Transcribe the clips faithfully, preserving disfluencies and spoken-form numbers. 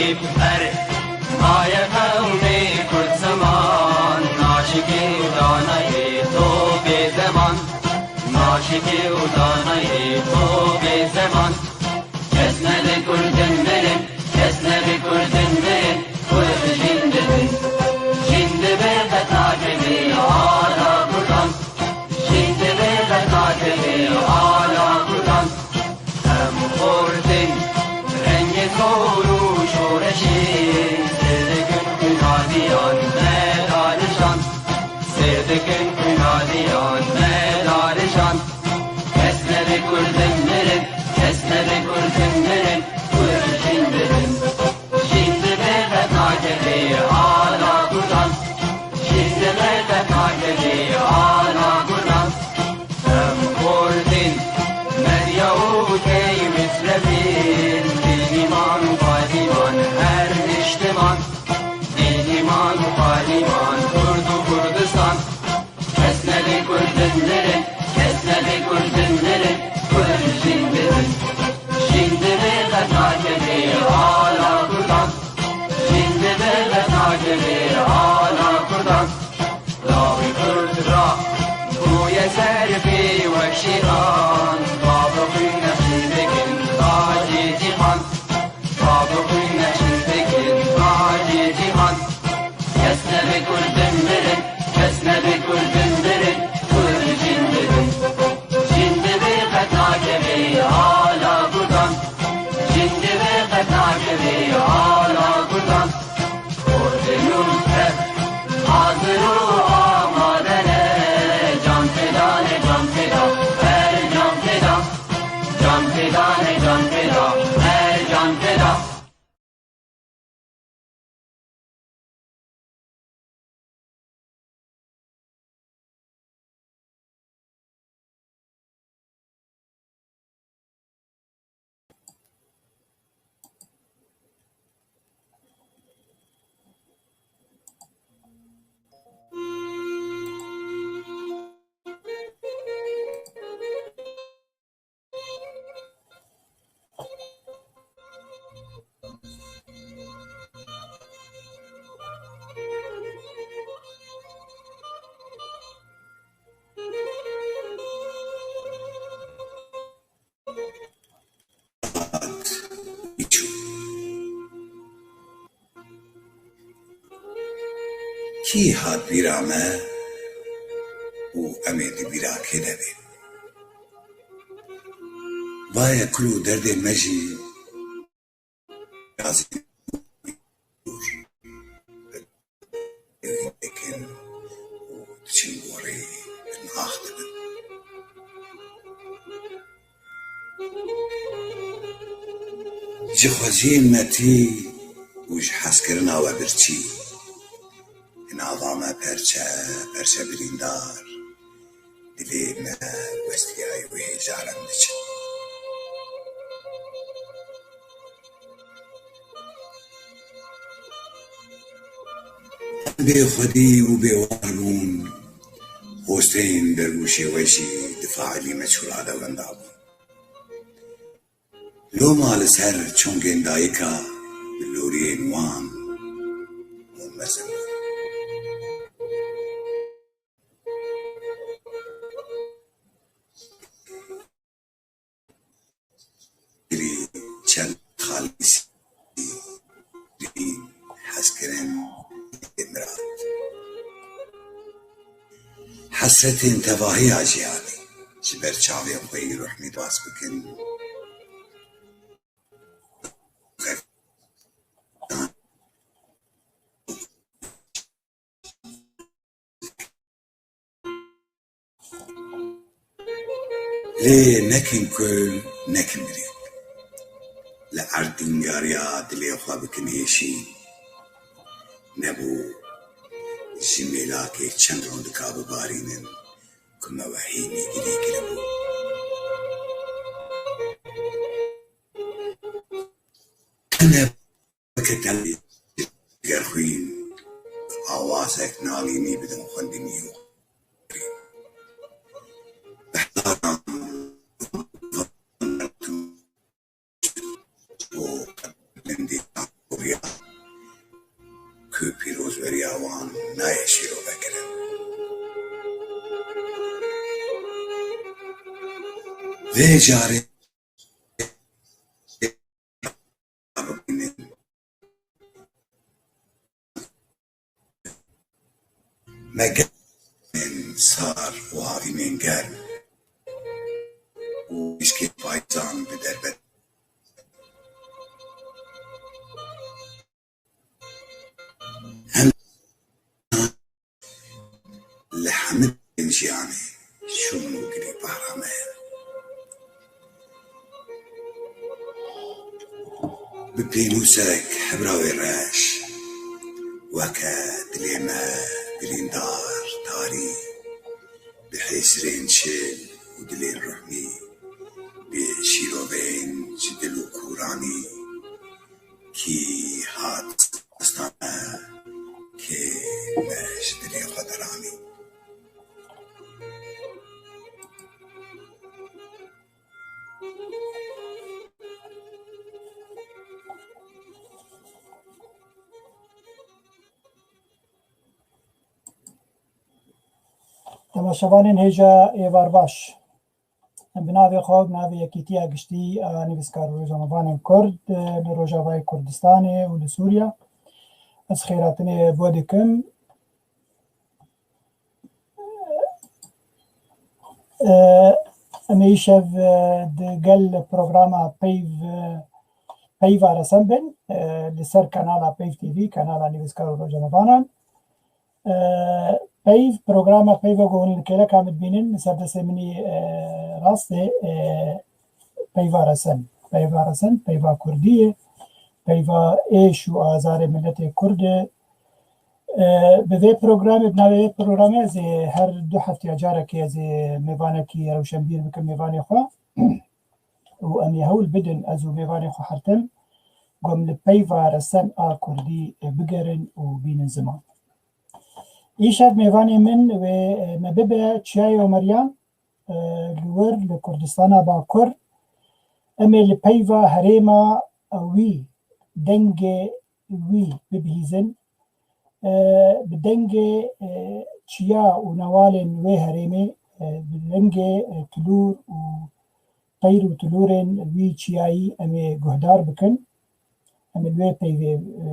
Ber maye qewmê Kurd ziman, naşikê û danayê to bê zeman, naşikê û danayê to bê zeman. Kes nebe Kurdin mirin, kes nebe Kurdin mirin, Kurd jîn dibin. Jîn dibe qet nakeve ala Kurdan, jîn dibe qet nakeve ala Kurdan. Em xortin rengê zor û şoreşê, sêr dikin xwîna diyan me darijan, sêr dikin xwîna diyan me darijan. Kes nebe Kurdin mirin, kes nebe Kurdin mirin, Kurd jîn dibin. Jîn dibe qet nakeve ala Kurdan, jîn dibe qet nakeve ala Kurdan. Em xortin medya û tey mislevin, bênîman û padîman her niştiman, bênîman û padîman Kurd û Kurdistan. Kes nebe Kurdin mirin, kes nebe Kurdin mirin, Kurd jîn dibin. Jîn dibe qet nakeve ala Kurdan, jîn dibe qet nakeve ala Kurdan. Lawê Kurd ra bûye ser pê wek şêxan, bavê xwîn nexşî dikin tacê cîhan, bavê xwîn nexşî dikin tacê cîhan. Kes nebe Kurdin mirin, kes nebe Kurdin mirin, Kurd jîn dibin. Jîn dibe qet nakeve ala Kurdan, jîn dibe qet nakeve ala Kurdan. Kurdê nû tev hazir û amade ne, can feda ne, can feda, her can feda. Can feda ne, can feda, her can feda. Kî hat bîra me û em ê di bîra kê de bên? Vaye kul û derdên me jî yazîn dikin û diçin gorî, bi nax dibin. Ji xweziyên me tî û ji hezkirina we birçî, nava me perçe perçe birîndar, dilê me westiyayî wê hêjaran diçin. Bêxwedî û bêwar bûn, posteyên dergûşê we jî di failî meçhûla de wenda bûn. Loma li ser çongên dayika bi loriyên wan hûn mezin bûn. Girî çend xalîsî dî hezkirin ê mirat. Hesretên tevahiya jiyanê ji ber çavên xwe yî ruhmî bas bikin. Lê nekin kul, nekin mirîk. Li erd dîngariya dilê xwe bikin hêşîn. Nebû ji mêlakê çend rondika bibarînin ku me wehî nêgirî kiribû. Weke tevlî ger xwîn awazek nalînî bidin xwendinî û bi hezaran û bilindî Vê carê bibînin. Me germên sar û havînên germ û hişkên payîzan bi derbet. Hem li hemî jiyanê şûn û girî bahra me ye. Bi pênûsek hebra wê reş, weke dilê me birîndar tarî, bi hêsirên çil û dilên ruhnî, bi şîrovên ji dil û kûranî, kî hat destane, kê me ji dilê xwe deranî. Temaşevanên hêja êvar baş. Em bi navê xwe, bi navê Yekîtiya Giştî a Nivîskar û Rojnamevanên Kurd, e, li Rojavayê Kurdistanê û li Sûriya, ez xêrhatinê bo dikim. E, em ê îşev, e, di gel programa peyv, e, peyva resen bin, e, li ser kanala Peyv T V, kanala Nivîskar û Rojnamevanan. E, peyv, programa peyva ku hûn li kêleka min dibînin, li ser destê min î, e, rastê, e, peyva resen. Peyva resen, peyva kurdî ye. Peyva êş û azarê miletê kurd e. E, bi vê programê, bi navê vê programê ez ê her du hefteya carekê ez ê mêvanekî rewşenbîr bikim mêvanê xwe. Û em ê hewl bidin ez û mêvanê xwe hertim, ku em li peyva resen a kurdî, e, bigerin û bînin ziman. Îşev mêvanê min wê, e, me bibe Çiyayê Omeriyan, e, li wir li Kurdistana Bakur. Em ê li peyva herêma wî, dengê wî bibihîzin. E, bi dengê, e, çiya û newalên wê herêmê, e, bi dengê, e, tilûr û teyr û tilûrên wî çiyayî em ê guhdar bikin. Em ê li wê peyvê, e,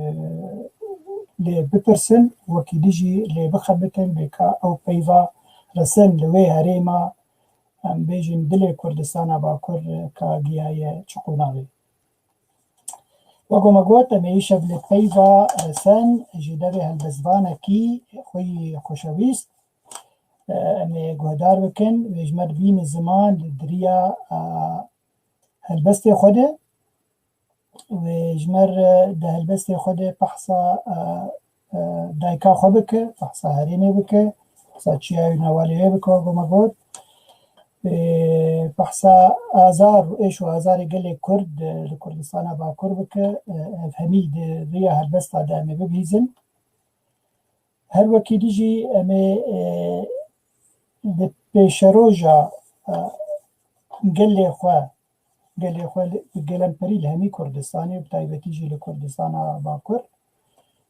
lê bipirsin, wekî dî jî lê bixebitin, bê ka ew peyva resen li wê herêma, em bêjin dilê Kurdistana Bakur, e, ka giyaye çi qonaxê. Wek me got, em ê îşev li peyva resen ji devê helbestvanekî xwe yî xweşewîst, e, em ê guhdar bikin, wê ji me re bîne ziman di riya, e, helbestê xwe de. Wê ji me re di helbestê xwe de behsa, e, e, dayika xwe bike, behsa herêmê bike, behsa çiyayê û newalê wê bike, wek me got. E, behsa azar û êş û azarê gelê Kurd, e, li Kurdistana Bakur bike, e, ev hemî di riya helbesta de em ê bibihîzin. Her wekî dî jî em ê, e, di pêşeroja, e, gelê xwe, gelê xwe li, bi gelemperî li hemî Kurdistanê, bi taybetî jî li Kurdistana Bakur,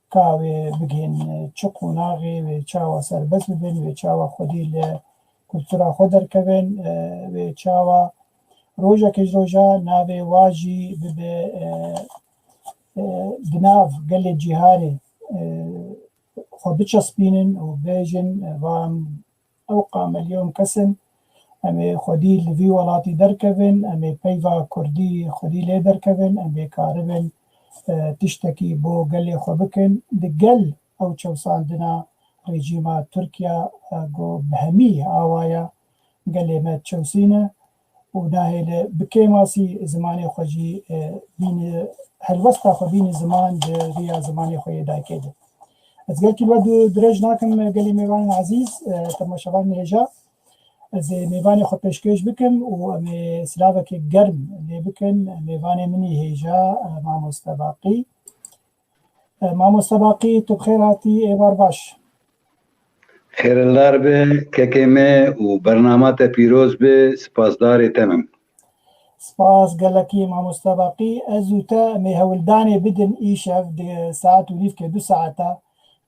ka wê bigihên çi qonaxê, wê çawa serbest bibin, wê çawa xwedî li kultura xwe derkevin, e, wê çawa rojekê ji roja navê wa jî bibe, e, e, di nav gelê cîhanê, e, xwe biçespînin û bêjin, e, van ew qameliyên kes in, em ê xwedî li vî welatî derkevin, em ê peyva kurdî xwedî lê derkevin, em ê karibin, e, tiştekî bo gelê xwe bikin. Di gel ew çewsandina rejîma Tirkiya, e, ku bi hemî awaya gelê me çewsîne û nahêle bi kêmasî zimanê xwe jî, e, bîne, helwesta xwe bîne ziman di riya zimanê xwe yê dayikê de. Ez gelkî we du dirêj nakim, gelê mêvanên ezîz, e, temaşevanên hêja. Ez ê mêvanê xwe pêşkêş bikim û em ê silavekê germ lê bikin. Mêvanê min î hêja, e, mamoste Baqî. E, mamoste Baqî, tu bi xêr hatî, êvar baş. Xêrildar be kekê me û bernama te pîroz be, spasdarê te me. Spas gelekî mamoste Baqî. Ez û te em ê hewldanê bidin îşev di saet û nîvkê du saeta.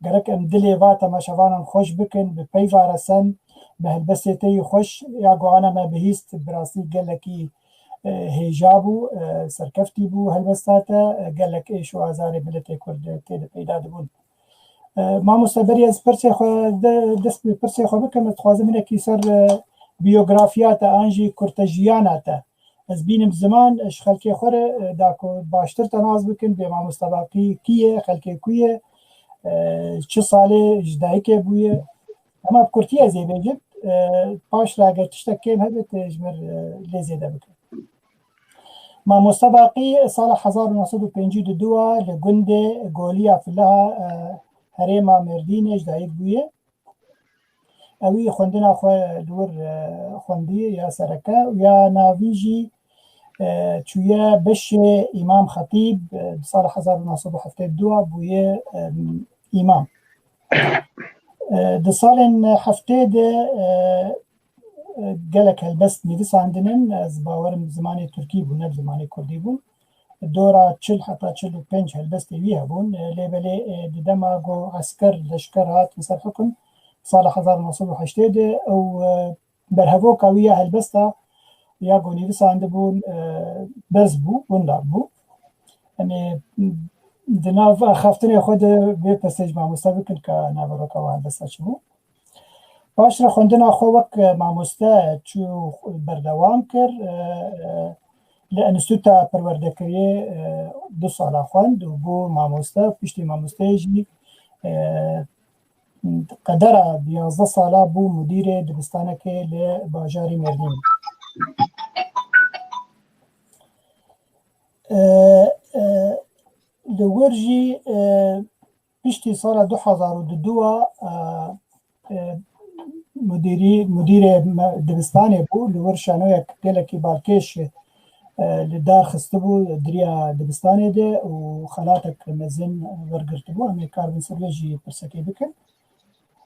Gerek em dilê va temaşevanan xweş bikin, bi peyva resen, bi helbestê te yî xweş ya ku ana me bihîst, bi rastî gelekî, e, hêja bû, e, serkeftî bû helbesta te, e, gelek êş û azarê miletê Kurd tê de peyda dibûn. E, mamoste, berî ez pirsê xwe de, dest bi pirsê xwe bikim, ez dixwazim hinekî ser, e, biyografiya te an jî kurtejiyana te. Ez bînim ziman, e, ji xelkê xwe re, e, da ku baştir te nas bikin, bê mamoste Baqî kî ye, xelkê ku ye, e, çi salê ji dayikê bûye. Ema bi kurtî ez ê bêjim, e, paş re eger tiştek kêm hebe, tu ji mir, e, lê zêde bike. Mamoste Baqî sala hezar û neh sed û pêncî û du a li gundê Goliya Filiha, e, herêma Mêrdînê ji dayik bûye. Ewî xwendina xwe li wir, e, xwendiye ya sereke û ya navî jî, e, çûye beşê Îmam Xetîb, e, di sala hezar û neh sed û heftê û du a bûye, e, îmam. E, di salên heftê de, e, e, gelek helbest nivîsandin in. Ez bawerim zimanê tirkî bû, ne bi zimanê kurdî bû. Dora çil heta çil û pênc helbestê wî hebûn. E, lê belê, e, di dema ku esker, leşker hatin ser hukm, sala hezar û neh sed û heştê de ew, e, berhevoka wî ya helbesta ya ku nivîsandibûn, e, berz bû, windar bû. Yanî di nav axaftinê xwe de vê pirsê ji mamoste bikin ka naveroka we helbesta çi bû? Paş re xwendina xwe wek mamoste çû berdewam kir, e, e, li Enstîtuta Perwerdekiriyê, e, du sala xwend û bû mamoste, piştî mamosteyê jî, e, qedera yazdeh sala bû mudîrê dibistanekê li bajarî Mêrdînê. E, e, li wir jî, e, piştî sala du hezar û du a, e, e, mudîrî, mudîrê me-, dibistanê bû, li wir şanoyek gelekî balkêş, e, li dar xistibû di riya dibistanê de û xelatek mezin wergirtibû. Em ê karibin ser vê jî pirsekê bikin.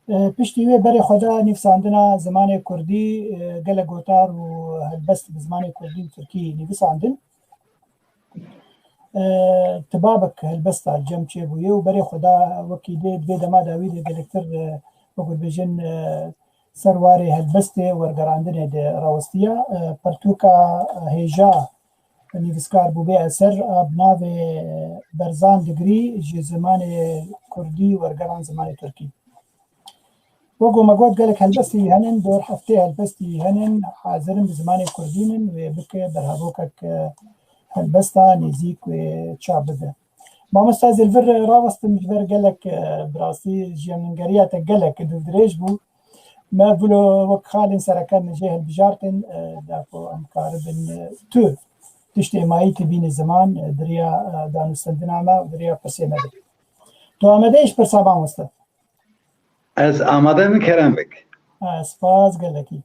E, piştî wê berê xwe da nivîsandina zimanê kurdî, e, gelek gotar û helbest bi zimanê kurdî û tirkî nivîsandin. E, Tibabik helbesta cem çêbûye û berê xwe da wekî dê, di vê dema dawî de gelektir, e, wek dibêjin, e, ser warê helbestê wergerandinê de rawestiya. E, pertûka hêja nivîskar bû bê eser a bi navê Berzan Digrî ji zimanê kurdî wergeran zimanê tirkî. Wek ku me got, gelek helbestî henin, dor heftê helbestî henin, hazir in bi zimanê kurdî nin, wê bike berhevokek, e, helbesta nêzîk wê çap bibe. Mamoste, ez ê li vir rawestim ji ber gelek, e, bi rastî jiyangeriya te gelek dûvdirêj bû. Me wilo wek xalên sereke min jê hilbijartin, e, da ku em karibin, e, tu tiştê mayî tu bînî ziman, e, di riya, e, danûstendina me û di riya pirsê me de. Tu amade yî ji pirsa mamoste? Ez amade me, kerem bik. Ha, spas gelekî.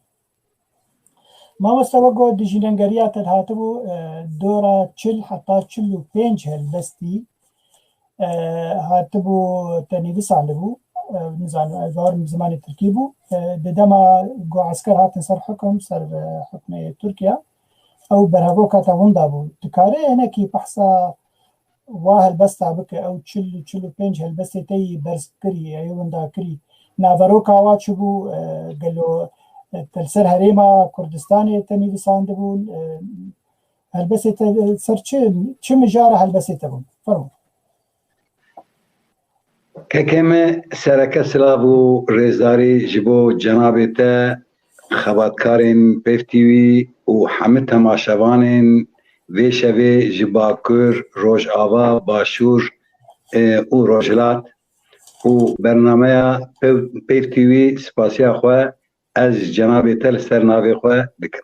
Mamoste, wek got, di jînengeriya te de hatibû, e, dora çil heta çil û pênc helbestî, e, hatibû te nivîsandibû, e, nizanim, ez bawerim bi zimanê tirkî bû. E, di dema ku esker hatin ser hukum, ser, e, hukmê Tirkiye, ew berhevoka te winda bû. Dikarî hinekî behsa wa helbesta bike, ew çil, çil û pênc helbestê te yî berz kirî, yê winda kirî. Naveroka wa çi bû, e, gelo, e, te li ser herêma Kurdistanê te nivîsandibûn, e, helbestê te, e, ser çi, çi mijara helbestê te bûn? Fermo. Kekê me, sereke silav û rêzdarî ji bo cenabê te, xebatkarên Peyv T V û hemî temaşevanên vê şevê ji Bakur, Rojava, Başûr, e, û Rojhilat û bernameya Peyv, Peyv T V spasiya xwe ez ji cenabê te li ser navê xwe dikim.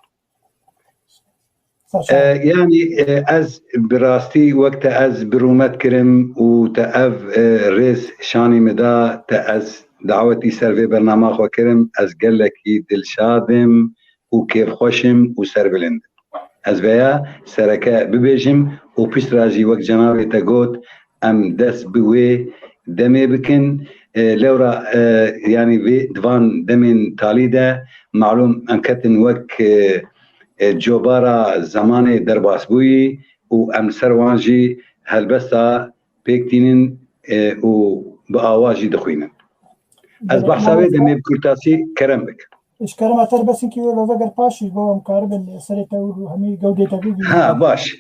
E, yanî, e, ez bi rastî wek te ez bi rûmet kirim û te ev, e, rêz şanî min da, te ez dawetî ser vê bernama xwe kirim, ez gelekî dilşad im û kêfxweş im û serbilind im. Ez veya sereke bibêjim û piştre jî wek cenabê te got, em dest bi wê demê bikin. E, lewra, e, yanî vê di van demên talî de, malûm em ketin wek, e, e, cobara zemanê derbasbûyî û em ser wan jî helbesta pêk tînin, e, û bi awa jî dixwînin. Ez behsa wê demê bi kurtasî kerem bikim. Ji kerema te re bes hinkî wê veveger paş ji bo em karibin serê te û hemî gewdê te bibînin. Ha, baş.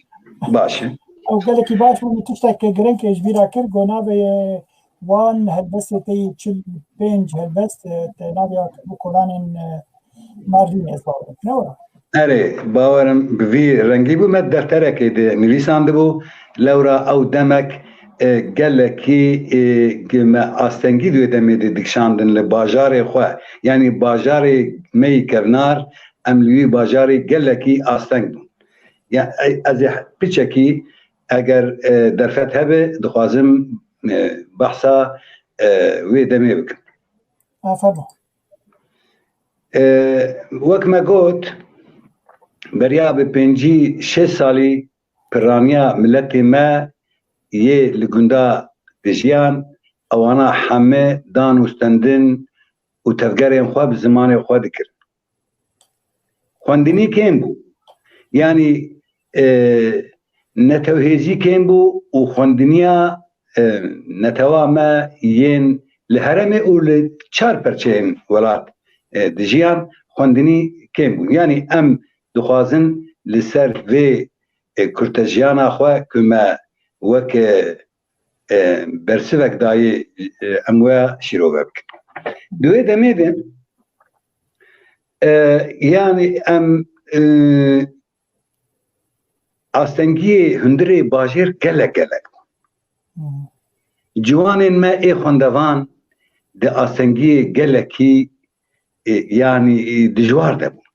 Baş e. Ew gelekî baş bû, min tiştek girîng ji bîra kir, got navê wan helbestê te yê çil pênc helbest, e, te navê ya kirbû Kolanên, e, Mardînê, ez bawer dikim. Ne were? Erê, bawerim bi vî rengî bû, me defterekê de nivîsandibû, lewra ew demek, e, gelekî, e, ge-, me astengî di wê demê de dikişandin li bajarê xwe. Yanî bajarê me yî kevnar, em li wî bajarê gelekî asteng bûn. Ya, e, ez ê piçekî, eger, e, derfet hebe, dixwazim, e, behsa, e, wê demê bikim. Ha, fermo. E, wek me got, beriya bi pêncî şêst salî piraniya miletê me yê li gunda dijiyan, ewana heme dan û stendin û tevgerên xwe bi zimanê xwe dikirin. Xwendinî kêm bû. Yanî, e, netewhêzî kêm bû û xwendiniya, e, netewa me yên li herêmê û li çar perçeyên welat, e, dijiyan, xwendinî kêm bûn. Yanî em dixwazin li ser vê, e, kurtejiyana xwe ku me wek, e, e, bersivek dayê, e, em wê şîrove bikin. Di wê demê de, e, yanî em, e, astengiyê hundirê bajêr gelek gelek bû. Hmm. Ciwanên me ê xwendevan di astengiyê gelekî, e, yanî, e, dijwar de bûn.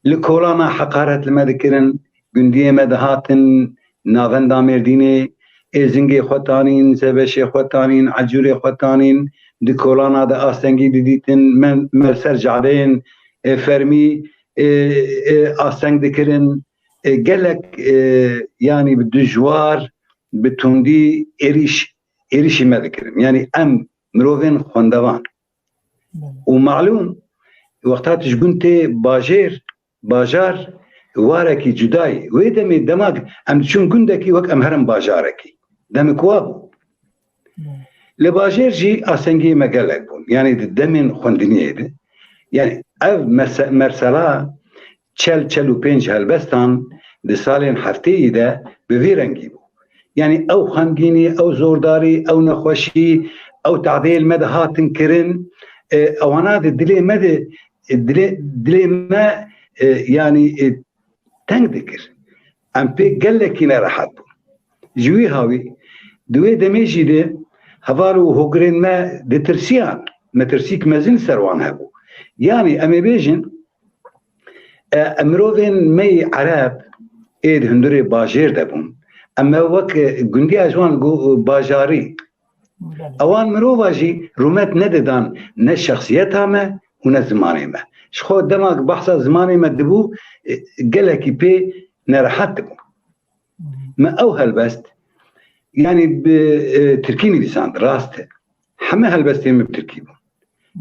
Li kolana heqaret li me dikirin, gundiyê me dihatin navenda Mêrdînê, êzingê xwe tanîn, zebeşê xwe tanîn, ecûrê xwe tanîn, di kolana de astengî didîtin, me, me li ser cadeyên, e, fermî, e, e, asteng dikirin, e, gelek, e, yanî bi dijwar, bi tundî êrîş, êrîşî me dikirin. Yanî em mirovên xwendevan. Belê. Û malûm, wexta tu ji gund tê bajêr, bajar, warekî cuda ye. Wê demê dema em diçûn gundekî wek em herin bajarekî. Demik wa bû. Belê. Li bajêr jî astengiyê me gelek bûn. Yanî di demên xwendiniyê de. Yanî ev mese-, mersela çel, çel û pênc helbestan di salên heftêyî de bi vî rengî bû. Yanî ew xemgînî, ew zordarî, ew nexweşî, ew tadeyê li me de hatin kirin, e, ewana di dilê me de, e, dilê, dilê me, e, yanî, e, teng dikir. Em pê gelekî nerehet bûn. Ji wî hawî, di wê demê jî de heval û hogirên me ditirsiyan, metirsîk mezin li ser wan hebû. Yanî em ê bêjin, e, em mirovên me yî Ereb ê di hundirê bajêr de bûn. Em me wek, e, gundiya ji wan got, e, bajarî. Belê. Ewan mirova jî rûmet nedidan ne şexsiyeta me û ne zimanê me. Ji xwe dema behsa zimanê me dibû, e, gelekî pê nerehet dibû. Hı hı. Me ew helbest, yanî bi, e, tirkî nivîsand, rast e. Heme helbestên min bi tirkî bûn.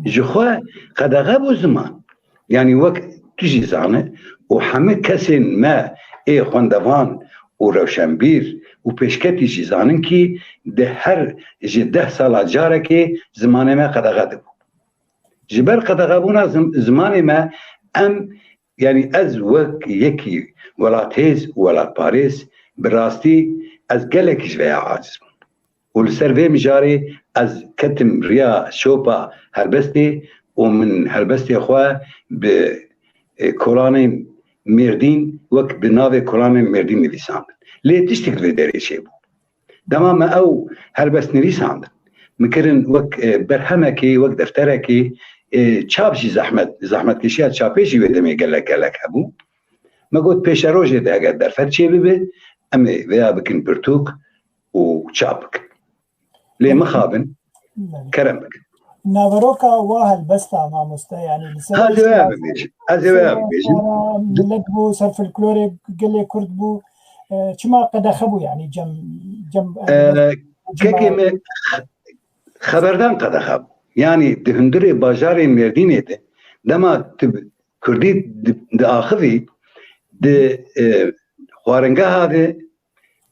Ji xwe qedexe bû ziman. Yanî wek tu jî zane û heme kesên me ê xwendevan û rewşenbîr û pêşketî jî zanin kî di her ji deh sala carekê zimanê me qedexe dibû. Ji ber qedexebûna zim-, zimanê me em, yanî ez wek yekî welathêz û welatparêz bi rastî ez gelekî ji vêya aciz bûm. Û li ser vê mijarê ez ketim riya şopa helbestê û min helbestê xwe bi, e, kolanên Mêrdîn wek bi navê kolanên Mêrdîn nivîsandin. Lê tiştek li vê derê çêbû. Dema me ew helbest nivîsandin, min kirin wek, e, berhemekê, wek defterekê, e, çap jî zehmet, zehmetkeşiya çapê jî wê demê gelek gelek hebû. Me got pêşerojê de eger derfet çêbibe, em ê vêya bikin pirtûk û çap bikin. Lê mixabin, kerem bikin. Naveroka wa helbesta mamoste, yanî li ser... Ha, ez ê wê bibêjim. Ez ê wê bibêjim. Milet bû, ser folklorê gelê Kurd bû. E, çima qedexe bû, yanî cem, cem, e, kekê me xeberdan qedexe bû. Yanî di hundirê bajarê Mêrdînê de dema tu Kurdî di, diaxivî, di, e, xwaringeha de,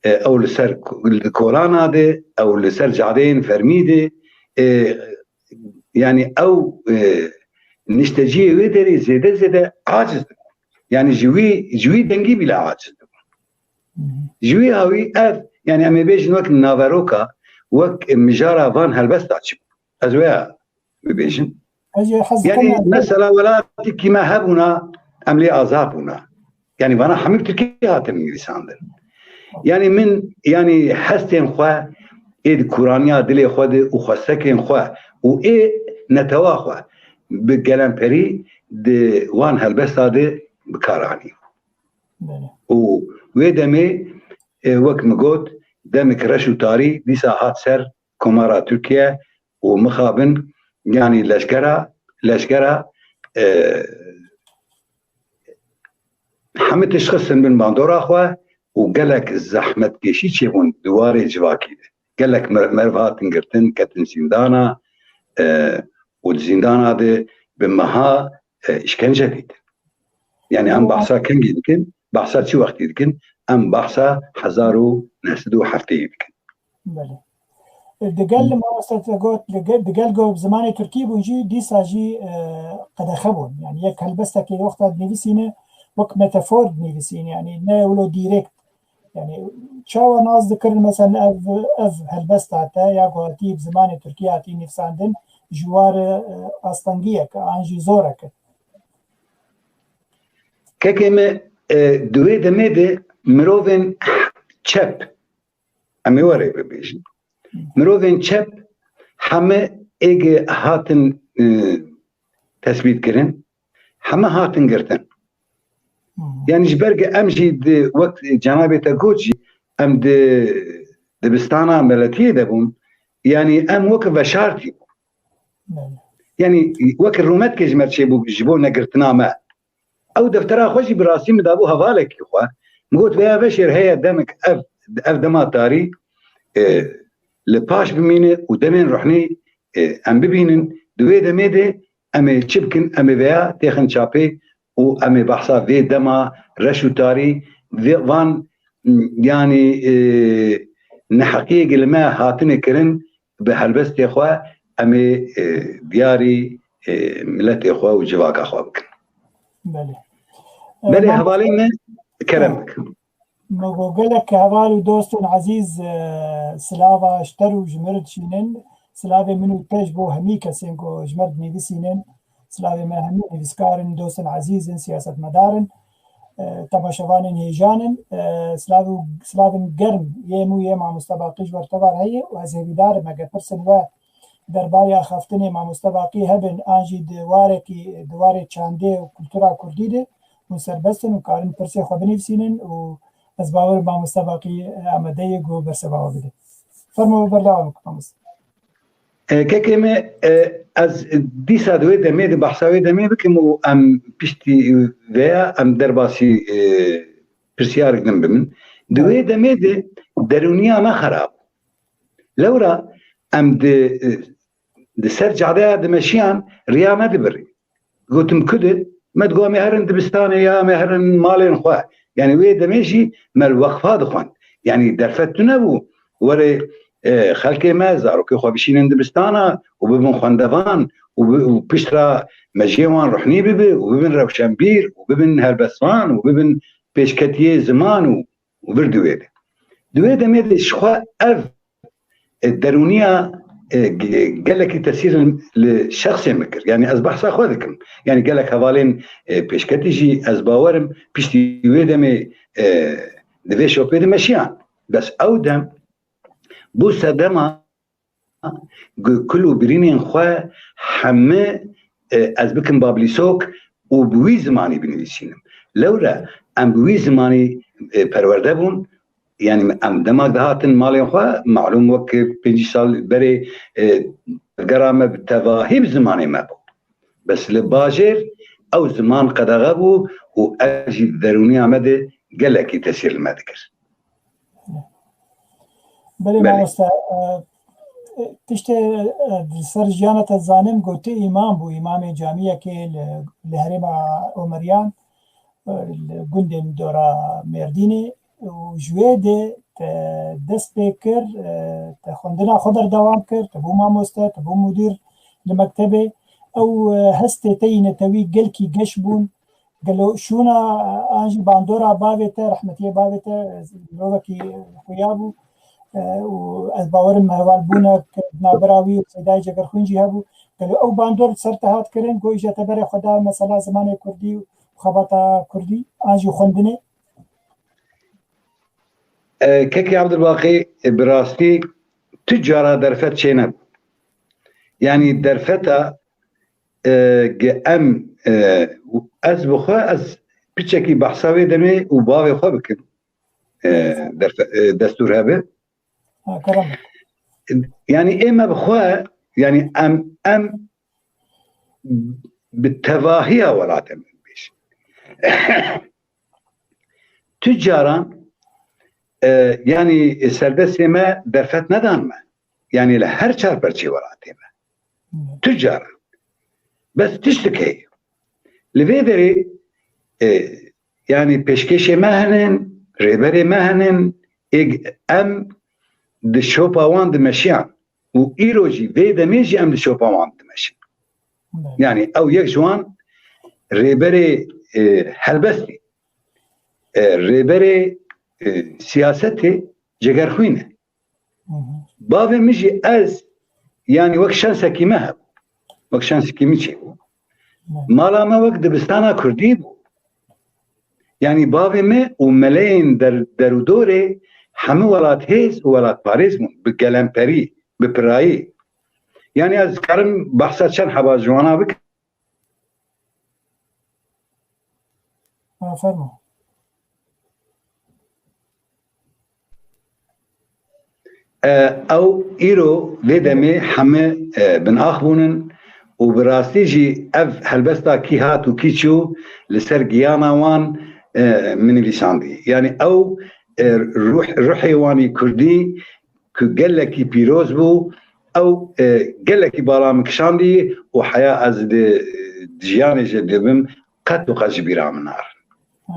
e, ew li ser ko-, li kolana de, ew li ser cadeyên fermî de, e, yanî ew, e, nişteciyê wê derê zêde zêde aciz dibûn. Yani ji wî, ji wî dengî bîle aciz dibûn. Ji wî hawî ev, yani em ê bêjin wek naveroka, wek mijara van helbesta çi bû. Ez wê bibêjin. Ez jî hez Yani dikim, mesela welatîkî me hebûna, em lê azad bûna. Yani vana hemî bi Tirkî hatin nivîsandin. Yani min, yani hestên xwe ê di kûraniya dilê xwe de û xwestekên xwe û ê netewa xwe bi gelemperî di wan helbesta de bi kar anî. Belê. Û wê demê, e, wek min got, demik reş û tarî dîsa hat ser Komara Tirkiye û mixabin, yani leşkera, leşkera, e, hemî tişt xistin bin bandora xwe û gelek zehmetkêşî çêbûn di warê civakî de. Gelek mer-, meriv hatin girtin, ketin zîndana, e, û di zîndana de bi meha, e, îşkence dîtin. Yani em Doğru. bahsa kengî dikin, bahsa çi wextî dikin? Em bahsa hezar û neh sed û heftê dikin. Belê. E, digel mamoste te got, digel, digel go bi zimanê Tirkî bûn jî, dîsa jî, e, qedexe bûn. Yani yek helbestekê wexta dinivîsîne, wek metafor dinivîsîne, yani ne wilo direkt. Yani çawa nas dikirin, mesela ev, ev helbesta te ya ku hatî bi zimanê Tirkî hatî nivîsandin, ji war, e, astengiyek, an jî zorek e? Kekê me, e, di wê demê de mirovên çep, em ê werê bibêjin. Mirovên çep heme êge hatin, e, tesbît kirin, heme hatin girtin. Hmm. Yani ji ber ku em jî di wek cenabê te got jî, em di dibistana miletiyê de bûn, yani em wek veşartî bûn. Belê. Yani wek rûmetkê ji me çêbû ji bo negirtina me. Ew deftera xwe jî bi rastî min dabû hevalekî xwe. Min got, vêya veşêr heye demek ev, ev dema tarî, e, li paş bimîne û demên ruhnî, e, em bibînin. Di wê demê de em ê çi bikin? Em ê vêya têxin çapê û em ê behsa vê dema reş û tarî, vê, van, m, yanî, e, neheqiyê li me hatine kirin, bi helbestê xwe em ê, e, diyarî, e, miletê xwe û civaka xwe bikin. Belê. Belê, e, hevalên me, kerem bik. Me got gelek heval û dostên ezîz, e, silava ji te û ji min re dişînin. Silavê min û te ji bo hemî kesên ku ji me re dinivîsînin. Silavê me hemî nivîskar in, dostên ezîz in, siyasetmedar in, e, temaşevanên hêjan in. E, silav û, silavên germ yê min û yê mamoste Baqî ji wer tevar heye û ez hêvîdar im, eger pirsên we derbarê axaftinê mamoste Baqî hebin, an jî di warekî, di warê çandê û kultura kurdî de hûn serbest in û karin pirsê xwe binivîsînin û ez bawer im mamoste Baqî, e, amade ye ku berseva we bide. Fermo berdewam bike mamoste. E, kekê me, e, ez dîsa di wê demê, di behsa wê demê bikim û em piştî vêya em derbasî, e, pirsyarek din bimin. Di wê demê de derûniya me xerab. Lewra em di, e, di ser cadeya dimeşiyan riya me dibirî. Gotim ku di, me digot em ê herin dibistanê ya em ê herin malên xwe. Yani wê demê jî me li weqfa dixwend. Yani derfet tune bû. Were, e, xelkê me, zarokê xwe bişînin dibistana û bibin xwendevan û bi-, û piştre mejiyê wan ruhnî bibe û bibin rewşenbîr û bibin helbestvan û bibin pêşketiyê ziman û, û vir di wê de. Di wê demê de ji xwe ev e, derûniya, e, ge-, gelekî tesîr li şexsê min kir. Yani ez behsa xwe dikim. Yani gelek hevalên, e, pêşketî jî ez bawer im piştî wê demê, e, di vê şopê de meşiyan. Bes ew dem bû sedema ku kul û birînên xwe heme, e, ez bikim bablîsok û bi wî zimanî binivîsînim. Lewre em bi wî zimanî, e, perwerde bûn. Yani em dema dihatin malên xwe, malûm wek pêncî sal berê, e, tevgera me bi tevahî bi zimanê me bû. Bes li bajêr ew ziman qedexe bû û ev jî derûniya me de gelekî tesîr li me dikir. Belê, belê. Mamoste, e, tiştê, e, li ser jiyana te zanim, got tu îmam bû, îmamê camiyekê li, li herêma Omeriyan, e, li gundên dora Mêrdînê û ji wê de te dest pê kir, e, te xwendina xwe berdewam kir, te bû mamoste, te bû mudîr li mektebê. ew, e, hestê te yî netewî gelkî geş bûn. Gelo şûna, e, an jî bandora bavê te, rehmetiyê bavê te, e, mirovekî xuya bû, e, û ez bawerim hevalbûnek navbera wî û Seydayê Cegerxwîn jî hebû. Gelo ew bandor li ser te hat kirin, ku îja te berê xwe da mesela zimanê kurdî û xebata kurdî, an jî xwendinê? E, Kekê Abdulbaqî, e, bi rastî tu cara derfet çênebû. Yanî derfeta, e, ge em, e, ez bi xwe, ez piçekî behsa wê demê û bavê xwe bikim. E, derfe-, e, destûr hebe. Ha, kerem. Yanî ê me bi xwe, yanî em, em bi tevahiya welatê me bêjin. Tu caran, e, yanî serbestê me derfet nedan me. Yanî li her çar perçê welatê me. Tu caran. Bes tiştik heye. Li vê derê, e, yanî pêşkêşê me henin, rêberê me henin, ê em di şopa wan dimeşiyan. Û îro jî vê demê jî em di şopa wan dimeşin. Belê. Yanî ew yek ji wan rêberê, e, helbestê, e, rêberê, e, siyasetê Cegerxwîn e. Hı hı. Bavê min jî ez, yanî wek şensekî me hebû. Wek şensekî min çêbû. Hı. Mala me wek dibistana kurdî bû. Yanî bavê me û meleyên der-, derûdorê hemû welathêz û welatparêz bûn, bi gelemperî, bi pirayî. Yanî ez dikarim behsa çend heba ji wana bikim. Ha, fermo. E, ew îro vê demê heme, e, binax bûnin û bi rastî jî ev helbesta kî hat û kî çû li ser giyana wan, e, min nivîsandî. Yanî ew, e, ruh-, ruhê wan î kurdî ku gelekî pîroz bû, ew, e, gelekî bala min kişandî û heya ez di, di jiyanê jî dibim, qet û qet ji bîra min narin.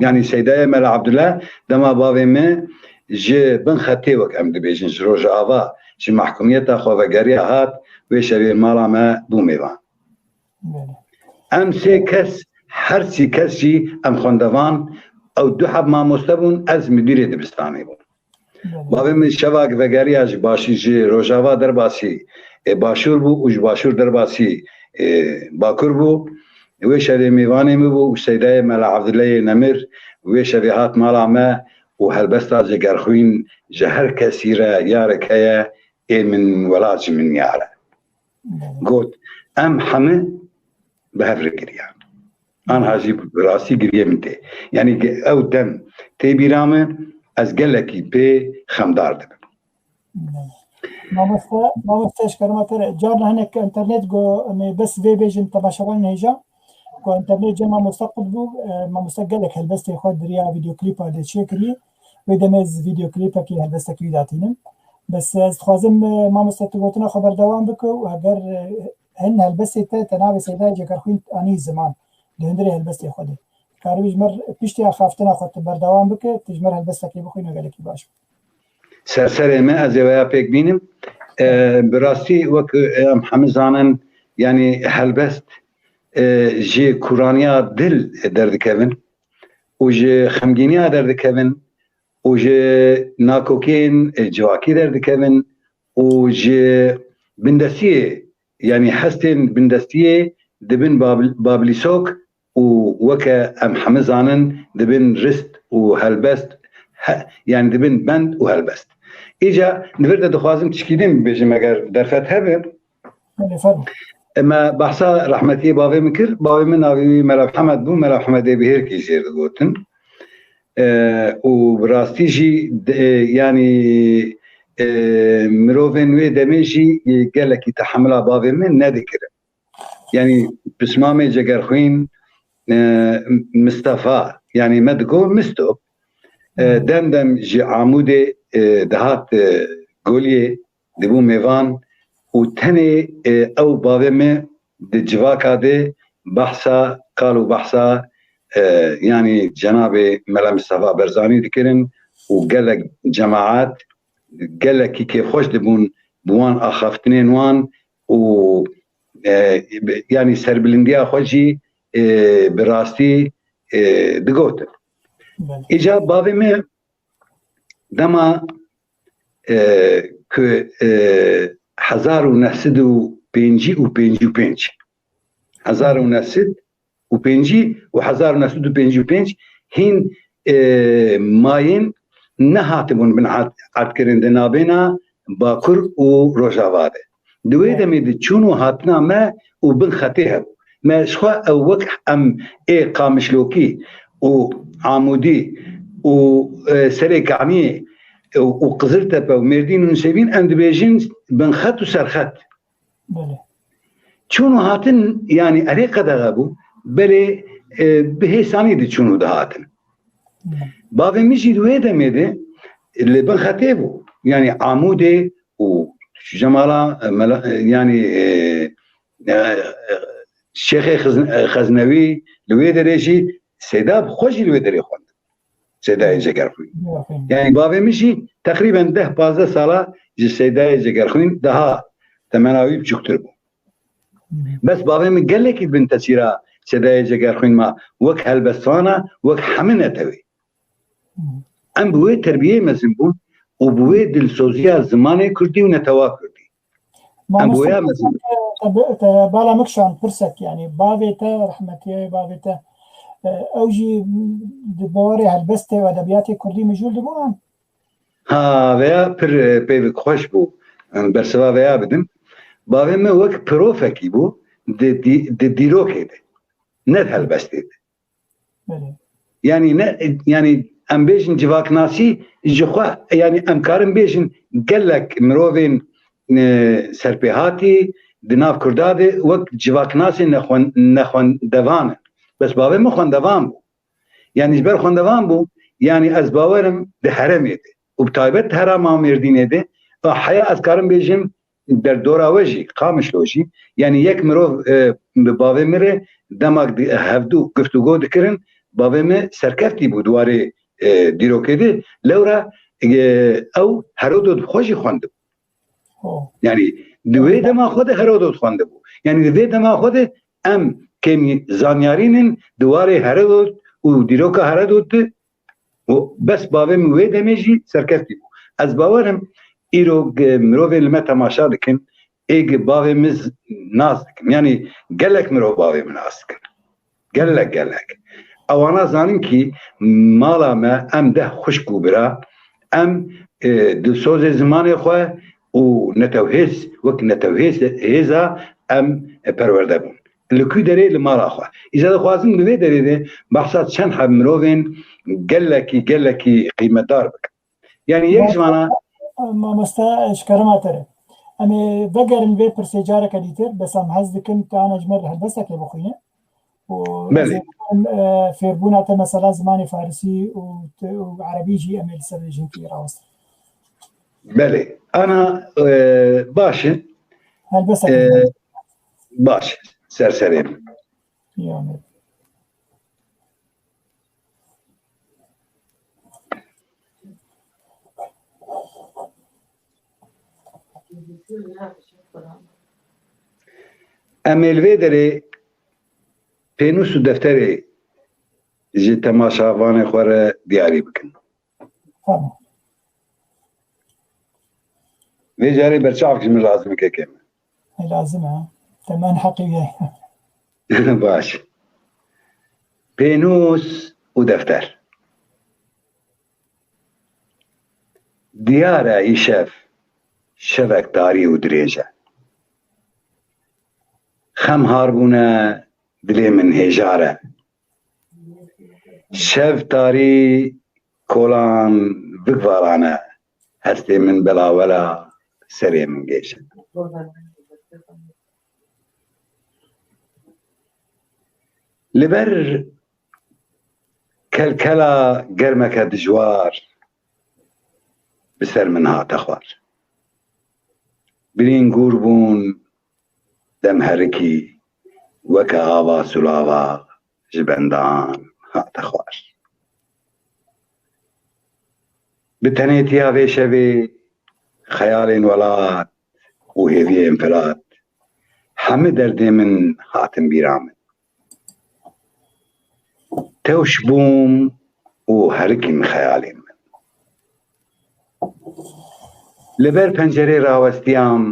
Yanî Seydayê Mela Abdullah dema bavê me ji bin xetê, wek em dibêjin, ji Rojava, ji mehkumiyeta xwe vegeriya hat, wê şevê mala me bû mêvan. Belê. Em sê kes, her sî kes jî em xwendevan, ew du heb mamoste bûn, ez midîrê dibistanê bûm. Belê. Bavê min şevak vegeriya ji başî, ji Rojava derbasî, e, Başûr bû û ji Başûr derbasî, e, Bakur bû. Wê şevê mêvanê min bû û Seydayê Mela Evdileyê Nemir, wê şevê hat mala me û helbesta Cegerxwîn ji her kesî re yarek heye, ê min welat ji min yar e. Belê. Got, em heme bi hev re giriyan. Anha jî bi rastî giriyê min tê. Yanî ge-, ew dem tê bîra min, ez gelekî pê xemdar dibim. Belê. Mamoste, mamoste, ji kerema te re, carna hinek internet go, em ê bes vê bêjin temaşevanên hêja. Ku internet cem mamoste qut bû, e, mamoste gelek helbestê xwe di riya vîdeoklîpa de çêkirî. Wê demê ez vîdeoklîpekî helbestekî wî datînim. Bes ez dixwazim, e, mamoste, tu gotina xwe berdewam bike û heger, e, hin helbestê te, te navê Seydayê Cegerxwîn anî ziman, di hundirê helbestê xwe de. Dikaribî ji me re piştî axaftina xwe tu berdewam bike, tu ji me re helbestekê bixwîne, gelekî baş bû. Ser serê me, ez ê weya pêk bînim. E, bi rastî wek, e, em hemî zanin, yanî helbest, e, ji kûraniya dil derdikevin û ji xemgîniya derdikevin û ji nakokên, e, civakî derdikevin û ji bindestiyê, yanî hestên bindestiyê dibin babil-, babilîsok û weke em heme zanin dibin rist û helbest, he-, yanî dibin bend û helbest. Îca di vir de dixwazim tişkî din bibêjim, eger derfet hebe. Belê, fermo. Me behsa rehmetiyê bavê min kir. Bavê min navê wî Mela Mihemed bû. Mela Mihemedê Bihêrkî jê digotin. E, û bi rastî jî de-, e, yanî, e, mirovên wê demê jî, e, gelekî tehemila bavê min nedikirin. Yanî pismamê Cegerxwîn, e, Mistefa, yanî me digo Misto, e, dem dem ji Amûdê, e, dihat, e, Goliyê, dibû mêvan û tenê, e, ew bavê me di civaka de behsa, qal û behsa, e, yanî cenabê Mela Mistefa Berzanî dikirin û gelek cemaat, gelekî kêfxweş dibûn bi wan axaftinên wan û e, yanî serbilindiya xwe jî, e, bi rastî, e, digotin. Îca bavê me dema, e, ku, e, hezar û neh sed û pêncî û pêncî û pênc, hezar û neh sed û pêncî û hezar û neh sed û pêncî û pênc hîn, e, mayên nehatibûn bin erd-, erdkirin di navbêna Bakur û Rojava de. Di wê demê de çûn û hatina me û bin xetê hebû. Me ji xwe ew wek em ê Qamişlokî û Amûdî û, e, Serê Kaniyê û, û Qiziltepe û Mêrdîn û Nisêbîn em dibêjin bin xet û serxet. Belê. Çûn û hatin, yanî erê qedexe bû, belê, e, bi hêsanî diçûn û dihatin. Belê. Bavê min jî di wê demê de li bin xetê bû. Yanî Amûdê û Cemala, e, Mela-, e, yanî, e, e, e, Şêxê Xizn-, e, Xeznewî li wê derê jî Seyda bi xwe jî li wê derê xwend. Seydayê Cegerxwîn. Cegerxwîn. Yanî bavê min jî teqrîben deh pazdeh sala ji Seydayê Cegerxwîn daha temena wî biçûktir bû. Hı. Bes bavê min gelekî bin tesîra Seydayê Cegerxwîn ma, wek helbestana, wek hemî netewê. Hı. Em bi wê terbiyeyê mezin bûn û bi wê dilsoziya zimanê kurdî û netewa kurdî. Em Mamoste, boya mezin. Te, te, te bala min kişand pirsek, yanî bavê te, rehmetiyê bavê te, e, ew jî di bawerê helbestê û edebiyatê kurdî mijûl dibû an? Ha, veya pir, e, peyvek xweş bû. Em bersiva veya bidim. Bavê min wek profekî bû di, di, di dîrokê de. Ne di helbestê de. Belê. Yanî ne, yanî em bêjin civaknasî ji xwe, yanî em karin bêjin gelek mirovên, e, serpêhatî di nav Kurda de wek civaknasê nexwen-, nexwendevan in. Bes bavê min xwendevan bû. Yanî ji ber xwendevan bû, yanî ez bawerim di herêmê de û bi taybet di herêma Mêrdînê de, heya ez karim bêjim, derdora we jî, Qamişlo jî, yanî yek mirov, e, bi bavê min re demak di-, hevdû guftûgo dikirin, bavê min serkeftî bû di warê, e, dîrokê de, lewra, e, ew Herodot bi xwe jî xwendibû. Oh. Yanî di wê dema xwe de Herodot xwendibû. Yanî di vê dema xwe de em kêmî zanyarî nin di warê Herodot û dîroka Herodot de, û bes bavê min wê demê jî serkeftî bû. Ez bawerim îro, e, mirovên li me temaşa dikin, ê gi bavê min z-, nas dikin. Yanî gelek mirov bavê min nas dikin. Gelek, gelek. Ewana zanin kî mala me, em deh xwişk û bira, em, e, dilsozê zimanê xwe û netewhêz, wek netewhêz, hêza em, e, perwerde bûn. Li ku derê? Li mala xwe. Îca dixwazim li vê derê de behsa çend heb mirovên gelekî, gelekî qîmetdar bikim. Yanî yek ji vana. Mamoste, ji kerema te re. Em ê vegerin vê pirsê careke dîtir, bes em hez dikin tu ana ji me re helbestekê bixwîne. Û ez Belê. ê, e, fêrbûna te mesela zimanê farisî û, û erebî jî em ê li ser vê jî rawestin. Belê. Ana, e, baş e. Helbestekê E, bixwîne. Baş. Ser serê min. Yanî. Em ê li vê derê pênûs û defterê ji temaşavanê xwe re diyarî bikin. Tamam. Vê carê berçavek ji min lazim e kekê min. Lazim e. Temen heqî ye. Baş. Pênûs û defter. Diyar e îşev, şevek tarî û dirêj e. Xem har bûne, dilê min hêjar e. Şev tarî kolan bigvarane, hestê min belawela, serê min gêj e. Li ber kelkela germeke dijwar bi ser min hate xwar. Birîn gûr bûn, dem herikî, weke ava sulava ji bendan hate xwar. Bi tenêtiya vê şevê xeyalên welat û hêviyên firat Hemî derdê min hatin bîra min. Tewş bûm û herikîm xeyalên min. Li ber pencerê rawestiyam,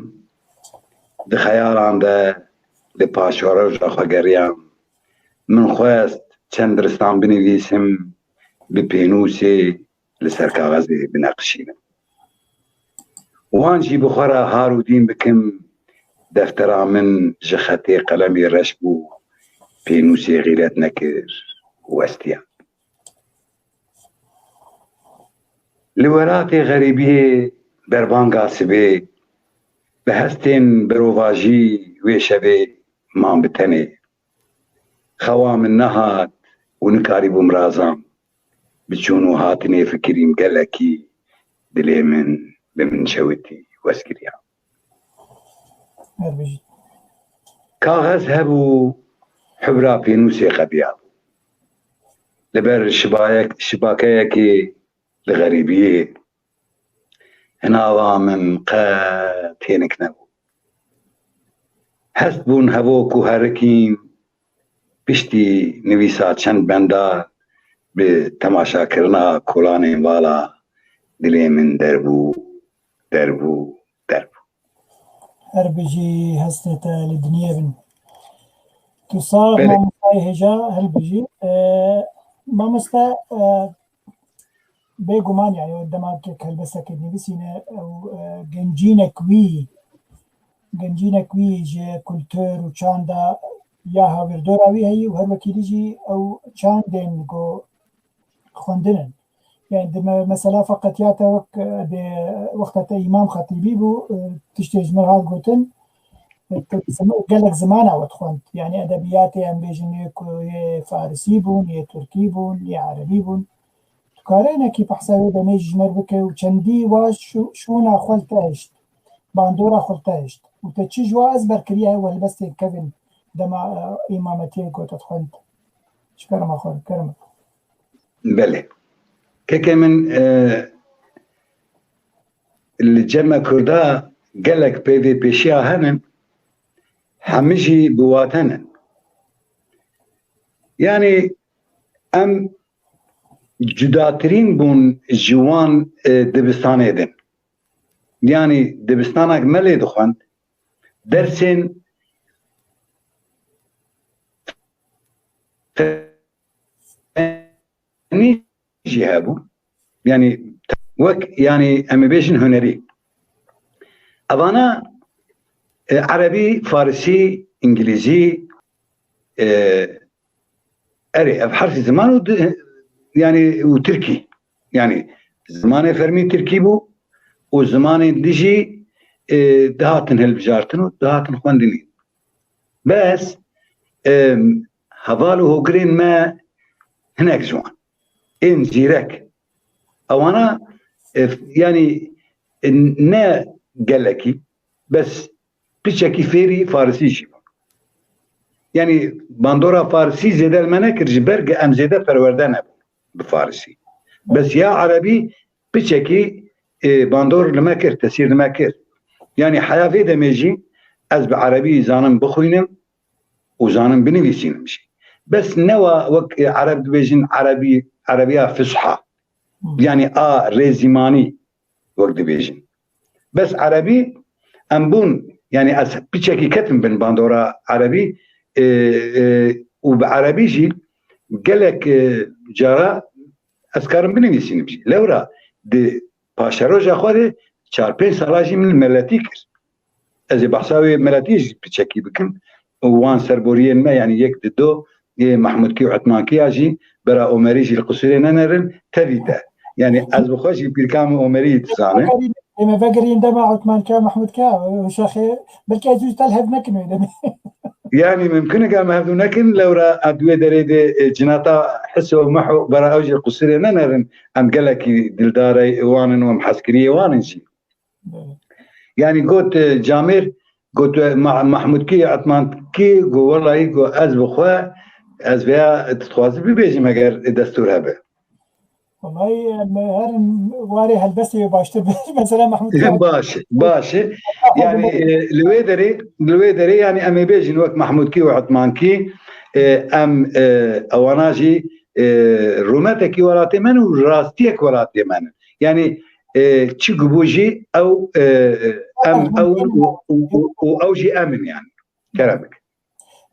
di xeyalan de li paşeroja xwe geriyam. Min xwest çend diristan binivîsim, bi pênûsê li ser kaxezê bineqişînim. Wan jî bi xwe re har û dîn bikim, deftera min ji xetê qelemê reş bû, pênûsê xîret nekir, westiya. Li welatê xerîbiyê berbanga sibê, bi hestên berovajî wê şevê mam bi tenê. Xewa min nehat û nikarîbûm razam. Bi çûn û hatinê fikirîm gelekî, dilê min bi min şewitî, westgiriya. Her bijî. Kaxez hebû, hubra pênûsê qediyabû. Li ber şibayek-, şibakeyekê li xerîbiyê hinava min qet hênik nebû. Hest bûn hevo ku herikîm, piştî nivîsa çend benda bi temaşakirina kolanên vala dilê min derbû, derbû, derbû. Her bijî hestê te li diniyê bin. Tu sax, belê, mamostayê hêja, her bijî. Ee, mamoste, e, bêguman, yani, dema tu helbestekê nivîsîne, ew, e, gencînek wî, gencînek wî ji kultur û çanda ya hawirdora wî heyî û her wekî dî jî ew çandên ku xwendin in. Yani di me-, mesela feqetiyata wek, e, di wexta te Îmam Xetîbî bû, e, tiştê ji min hat gotin, e, te zim-, gelek zimana we dixwend. Yani edebiyatê em bêjin yê ku yê farisî bûn, yê tirkî bûn, yê erebî bûn. Tu kare hinekî behsa wê demê jî ji me re bike û çendî wa şû-, şûna xwe li te hişt, bandora xwe li te hişt. Û te çi ji wa ezber kiriye ew helbestên kevin dema, e, îmametiyê ku te dixwend. Ji kerema xwe, kerem. Belê. Kekê min, e, li cem me Kurda gelek peyvê pêşiya hene, hemî jî bi wate ne. Yani em cudatirîn bûn ji wan, e, dibistanê din. Yani dibistanek me lê dixwend, dersên fenî jî hebû. Yani wek, yani em ê bêjin hunerî. Evana, e, erebî, farisî, îngilîzî, e, erê, ev her sî ziman û di-, yani û tirkî. Yani zimanê fermî tirkî bû û zimanên dî jî, e, dihatin hilbijartin û dihatin xwendinî. Bes, e, heval û hogirên me hinek ji wan ên zîrek. Ewana, e, yani, e, ne gelekî, bes piçekî fêrî farisî jî bûn. Yani bandora farisî zêde li me nekir, ji ber ku em zêde perwerde nebûn bi farisî. Bes ya erebî piçekî, e, bandor li me kir, tesîr li me kir. Yani heya vê demê jî ez bi erebî zanim bixwînim û zanim binivîsînim jî. Bes ne wa wek, e, ereb dibêjin erebî, erebiya fusha. Hmm. Yani a rêzîmanî wek dibêjin. Bes erebî em bûn, yani ez piçekî ketim bin bandora erebî, e, e, û bi erebî jî gelek, e, cara ez karim binivîsînim jî. Lewra di paşeroja xwe de çar pênc sala jî min meletî kir. Ez ê behsa wê meletiyê jî piçekî bikim. Û wan serboriyên me, yani yek di do, ê Mehmudkî û Etmankiya jî bera Omerî jî li qisûrê nenerin, tevî te. Yani ez bi xwe jî pîrka min Omerî dizanim. Ê me vegerîn dema Etmankiya, Mehmudkiya, Şexê, belkî ez û te li hev nekin wê demê. Yani mimkun e em hevdû nekin, lewra em di wê derê de, e, cinata Hiso û Miho bera ew jî qisûrê nenerin. Em gelekî dildarê wan in û em hezkiriyê wan in jî. Belê. Yani got, e, Camêr, got, e, Ma-, Mahmudkî, Etmankî, got, welahî, got, ez bi xwe, ez vêya dixwazim bibêjim eger destûr hebe. Wallahî, em, her warê helbestê wê baştir be. Mesela Mehmûd Kî. Baş, baş. Yani, e, li wê derê, li wê derê, yani, em ê bêjin wek Mehmûdkî û Etmankî, e, em, e, ewana jî, e, rûmetekî welatê me ne û rastiyek welatê me ne. Yani, e, çi gubû jî ew, e, em, ew in û, û, û, û ew jî em in, yani. Kerem bike.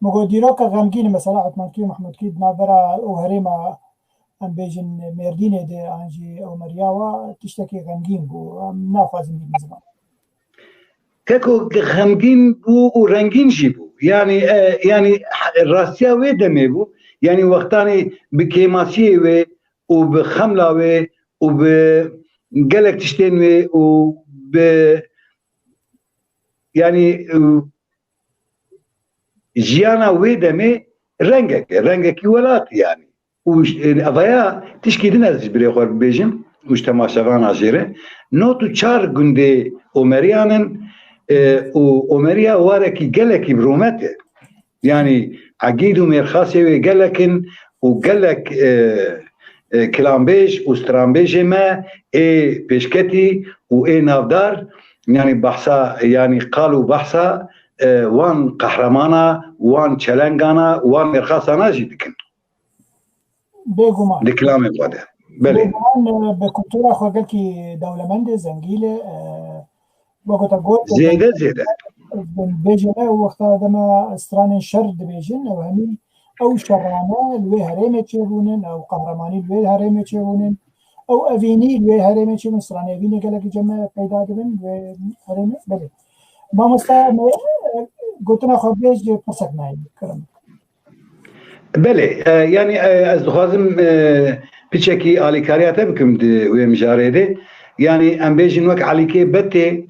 Min got dîroka xemgîn, mesela Etmankî û Mehmûdkî di navbera û herêma, em bêjin, Mêrdînê de an jî Omeriya wa tiştekî xemgîn bû. Em naxwazin bînin ziman. Keko xemgîn bû û rengîn jî bû. Yani, e, yani rastiya wê demê bû. Yani wextanê bi kêmasiyê wê û bi xemla wê û bi gelek tiştên wê û bi, yani, e, jiyana wê demê rengek e, rengekî welat yani. Û j-, e, evaya tişkî din ez ji birê xwe bibêjim û ji temaşevana jê re. Nod û çar gundê Omeriyan in, e, û Omeriya warekî gelekî bi rûmet e. Yani Egîd û mêrxasê wê gelek in û gelek, e, e, kilambêj û stranbêjê me ê pêşketî û ê navdar, yani behsa, yani qal û behsa, e, wan qehremana, wan çelengana, wan mêrxasana jî dikin. Bêguman. Di kilamên xwe de. Belê. Bêguman, e, bi kultura xwe gelkî dewlemend e, zengîn e, e, wek te got, zêde, zêde. Bêjin, ew wexta dema stranên şer dibêjin, ew hemî ew şerane li wê herêmê çêbûnin, ew qehremanî li wê herêmê çêbûnin, ew evînî li wê herêmê çêbûn, stranê evînê gelekî cem me peyda dibin li wê herêmê. Belê. Mamoste, me, e, gotina xwe bêj, pirsek me heye, kerem. Belê, e, yani, e, ez dixwazim, e, piçekî alîkariya te bikim di wê mijarê de. Yani em bêjin wek Elîkê Betê,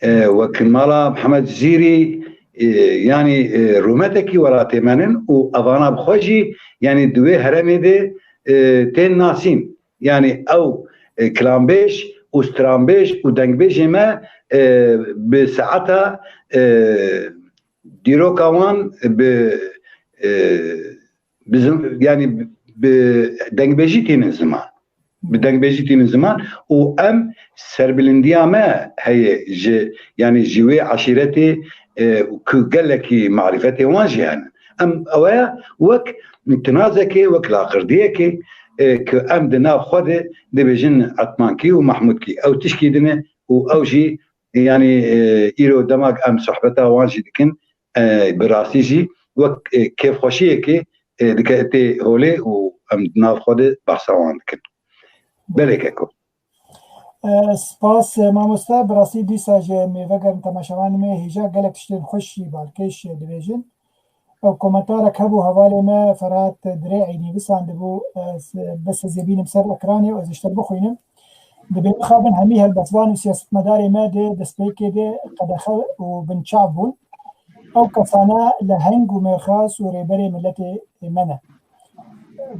e, wek mala Mihemed Zîrî, e, yani, e, rûmetekî welatê me nin û evana bi xwe jî, yani di wê herêmê de, e, tên nasîn. Yani ew, e, kilambêj û stranbêj û dengbêjê me, e, bi saeta, e, dîroka wan bi, e, bi zim-, yani bi dengbêjî tînin ziman. Bi dengbêjî tînin ziman û em serbilindiya me heye ji, yani ji wê eşîretê, e, ku gelekî marîfetê wan jî hene. Em ew ya wek tinazekê, wek laqirdiyekê, e, ku em di nav xwe de dibêjin Etmankî û Mehmûdkî. Ew tişkî din e û ew jî yani, e, îro dema em sohbeta wan jî dikin, e, bi rastî jî wek, e, kêfxweşiyekê, e, dike tê holê û em di nav xwe de behsa wan dikin. Belê keko. E, spas, e, mamoste, bi rastî dîsa jî em ê vegerin temaşevanê me hêja gelek tiştên xweş jî balkêş dibêjin. Ew komentarek hebû, hevalê me Ferhat Dirê'î nivîsandibû, ez bes ez ê bînim ser ekranê û ez ji te bixwînim. Dibê mixabin hemî helbestvan û siyasetmedarê me di destpêkê de qedexe û binçav bûn. Ew kesane leheng û mêrxas û rêberê miletê me ne.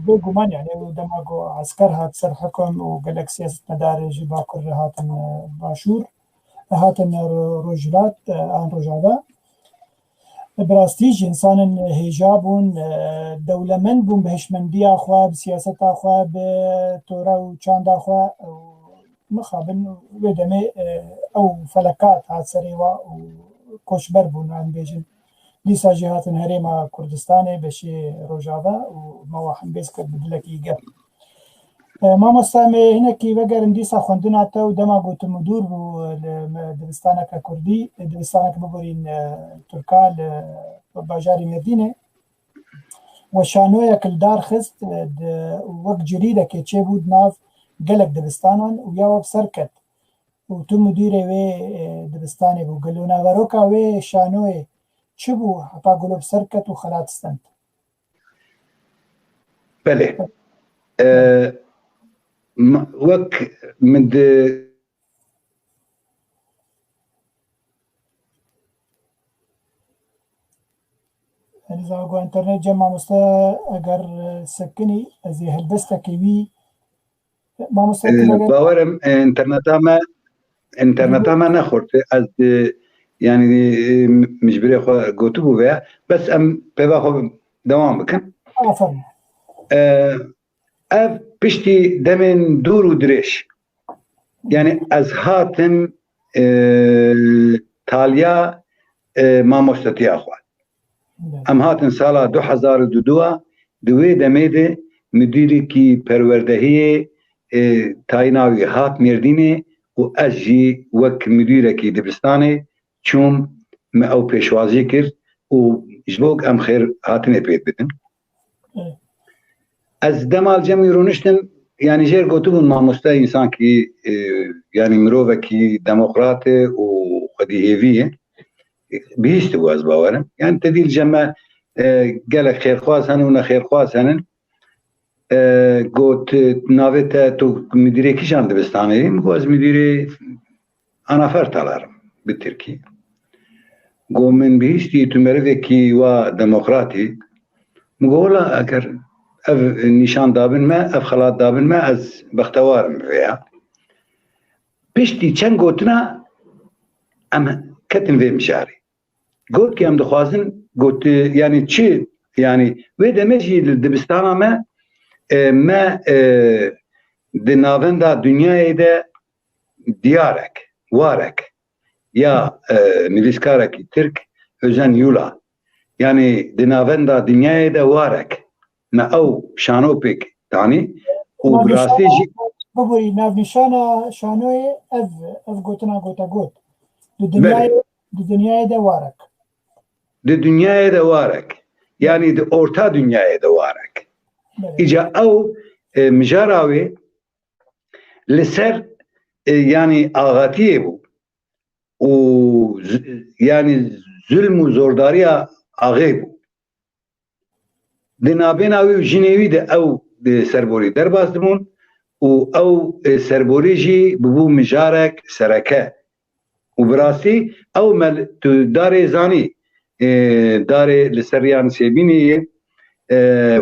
Bêguman, yani, ew dema ku esker hat ser hikum û gelek siyasetmedar ji Bakur re hatin, e, Başûr, hatin, e, Ro-, Rojhilat, e, an Rojava. Bi rastî jî însanên hêja bûn, e, dewlemend bûn bi hişmendiya xwe, bi siyaseta xwe, bi tore û çanda xwe û mixabin wê demê, e, ew felekat hat serê wa û koçber bûn, em bêjin. Dîsa jî hatin herêma Kurdistanê, beşê Rojava û me wa hembêz kir bi dilekî germ. E, mamosta, em ê hinekî vegerin dîsa xwendina te û dema ku tu midûr bû li me dibistaneke kurdî, dibistaneke biborîn, e, Tirka li bajarê Mêrdînê. We şanoyek li dar xist, e, di, wek cirîdekê çêbû di nav gelek dibistanan û ya we bi ser ket. Û tu midûrê wê, e, dibistanê bû. Gelo naveroka wê şanoyê çi bû heta gelo bi ser ket û xelat stend? Belê. E, ma-, wek min di Hêza ku înternet cem mamoste, eger, e, sekinî, ez ê helbestekê wî, mamoste, e, tu veger- bawerim, e, înterneta me, înterneta me nexurt. Ez, e, yani, e, min ji birê xwe gotibû veya. Bes em pêva xwe dewam bikin. Aferin. E, Ev piştî demên dûr û dirêj. Yani ez hatim, e, taliya, e, mamostetiya xwe. Em hatin sala du hezar û duduwa, di wê demê de müdîrekî perwerdehiyê, e, tayîna wî hat Mêrdînê û ez jî wek müdîrekî dibistanê çûm, me ew pêşwazî kir û ji bo em xêr hatinê pê bidin. Evet. Ez dema li cem wî rûniştim, yani jêr gotibûn mamoste însankî, e, yani mirovekî demokrat e û xwedî hêvî ye. Bihîstibû ez bawerim. Yani te dî li cem me, e, gelek xêrxwaz henin û nexêrxwaz henin. E, got, navê te tu müdîrê kîjan dibistanê yî? Min got, ez müdîrê Anafer Talar im, bi tirkî. Got, min bihîstî tu merivekî wa demokratî. Min got, wela eger ev nîşan dabin me, ev xelat dabin me, ez bextewar im vêya. Piştî çend gotina em ketin vê mijarê. Got ki em dixwazin, got, e, yani çi, yani wê demê jî li dibistana me, e, me, e, di navenda dinyayê de diyarek, warek ya, e, nivîskarekî Tirk, Özen Yula, yani di navenda dinyayê de warek me ew şano pêk danî û bi rastî jî Bibûrî, navnîşana şanoyê ev, ev gotina gote got. Di dinyayê, di dinyayê de warek. Di dinyayê de warek. Yani di orta dinyayê de warek. Belê. Îca ew, e, mijara wê li ser, e, yani axatiyê bû û z-, yani zulm û zordariya axê bû. Di nabêna wî û jinê wî de ew, e, serborî derbas dibûn û ew, e, serborî jî bibû mijarek sereke. Û bi rastî ew me li, tu darê zanî, e, darê li ser yan Sêbînê ye, e,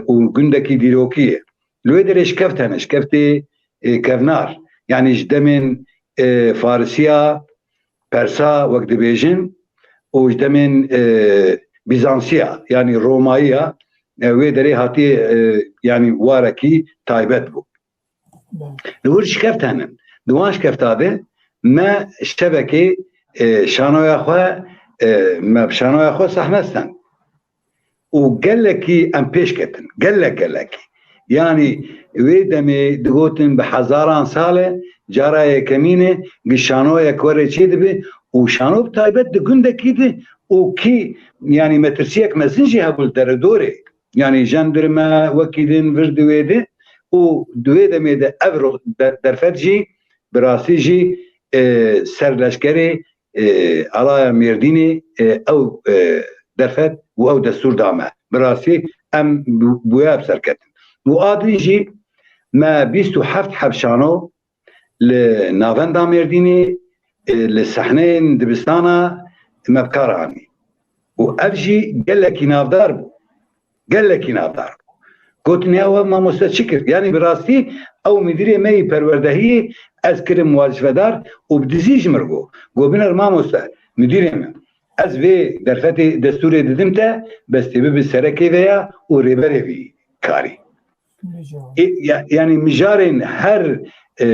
û gundekî dîrokî ye. Li wê derê şikeft hene, şikeftê, e, kevnar. Yani ji demên, e, Farisiya, Persa wek dibêjin û ji demên, e, Bîzansiya, yani Romayiya, e, wê derê hatiye, e, yani warekî taybet bû. Li wir şikeft hene. Di wan şikefta de me şevekê, e, şanoya xwe, e, me bi şanoya xwe sehne stend. Û gelekî em pêş ketin. Gelek, gelekî. Yani wê demê digotin bi hezaran sal e, cara yekemîn e, gi şanoyek were çê dibe û şano bi taybet di gundekî de û kî, yani metirsiyek mezin jî hebû li deredorê. Yani jandarme wekî din vir di wê de û di wê demê de ev ro-, de-, derfet jî bi rastî jî, e, serleşkerê, e, alaya Mêrdînê, e, ew, e, derfet û ew destûr da me. Bi rastî em bi, bi wê ev serketin. Û a din jî me bîst û heft heb şano li navenda Mêrdînê, e, li sehneyên dibistana me bi kar anî. Û ev jî gelekî navdar bû. Gelekî navdar bû. Gotin, ya we mamoste çi kir? Yani bi rastî ew müdîrê me yî perwerdehiyê ez kirim wazîfedar û bi dizî ji mir got. Got, biner mamoste, müdîrê me. Ez vê derfetê destûrê didim te, bes tê bibi serekê veya û rêberê vî karî. Ê, ya-, yani mijarên her, e,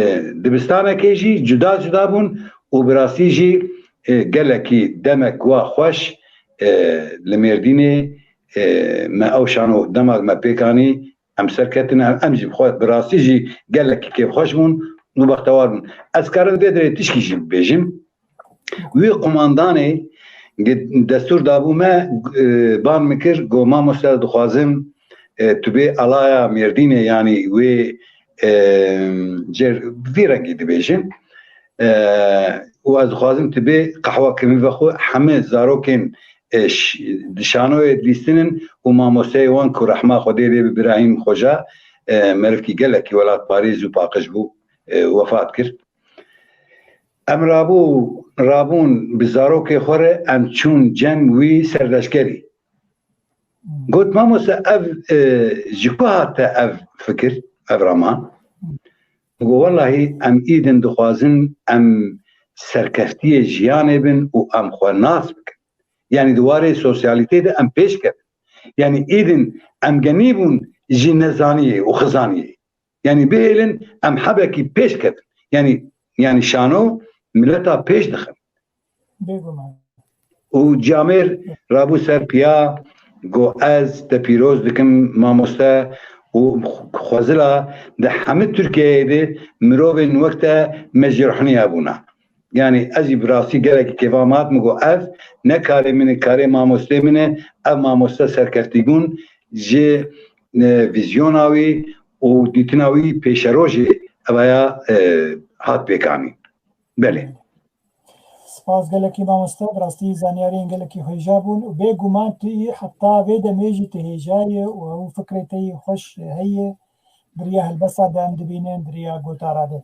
dibistanekê jî cuda cuda bûn û bi rastî jî, e, gelekî demek wa xweş, e, li Mêrdînê, e, me ew şano dema me pêk anî, em serketin, em, em jî bi xwe bi rastî jî gelekî kêfxweş bûn û bextewar bûn. Ez karim vê derê tişkî jî bibêjim. Wî qumandanê destûr dabû me, e, ban min kir, got, mamoste, dixwazim, e, tu bê alaya Mêrdînê, yanî wê, e, cêr vî rengî dibêjin. E, û ez dixwazim tu bê qehwekê min vexwe, hemî zarokên, e, ş-, di şanoyê dilîstinin û mamosteyê wan ku rehma Xwedê lê bi Birahîm Xoca, e, merivkî gelekî welatparêz û paqij bû, e, wefat kir. Em rabû, rabûn bi zarokê xwe re em çûn cem wî serleşkerî. Got, mamoste, ev, e, ji ku hat te ev fikir, ev raman? Got, wellahî em îdin dixwazin em serkeftiyê jiyanê bin û em xwe nas bikin. Yanî di warê sosyalîtê de em pêş kevin. Yanî îdin em genî bûn ji nezaniyê û xizaniyê. Yanî bihêlin em hebekî pêş kevin. Yanî, yanî şano mileta pêş dixin. Bêguman. Û camêr rabû ser piya, got, ez te pîroz dikim mamoste, û xwezila di hemî Tirkiyeyê de mirovên wek te me jî ruhniya bûna. Yanî ez jî bi rastî gelekî kêfa me hat, min got, ev ne karê min e, karê mamostê min e, ev mamoste serkeftî bûn ji, e, vîzyona wî û dîtina wî pêşerojê evaya, e, hat pêkanîn. Belê. Spas gelekî mamoste, bi rastî zanyariyên gelekî hêja bûn û bêguman tu yî heta vê demê jî tu hêja yî û ew fikrê te yî xweş heye. Di riya helbesta de em dibînin, di riya gotara de.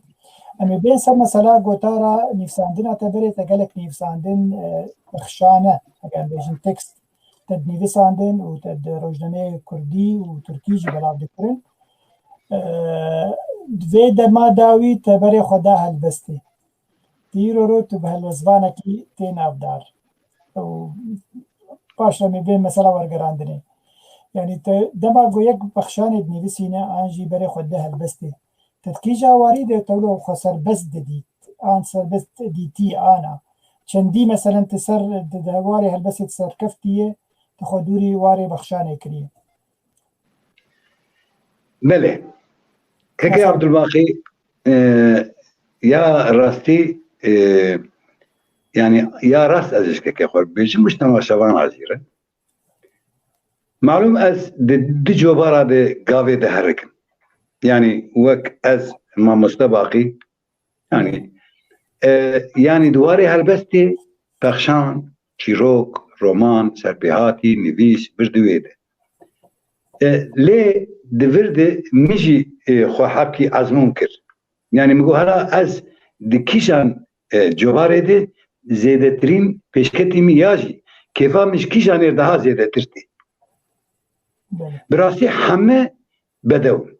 Em ê bên ser mesela gotara nivîsandina te, berê te gelek nivîsandin, e, bexşane, eger bêjin tekst, te dinivîsandin û te di rojnameyê kurdî û tirkî jî belav dikirin. E, di vê dema dawî te berê xwe da helbestê. Îro ro tu bi helbestvanekî tê navdar. Û paş re em ê bên mesela wergerandinê. Yanî te dema ku yek bexşanê dinivîsîne an jî berê xwe de helbestê. Te di kîja warî de tewlo xwe serbest didît, an serbest dîtî ana. Çendî meselen tu ser di, di warê helbestê tu serkeftî yê, tu xwe dûrî warê bexşanê kiriye. Belê. Kekê Mesela Abdulbaqî, e, ya rastî, e, yanî ya rast ez ji kekê xwe bibêjim, û ji temaşevan re jî re. Malûm ez di du cobara de gavê de herikim. Yanî wek ez mamoste Baqî, yanî, e, yanî di warê helbestê pexşan, çîrok, roman, serpêhatî, nivîs, vir di wê de. E, lê di vir de min jî, e, xwe hebkî ezmûn kir. Yanî min got, hela ez di kîjan, e, covarê de zêdetirîn pêşketî min ya jî kêfa min ji kîjanê daha zêdetir tê. Belê. Bi rastî heme bedew.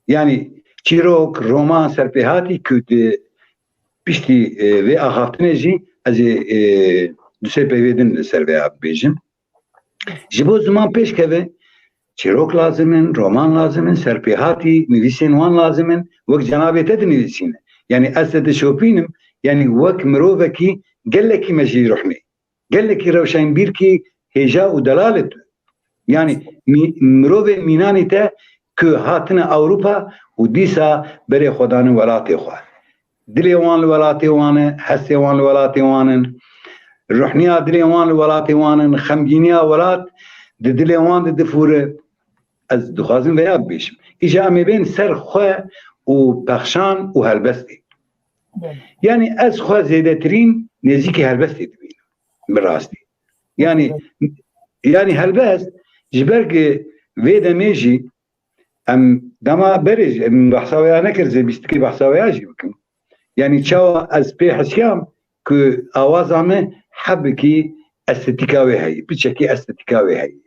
Yanî çîrok, roman, serpêhatî ku di piştî, e, vê axaftinê jî ez ê, e, du sê peyvê din li ser vê bibêjim. Ji bo ziman pêş keve, çîrok lazim in, roman lazim in, serpêhatî, nivîsên wan lazim in, wek cenabê te dinivîsîne. Yanî ez te dişopînim, yanî wek mirovekî gelekî mejî ruhnê. Gelekî rewşenbîrkî hêja û delal e tu. Yanî mî-, mirovên mînanî te ku hatine Ewropa û dîsa berê xwe dane welatê xwe. Dilê wan li welatê wan e, hestê wan li welatê wan in. Ruhniya dilê wan li welatê wan in, xemgîniya welat di dilê wan de difûre. Ez dixwazim veya bibêjim. Îja em ê bên ser xwe û pexşan û helbestê. Belê. Yanî ez xwe zêdetirîn nêzîkî helbestê dibînim. Bi rastî. Yanî, Evet. Yanî helbest ji ber ku vê demê jî em dema berê jî, em behsa wê ya nekir, zê bîstikê behsa wê ya jî bikim. Yanî çawa ez pê hesiyam ku awaza me hebikî estetîka wê heye, piçekî estetîka wê heye yanî.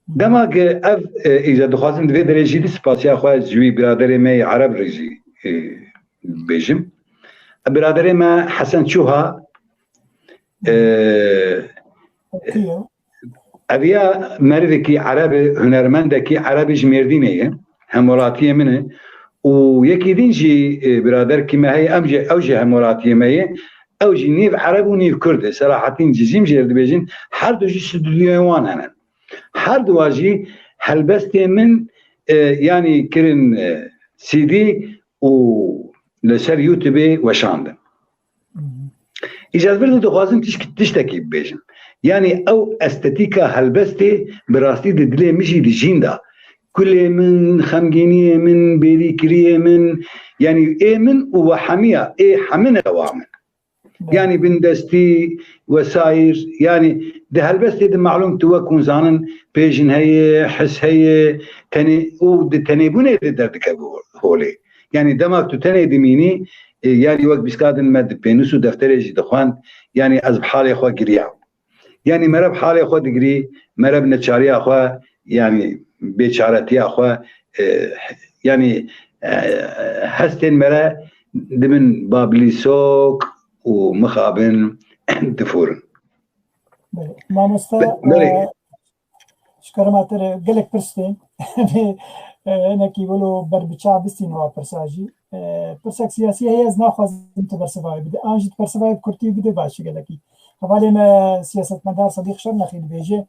Dema ku ev, e, îca dixwazim di vê derê jî di spasiya xwe ji wî biraderê me yê Ereb re jî, e, bêjim. Biraderê me Hesen Çuha, e, Kî ye? Ev ya merivekî Ereb e, hunermendekî Ereb e, ji Mêrdînê ye. Hemwelatiyê min e. Û yekî din jî, e, biraderkî me heye, em jî, ew jî hemwelatiyê me ye. Ew jî nîv Ereb û nîv Kurd e. Selahattin Cizîm jê re dibêjin, her du jî stûdyoyên wan hene. Her duwa jî helbestê min, e, yanî kirin, e, C D û li ser YouTubeê weşandin. Hı hı. Îca ez vir de dixwazim tişk-, tiştekî bibêjim. Yanî ew estetîka helbestê bi rastî di dilê min jî dijîn de. Kulê min, xemgîniyê min, bêrîkiriyê min, yanî ê min û we hemiya, ê hemin e wa min. Belê. Yanî bindestî, wesaîr, yanî di helbestê de malûm tu wek hûn zanin, pêjin heye, his heye, tenê û di tenêbûnê de derdikeve holê. Yanî dema tu tenê dimînî, e, yanî wek bîska din me di pênûs û defterê jî dixwend, yanî ez bi halê xwe giriyam. Yanî mere bi halê xwe digirî, mere bi neçariya xwe, yanî bêçaretiya xwe, e, yanî, e, hestên mere dibin babilîsok û mixabin difurin. Belê. Mamoste, Be-, belê. E, ji kerema te re gelek pirs tên. E, hinekî wilo ber bi çav bistîne wa pirsa jî. E, pirsek siyasî heye, ez naxwazim tu bersiva wê bide. An jî tu bersiva wê bi kurtî bide, baş e gelekî. Hevalê me siyasetmedar Sedîq Şirnexî dibêje,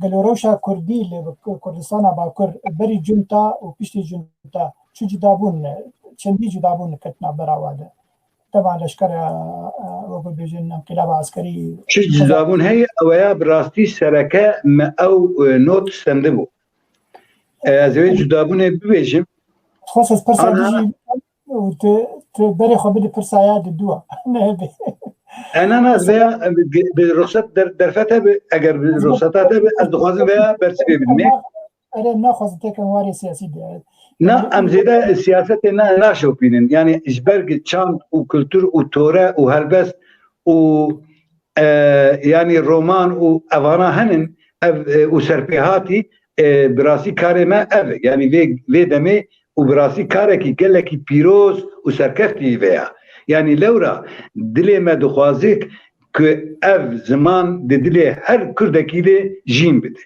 gelo rewşa kurdî li Kurdistana Bakur berî cunta û piştî cunta çi cudabûn, çendî cudabûn ketina bera wa de? Dema leşkera, e, wek bibêjin, enqilaba eskerî. Çi cudabûn heye, ew ya bi rastî sereke me ew, e, not stendibû. E, ez ê wê cudabûnê bibêjim. Xwest ez pirsa Ana- dijî û tu, tu berê xwe bide pirsa ya di dû a. Ne bi. E, na, na, ez vêya, e, bi, bi ruxset der-, derfet hebe, eger bi ruxseta te be, ez dixwazim vêya bersivê bidim. Ere, naxwazim tekem warê siyasî de. Na, em zêde siyasetê na, naşopînin. Yani ji ber çand û kultur û tore û helbest û, e, yani roman û evana henin, ev, e, û serpêhatî, e, bi rastî karê me ev e. Yani vê, vê demê û bi rastî karekî gelekî pîroz û serkeftî vê ya. Yani lewra dilê me dixwazik ku ev ziman di dilê her kurdekî de jîn bide.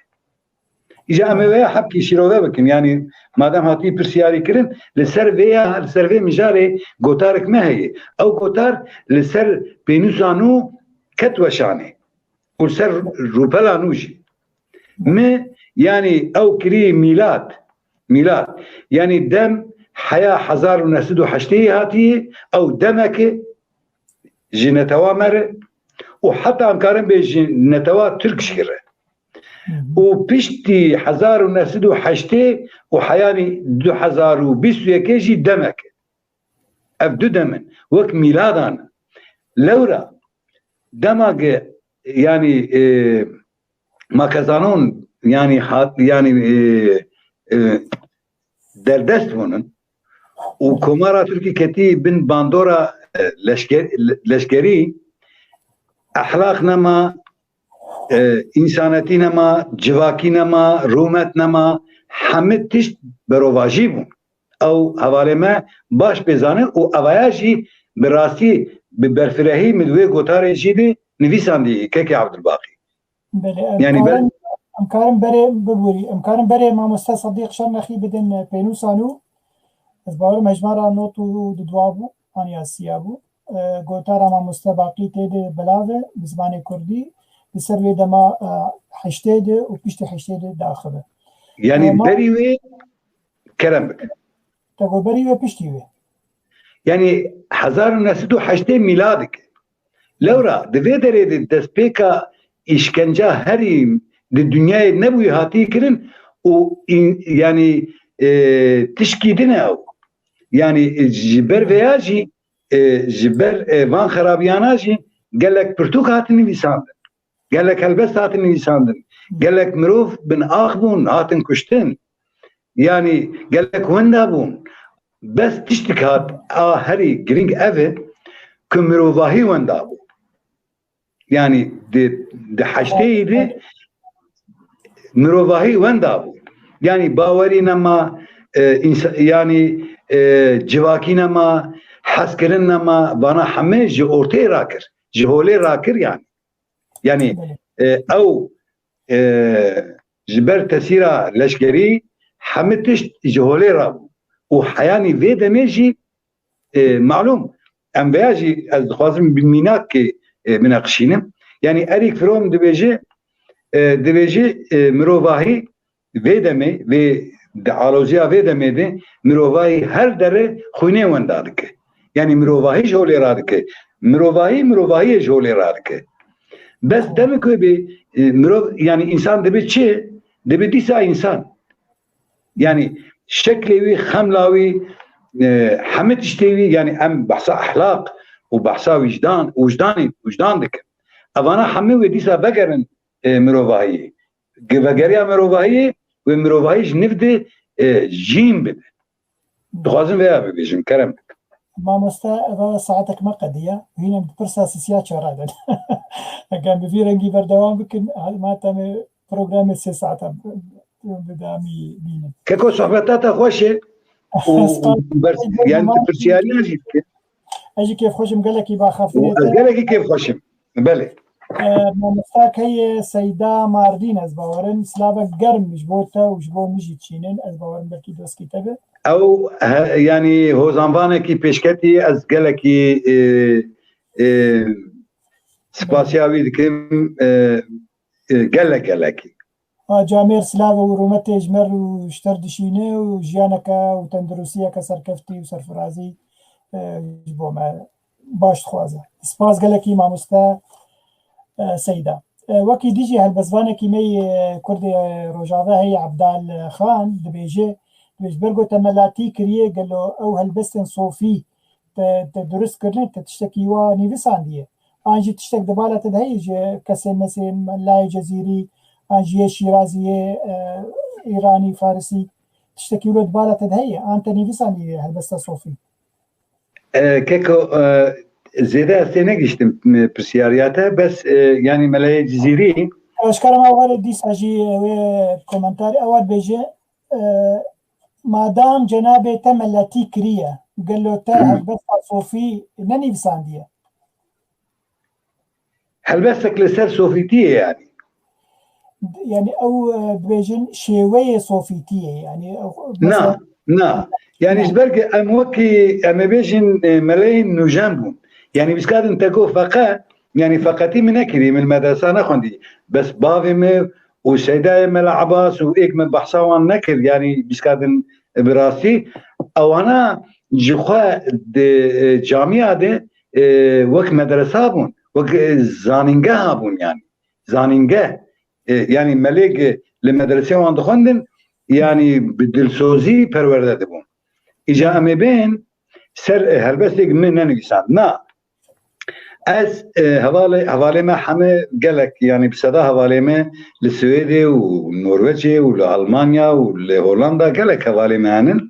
Îja em ê vêya hebkî şîrove bikin. Yanî madem hatî pirsiyarî kirin, li ser vêya, li ser vê mijarê gotarek me heye. Ew gotar li ser pênûsa nû ket weşanê û li ser rûpela nû jî. Mi, yanî ew kirî mîlad, mîlad. Yanî dem heya hezar û neh sed û heştê hatî, ew demek e ji netewa me re û heta em karin bê ji netewa Tirk jî re. Û piştî hezar û neh sed û heştê û heyanî du hezar û bîst û yekê jî demek e. Ev du dem in. Wek mîladan in. Lewra dema ge, yanî, e, makezanon, yanî hat, yanî, e, e, derdest bûnin û Komara Tirkî ketî bin bandora, e, leşker-, le-, leşkerî, ehlaq nema, e, însanetî nema, civakî nema, rûmet nema, hemî tişt berovajî bûn. Ew hevalê me baş pê zanin û evaya jî bi rastî bi berfirehî min wê gotarê jî de nivîsandî kekê Abdulbaqî. Belê, em Yani ber- karin, em karin berê bibûrî. Em karin berê mamoste Sedîq Şirnexî bidin, e, pênûsa nû. Ez bawerim hejmara not û dudwa bû, an ya siya bû. E, gotara mamoste Baqî tê de belav e, bi zimanê kurdî. Li ser wê dema, e, heştê de û piştî heştê de diaxive. Yani E, ma- berî wê kerem bike. Te got berî wê piştî wê. Yani hezar û neh sed û heştê mîladik. Lewra di vê derê de destpêka îşkenca herî di dinyayê nebûyî hatî kirin û în-, yanî, e, tişkî din e ew. Yanî, e, ji ber vêya jî, e, ji ber, e, van xerabiyana jî gelek pirtûk hatin nivîsandin. Gelek helbest hatin nivîsandin. Gelek mirov bin ax bûn, hatin kuştin. Yanî gelek wenda bûn. Bes tiştik hat a herî girîng ev e ku mirovahî wenda bû. Yanî di, di heşteyî de mirovahî wenda bû. Yanî bawerî nema, e, însa-, yanî, e, civakî nema, hezkirin nema, vana heme ji ortê rakir, ji holê rakir yanî. Yanî, Belê. e, ew, e, ji ber tesîra leşkerî hemî tişt ji holê rabû. Û heyanî vê demê jî, e, malûm, em vêya jî ez dixwazim bi mînakê, e, bineqişînim. Yanî Erîk Fromm dibêje, e, dibêje, e, mirovahî vê demê, vê di aloziya vê demê de mirovahî her dere xwînê wenda dike. Yanî mirovahî ji holê radike. Mirovahî, mirovahiyê ji holê radike. Bes demê ku bê, e, mirov, yanî însan dibe çi? Dibe dîsa însan. Yanî şeklê wî, xemla wî, e, hemî tiştê wî, yanî em behsa ehlaq û behsa wîjdan, wijdanê, wijdan dikin. Evana hemî wê dîsa vegerin, e, mirovahiyê. Vegeriya mirovahiyê wê mirovahî ji nîv de, e, jîn bide. Dixwazim vêya bibêjim, kerem bike. Mamoste, eva saetek me qediya. Hîn em di pirsa sisiya çara de. Eger bi vî rengî berdewam bikin, hema em ê programê sê saeta bi, bi devamî bînin. Keko, sohbeta te xweş e. Û, Spas. û bers-, yani tu pirsiyariya jî dike. Ez jî kêfxweş im, gelekî baxaftinê Û ez te. gelekî kêfxweş im. Belê. E, mamosta heye Seyda Mardîn, ez bawerim, silavek germ ji bo te û ji bo min jî çînin, ez bawerim belkî doskî te be. Ew, he, yanî hozanvanekî pêşketî, ez gelekî, e, e, spasiya wî dikim, e, e, gelek gelekî. Ha, camêr silav û rûmetê ji me û ji te re dişîne û jiyaneke û tenduristiyeke serkeftî û serfirazî, e, ji bo me baş dixwaze. Spas gelekî mamoste, e, Seyda. E, wekî dijî helbestvanekî me yê Kurdê Rojava heye Ebdal Xan dibêje, dibêje, ber ku te melatî kiriye, gelo ew helbestên sofî te, te durust kirine, te tiştekî wa nivîsandiye? An jî tiştek di bala te de heye ji kesê mesê Melayê Cezîrî, an jî yê Şîrazî, yê, e, Îranî, Farisî, tiştekî wilo di bala te de heye? An te nivîsandiye helbesta sofî? E, keko, e, zêde ez tê negihiştim, e, pirsiyariya te, bes, e, yanî Melayê Cizîrî. Eşkere ma were dîsa jî wê komentarê ew dibêje, e, madam cenabê te meletî kiriye, gelo te Hmm. helbesta sofî nenivîsandiye? Helbestek li ser sofîtiyê yanî. Yanî ew, e, dibêjin şêweyê sofîtiyê, yanî ew, Na, mesela na. Yanî Na. ji ber ku em wekî, em ê bêjin, e, meleyên nûjen bûn. Yanî biskadin te got feqe, yanî feqetî min nekirî, min medresa nexwendî. Bes bavê min û Seydayê Mela Ebas û êk min behsa wan nekir, yanî biskadin bi rastî. Ewana ji xwe di, e, camiya de, e, wek medresa bûn, wek, e, zanîngeha bûn yanî. Zanîngeh, e, yanî melêk, e, li medresê wan dixwendin, yanî bi dilsozî perwerde dibûn. Îca em ê bên ser, e, helbestê min nenivîsand. Na, ez, e, hevalê, hevalê me heme gelek, yanî bi seda hevalê me li Swêdê û Norwecê û li Almanya û li Hollanda gelek hevalê me henin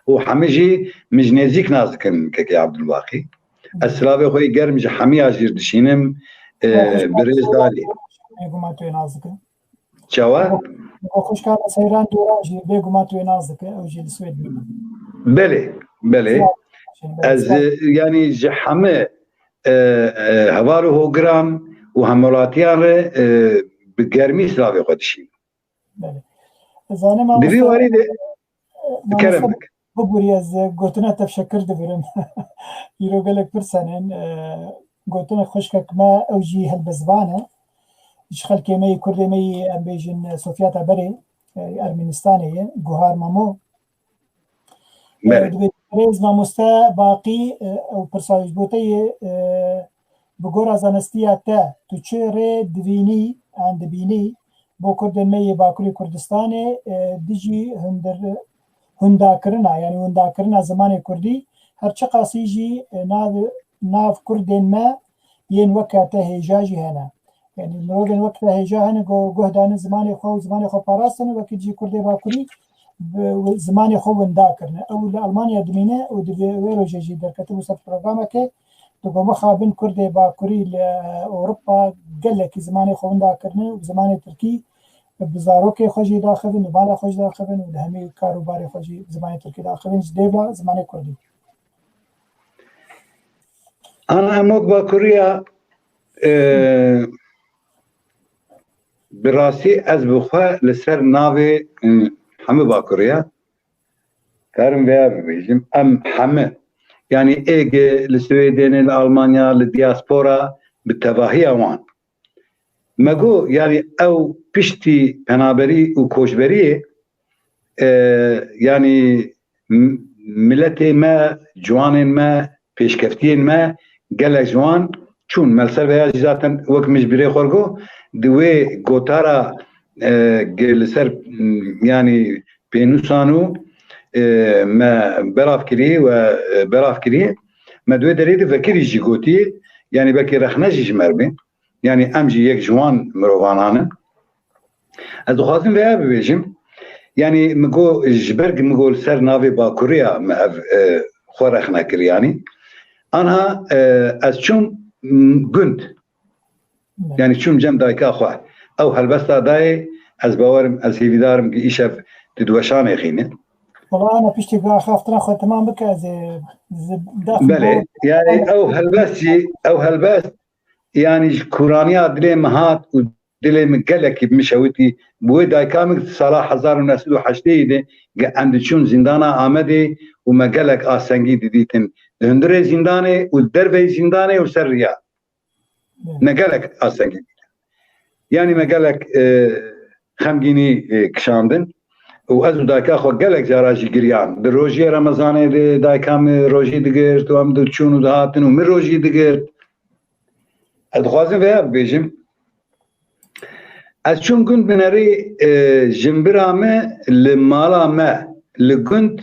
û hemî jî min ji nêzîk nas dikin kekê Abdulbaqî. Ez silavê xwe yê germ ji hemiya jî dişînim, e, Xwe xwişka bi rêz Seyran darî. Bêguman tu yê nas dikin. Çawa? Xwe xwişka Seyran Dûran jî bêguman tu yê nas dike, ew jî li Swêd bû. Belê, belê. Sağ ol. Belê, Ez, sağ ol. e, yanî ji heme, e, e, heval û hogiran û hemwelatiyan re, e, bi germî silavê xwe dişînim. Belê. Zanim Di vî mamoste, warî de mamoste kerem bik. Bibûrî ez gotina te fişekir dibirim. Îro gelek pirs henin. E, gotinek xwişkek me, ew jî helbestvan e. Ji xelkê me yî, Kurdê me yî, em bêjin, e, Sofyata Berê, e, Ermenistanê ye, Guhar Mamo. Belê. Dibê birêz mamoste Baqî, e, ew pirsa ji bo te yê, e, bi gora zanestiya te, tu çi rê divînî an dibînî bo Kurdên me yê Bakurê Kurdistanê, e, dijî hundir-, hundakirina, yanî windakirina zimanê Kurdî, her çiqasî jî, e, nav, nav Kurdên me yên weke te hêja jî hene. Yanî mirovên wek te hêja hene ku guh danin zimanê xwe û zimanê xwe parastin, wekî jî Kurdê Bakurî bi zimanê xwe winda kirine. Ew li Almanya dimîne û di vê, wê rojê jî derketibû ser programekê, digo mixabin Kurdê Bakurî li Ewropa gelekî zimanê xwe winda kirine û bi zimanê Tirkî bi zarokê xwe jî daxivin, bi mala xwe jî daxivin û li hemî kar û barê xwe jî bi zimanê Tirkî daxivin, ji dêvla zimanê Kurdî. Ana em wek Bakuriya, e, bi rastî ez bi xwe li ser navê, e, hemû Bakuriya, karim vêya bibêjim, em hemû, yanî êgê li Swêdê ne, li Almanya, li diaspora, bi tevahiya wan. Me got, yanî ew piştî penaberî û koçberiyê, e, yanî m-, miletê me, ciwanên me, pêşkeftiyên me gelek ji wan çûn. Me li ser vêya jî zaten wek min ji bîrê xwe got, di wê gotara, e, ge-, li ser, m, yanî pênûsan û, e, me belav kirî we, e, belav kirî. Me di wê derê de vekirî jî gotî, yanî belkî rexne jî ji me re bê. Yanî em jî yek ji wan mirovanan in. Ez dixwazim vêya bibêjim. Yanî min got, ji ber min got li ser navê Bakuriya me ev, e, xwe rexne kir yanî. Anha, e, ez çûm, m, gund. Yanî çûm cem dayika xwe. Ew helbesta dayê, ez bawerim, ez hêvîdarim ki îşev tu di weşanê xîne. Wala ana piştî ku axaftina xwe temam bike, ez ê, ez ê daxim Belê. Bo- Yanî ew helbest jî, ew helbest yanî ji kûraniya dilê min hat û dilê min gelekî bi min şewitî. Bi wê dayika min sala hezar û neh sed û heştê de ge em diçûn zîndana Amedê û me gelek astengî didîtin. Di hundirê zîndanê û derveyî zîndanê û ser riya. Me gelek astengî dîtin. Yanî me gelek, e, xemgînî, e, kişandin. Û ez û dayika xwe gelek cara jî giriyan. Di rojiyê Remezanê de dayika min rojî digirt û em diçûn û dihatin û min rojî digirt. Ez dixwazim vêya bibêjim. Ez çûm gund binerî, e, jinbira me li mala me, li gund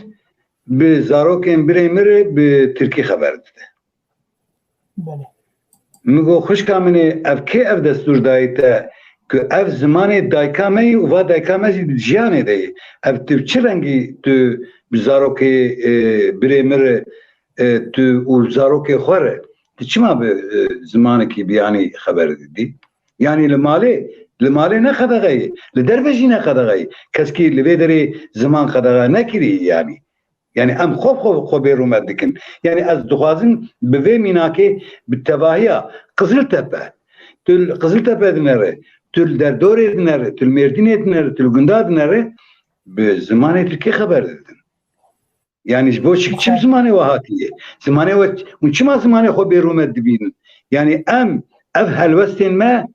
bi zarokên birê min re bi tirkî xeber dide. Belê. Min got, "Xwişka min ê, ev kê ev destûr dayî te ku ev zimanê dayika me yî û va dayika me jî di jiyanê de yî. Ev tu bi çi rengî tu bi zarokê, e, birê min re, e, tu û zarokê xwe re, tu çima bi, e, zimanekî biyanî xeber didî? Yanî li malê, li malê ne qedexe yî, li derve jî ne qedexe yî. Keskî li vê derê ziman qedexe nekirî yanî." Yanî em xwe, xwe, xwe bêrûmet dikin. Yanî ez dixwazim bi vê mînakê, bi tevahiya Qiziltepe, tu li Qiziltepe dinere, tu li derdorê dinere, tu li Mêrdînê dinere, tu li gunda dinere, bi zimanê tirkî xeber didin. Yanî ji bo çi, çi zimanê we hatiye? Zimanê we, hûn çima zimanê xwe bêrûmet dibînin? Yanî em, ev helwestên me,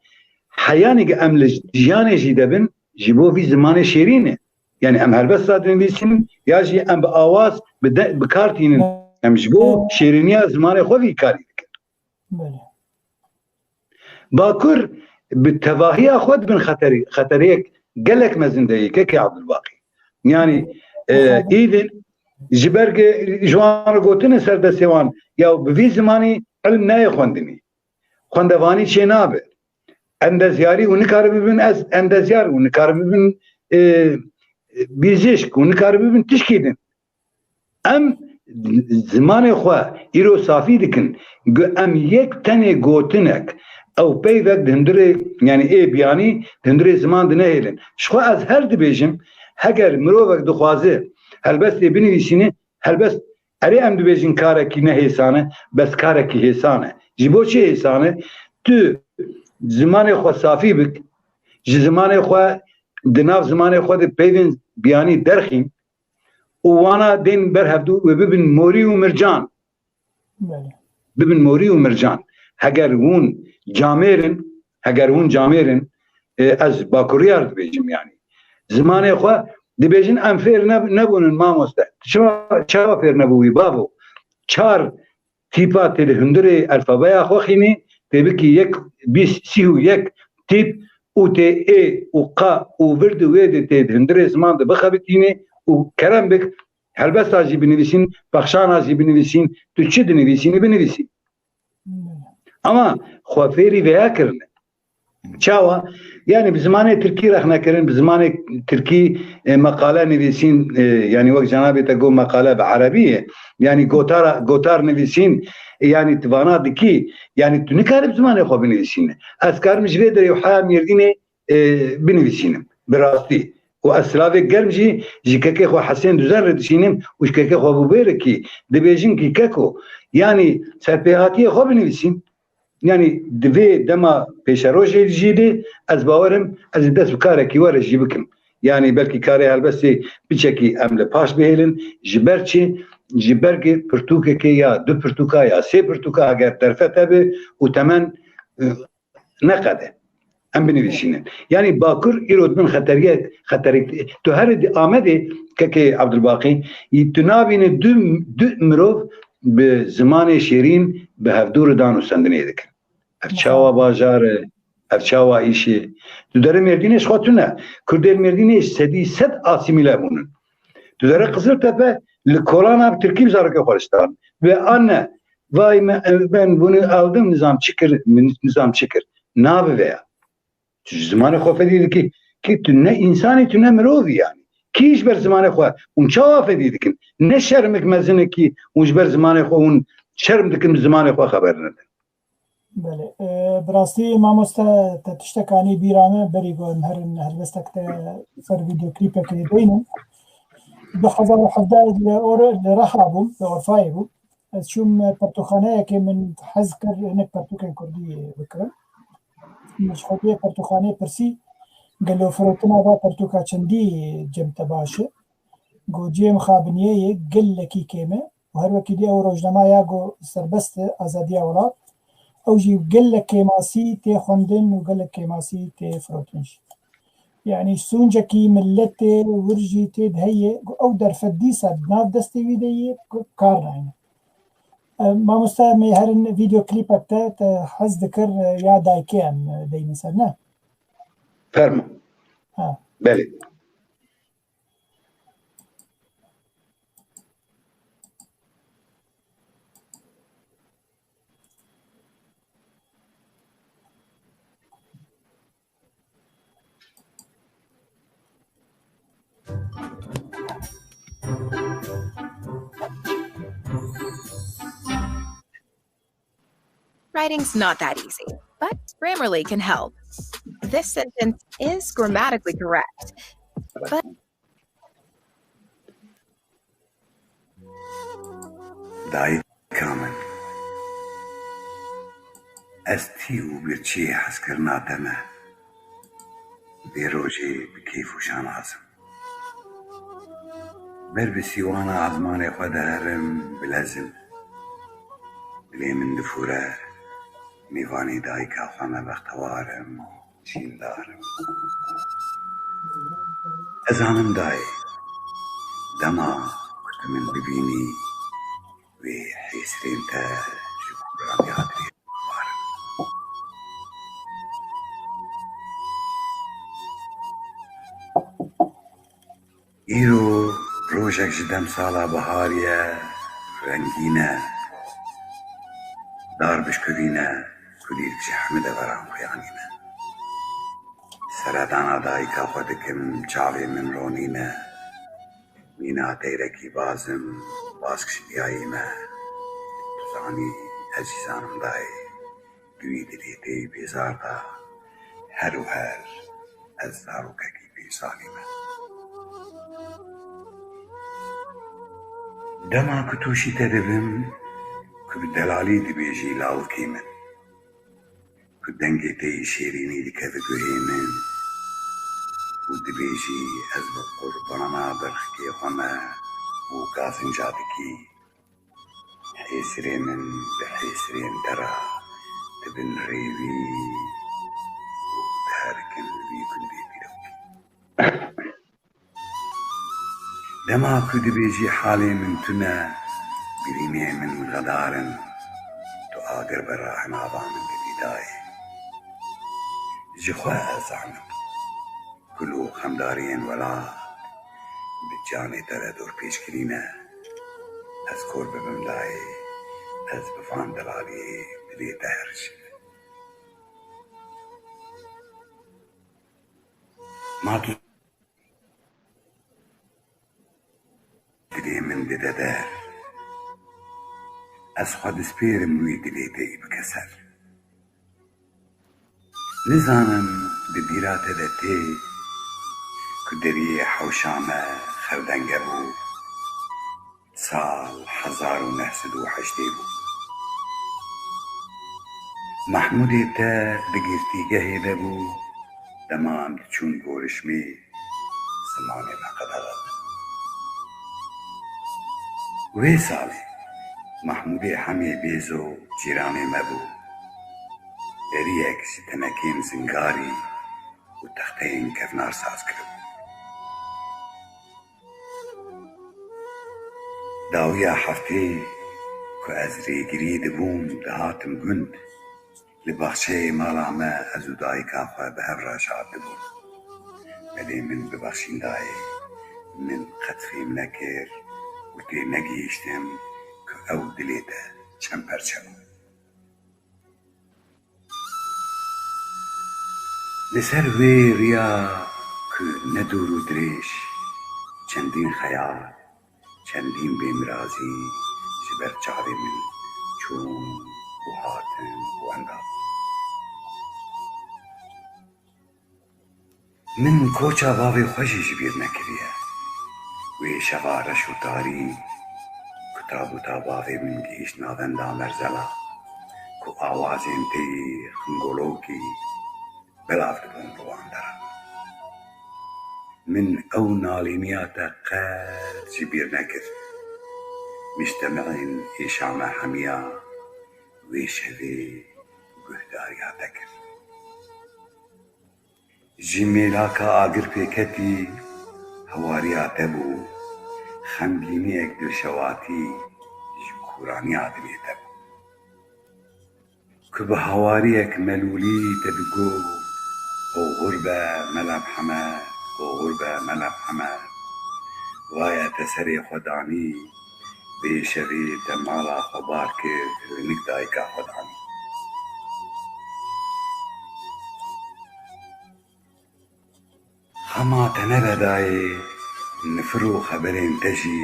heyanî em li jiyanê jî debin, ji bo vî zimanê şêrîn e. Yanî em helbesta dinivîsin ya jî em bi awaz, bi de-, bi kar tînin. Em ji bo şêrîniya zimanê xwe vî karî dikin. Belê. Bakur bi tevahiya xwe dibin xeterî, xeteriyek gelek mezin de yê kekê Abdulbaqî. Yanî, e, îdin ji ber ke ji wan re gotine ser destê wan, ya bi vî zimanî ilm nayê xwendinî. Xwendevanî çê nabe. Endezyarî û nikare bibin ez endezyar û nikare bibin, e, bijîşk û nikare bibin tişkî din. Em zimanê xwe îro safî dikin. Gu-, em yek tenê gotinek, ew peyvek di hundirê, yanî ê biyanî di hundirê ziman dinehêlin. Ji xwe ez her dibêjim, heger mirovek dixwaze helbestê binivîsîne, helbest erê em dibêjin karekî ne hêsan e, bes karekî hêsan e. Ji bo çi hêsan e? Tu zimanê xwe safî bik, ji zimanê xwe, di nav zimanê xwe de peyvên biyanî derxîn, û wana dên ber hevdû wê bibin morî û mircan. Belê. Bibin morî û mircan. Heger hûn camêr in, heger hûn camêr in, e, ez bakuriyar dibêjim yanî. Zimanê xwe dibêjin em fêr ne-, nebûnin mamoste. Çima, çawa fêr nebûyî bavo? Çar tîpa tê di hundirê alfabeya xwe xînî, tê bikî yek, bîst, sî û yek tîp û tê ê û qa û vir di wê de tê di hundirê ziman de bixebitînê û kerem bik, helbesta jî binivîsîn, pexşana jî binivîsîn, tu çi dinivîsînî binivîsî. Ama xwe fêrî vêya kirine. Çawa? Yanî bi zimanê tirkî rexne kirin, bi zimanê tirkî, e, meqale nivîsîn, e, yanî wek cenabê te got meqale bi erebî ye. Yanî gotara, gotar nivîsîn, e, yanî tu vana dikî, yanî tu nikarî bi zimanê xwe binivîsîne. Ez karim ji vê derê û heya Mêrdînê, e, binivîsînim. Bi rastî. Û ez silavê germ jî ji kekê xwe Hesên Duzen re dişînim û ji kekê xwe Bûbêrekî dibêjin kî keko, yanî serpêhatiyê xwe binivîsîn. Yanî di vê dema pêşerojê jî de ez bawer im ez ê dest bi karekî we re jî bikim. Yanî belkî karê helbestê piçekî em li paş bihêlin. Ji ber çi? Ji ber ki pirtûkekê ya du pirtûka ya sê pirtûka heger derfet hebe û temen, e, neqede. Em binivîsînin. Yanî Bakur îro dibin xeteriyek, xeterek. Tu herî di Amedê, kekê Abdulbaqî, yî tu nabîne du, du mirov bi zimanê şêrîn bi hevdû re dan û sendinê dikin. Ev çawa bajar e, ev çawa îş e. Tu derê Mêrdînê ji xwe tune. Kurdê li Mêrdînê sedî sed asîmîle bûnin. Tu derê Qiziltepe li kolana bi tirkî bi zarokê xwe diştan. Ve anne, vay me, ben bunu aldım, nizam çi kir, nizam çi kir. Nabe veya. Tu ji zimanê xwe fedî dikî, ki tu ne însanî, tu ne mirovî yanî. Kî ji ber zimanê xwe hûn çawa fedî dikin? Ne şermek mezinekî hûn ji ber zimanê xwe hûn şerm dikin bi zimanê xwe xeber nedin. Belê. E, bi rastî mamoste te tiştek anî bîra me, berî ku em herin helbestek te ser vîdeoklîpekê deynin. Du hezar û hevdeh li Or-, li Reha bûm, li Orfayê bûm. Ez çûm pertûkxaneyekê, min hez kir hinek pertûkên kurdî bikirim. Min ji xwediyê pertûkxaneyê pirsî, gelo firotina va pertûka çendî cem te baş e? Got, cihê mixabiniyê yê gelekî kêm e û her wekî dî ew rojnama ya ku serbest e, azadiya welat, ew jî gelek kêmasî tê xwendin û gelek kêmasî tê firotin jî. Yanî sûncekî miletê wir jî tê de heye ku ew derfet dîsa di nav destê wî de yê ku kar nayne. E, mamoste, em ê herin vîdeo klîpek te, te hez dikir, e, ya dayikê em, e, deynin ser, ne? Fermo. Ha. Belê. Writing's not that easy, but Grammarly can help. This sentence is grammatically correct, but Dayika min, ez tî û birçiyê hezkirina te me. Vê rojê bi keyf û şanaz im. Ber bi sîwana ezmanê xwe diherim, bilezim. Dilê min difûre, mêvanê dayika xwe me, bextewar im, şîndar im. Ez zanim dayê, dema ku tu min bibînî, wê hêsirên te ji bo radiya dilê xwe bibarin. Îro rojek ji demsala biharî ye, rengîn e. Dar bişkuvîne, kulîlk ji hemî deveran xuyanîne. Seredana dayika xwe dikim, çavê min ronîne. Mîna teyrekî bazim, bask ji diyayî me. Tu zanî, ez jî zanim dayê. Di wî dilê tê yî bêzar da, her û her ez zarokekî pênc salî me. Dema ku tûşî te dibim, ku bi delalî dibêjî lawikê min, ku dengê te yî şêrînî dikeve guhê min û dibêjî, ez bi qurbana birxikê xwe me û gazinca dikî. Hêsirê min bi hêsirên te re dibin rêwî û diherikin li vî gundê dîrokî. Dema ku dibêjî halê min tune, birînê min xedar in, tu agir be rahina va min didî dayê. Ji xwe ez zanim. Kul û xemdariyên welat bi canê te re dorpêç kirîne. Ez kor bibim dayê, ez bi van delaliyê dilê te herijîme. Ma tu dilê min dide der. Ez xwe dispêrim wî dilê te yî bike ser. Nizanim di bîra te de tê ku deriyê hewşa me xerdenge bû. Sal hezar û neh sed û heştê bû. Mehmûdê te di girtîgehê de bû, dema em diçûn Gorişmê, zimanê me qedexe bû. Wê salê Mehmûdê Hemê Bêzo cîranê me bû. Deriyek ji tenekên zingarî û texteyên kevnar saz kiribû. Dawiya heftê ku ez rêgirî dibûm, dihatim gund. Li baxçeyê mala me ez û dayika xwe bi hev re şad dibûn. Belê min bibexşîn dayê, min qet fêm nekir û tê negihîştim ku ew dilê te çend perçe bû. Li ser wê riya ku ne dûr û dirêj, çendîn xeyal, çendîn bêmirazî ji ber çavê min çûn û hatin û wenda bûn. Min koça bavê xwe jî ji bîr nekiriye. Wê şeva reş û tarî ku Tabuta bavê min gihîşt navenda Merzela, ku awazên têr, xingolokî belav dibûn bi wan deran. Min ew nalîniya te qet ji bîr nekir. Mujtemî'ên êşa me hemiya wê şevê guhdariya te kir. Ji mêlaka agir pêketî hewariya te bû, xemgîniyek dilşewatî ji kûraniya dilê te bû. Ku bi hawariyek melûlî te digot, "Oxir be Mela Mihemed, oxir be Mela Mihemed." Vaye te serê xwe danî, vê şevê te mala xwe bar kir, li nik dayika xwe danî. Xema te nebe dayê, nifir û xeberên te jî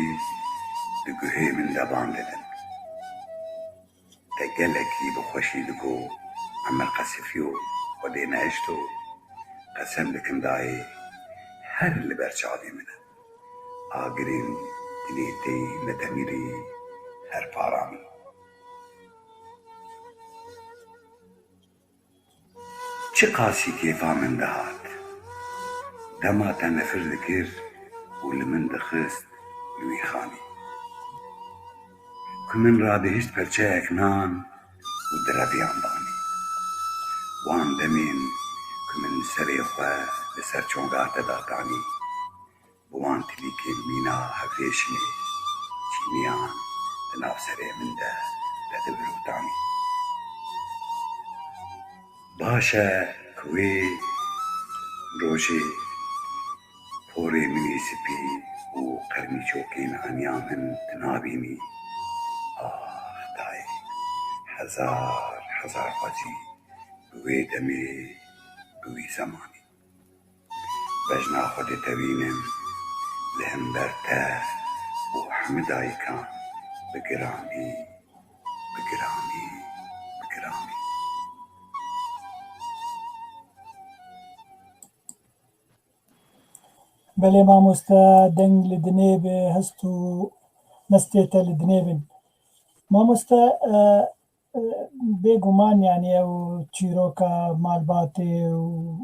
di guhê min de ban didin. Te gelekî bi xweşî digot, Emir Qesifiyo, Xwedê nehişto, qesem dikim dayê, her li ber çavê min e. Agirên dilê te yê netemîrî her para min. Çiqasî kêfa min dihat, dema te nifir dikir û li min dixist li wî xanî. Ku min radihişt perçeyek nan û direviyam banî. Wan demên ku min serê xwe li ser çonga te datanî. Bi wan tilîkên mîna hevhêşinê çîniyan di nav serê min de te divirûtanî. Baş e ku wê rojê porê min ê spî û qermîçokên aniya min tu nabînî. Ax dayê, hezar hezar xwezî bi wê demê, bi wî zemanî. Bejna xwe ditewînim li hember te û hemî dayikan bi giranî, bi giranî, bi giranî. Belê mamoste, deng li dinê be, hest û mestê te li dinê bin. Mamoste, e, Bêguman, yanî ew çîroka malbatê û,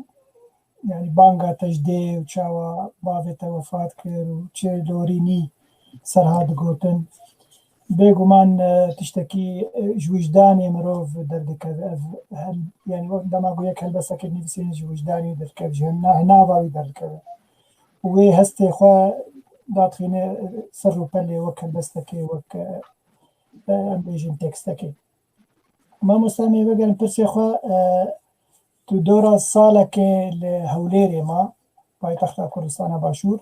yanî banga te ji dê û çawa bavê te wefat kir û çi lorînî ser hat digotin. Bêguman, e, tiştekî, e, ji wijdanê mirov derdikeve. Ev hel-, yanî wek dema ku yek helbestekê nivîsîne ji wijdanê derdikeve, ji hina-, hinava wî derdikeve. Û wê hestê xwe dadixîne ser rûpelê wek helbestekê, wek, e, e, em bêjin tekstekê. Mamoste, em ê vegerin pirsê xwe, e, tu dora salekê li Hewlêrê ma, paytexta Kurdistana Başûr.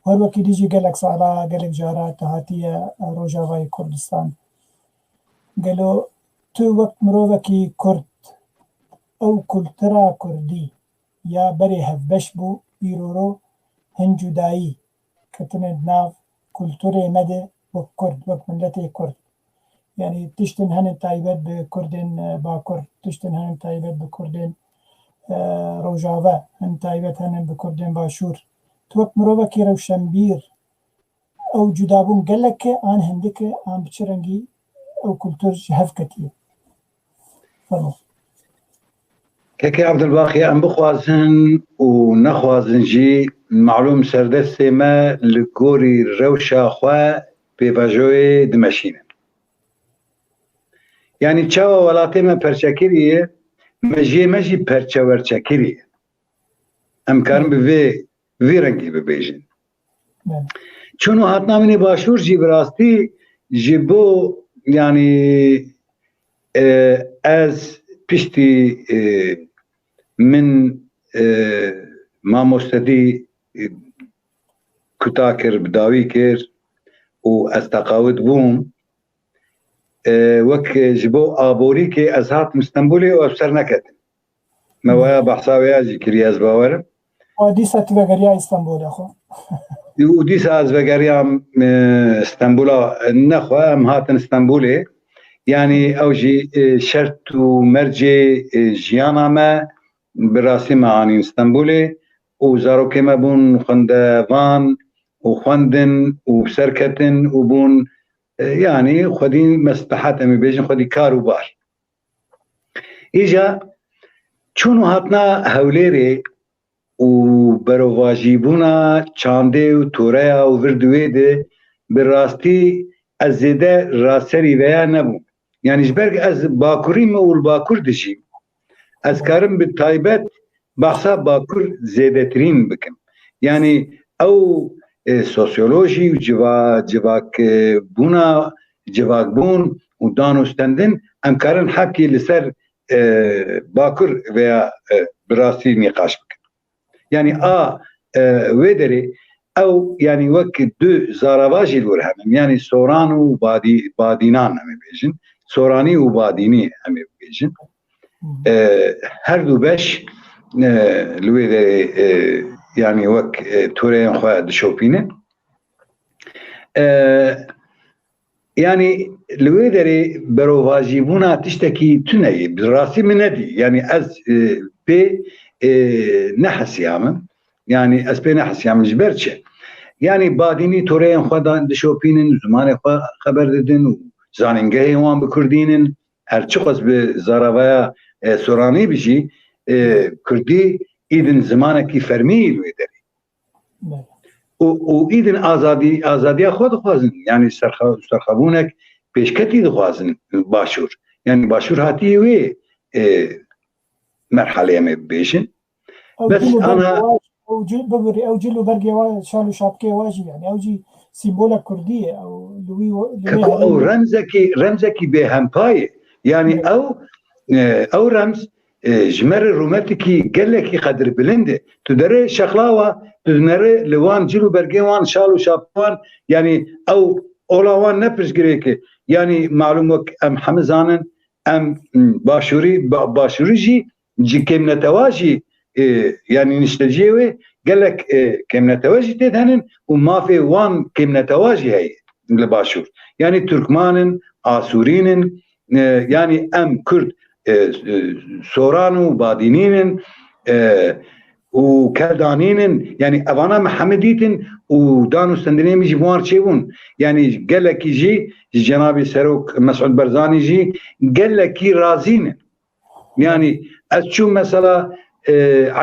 Her wekî dî jî gelek sala, gelek cara tu hatiye Rojavayê Kurdistan. Gelo tu wek mirovekî Kurd, ew kultura Kurdî ya berê hevbeş bû, îroro hin cudayî ketine di nav kulturê me de wek Kurd, wek miletê Kurd. Yanî tiştin henin taybet bi Kurdên, e, Bakur, tiştin henin taybet bi Kurdên, e, Rojave, hin taybet henin bi Kurdên Başûr. Tu wek mirovekî rewşenbîr, ew cudabûn gelek e, an hindik e, an bi çi rengî ew kultur ji hev ketiye? Fermo. Kekê Abdulbaqî, em bixwazin û nexwazin jî, malûm serdestê me li gorî rewşa xwe pêvajoyê dimeşînin. Yanî çawa welatê me perçekirî ye, mejiyê me jî perçewerçekirî ye. Em karin bi vê, vî rengî bibêjin. Belê. Çûn û hatina min ê başûr jî bi rastî ji bo, yanî, e, ez piştî, e, min, e, mamostedî, e, kuta kir, bi dawî kir û ez teqawit bûm. E, wek ji bo aborîkê ez hatim Stenbolê û ev ser neketim. Me waya behsa wê ya jî kiriye, ez bawerim. Û dîsa tu vegeriya Îstanbulê xwe. Û dîsa ez vegeriyam, e, Stenbula, e, nexwe, em hatin Stenbulê. Yanî ew jî, e, şert û mercê, e, jiyana me, bi rastî me anîn Stenbulê û zarokê me bûn xwendevan û xwendin û serketin û bûn e, yanî xwedî meslehet, em ê bêjin xwedî kar û bar. Îja çûn û hatina Hewlêrê û berovajîbûna çandê û toreya û vir di wê de bi rastî ez zêde raserî veya nebûm. Yanî ji ber ez bakurî me û li Bakur dijîm, ez karim bi taybet behsa Bakur zêdetirîn bikim. Yanî ew, e, sosyolojî û civa-, civakbûna, civakbûn û dan û stendin em karin hepkî li ser, e, Bakur veya, e, bi rastî nîqaş bikin. Yanî a, e, wê derê ew, yanî wek du zarava jî li wir henin. Yanî soran û badî-, badînan em ê bêjin. Soranî û badînî em ê bêjin. E, her du beş, e, li wê derê, e, yanî wek, e, toreyên xwe dişopînin. E, Yanî li wê derê berovajîbûna tiştekî tune ye. Bi rastî min nedî. Yanî ez, e, pê, e, nehesiyamim. Yanî ez pê nehesiyamim ji ber çi? Yanî badînî toreyên xwe dan dişopînin, zimanê xwe xeber didin û zanîngehê wan bi kurdî nin. Her çiqas bi zaravaya, e, soranî bijî, e, kurdî îdin zimanekî fermî yî li wê derê. Belê. Û, û îdin azadî, azadiya xwe dixwazin. Yanî serxe-, serxwebûnek pêşketî dixwazin Başûr. Yanî Başûr hatiye wê, e, merhaleyê em ê bibêjin. Ew Bes cil û bergê ana wa, ew cil, bibirî, ew cil û bergê wa, şal û şapkê wa jî, yanî ew jî sîmbolek kurdî ye. Ew li wî, li wê Keko herî ew ye. remzekî, remzekî bêhempa ye. Yanî Evet. ew, e, ew remz, e, ji me re rûmetikî gelekî qedirbilind e. Tu derê şexlawa, tu dinere li wan cil û bergê wan, şal û şapkê wan, yanî ew ola wan ne pirsgirêk e. Yanî malûm wek em hemî zanin, em, m, başûrî, ba-, başûrî jî ji kêmnetewa jî, e, yanî nişteciyê wê gelek, e, kêmnetewa jî tê de henin û mafê wan kêmnetewa jî heye li başûr. Yanî Turkman in, Asûrîn in, e, yanî em Kurd, e, e, Soran û Badînîn in, e, û Keldanîn in, yanî evana me hemî dîtin û dan û stendinê min jî bi wan çêbûn. Yanî gelekî jî ji Cenabê Serok Mesûd Barzanî jî gelekî razî ne. Yanî ez çûm mesela, e,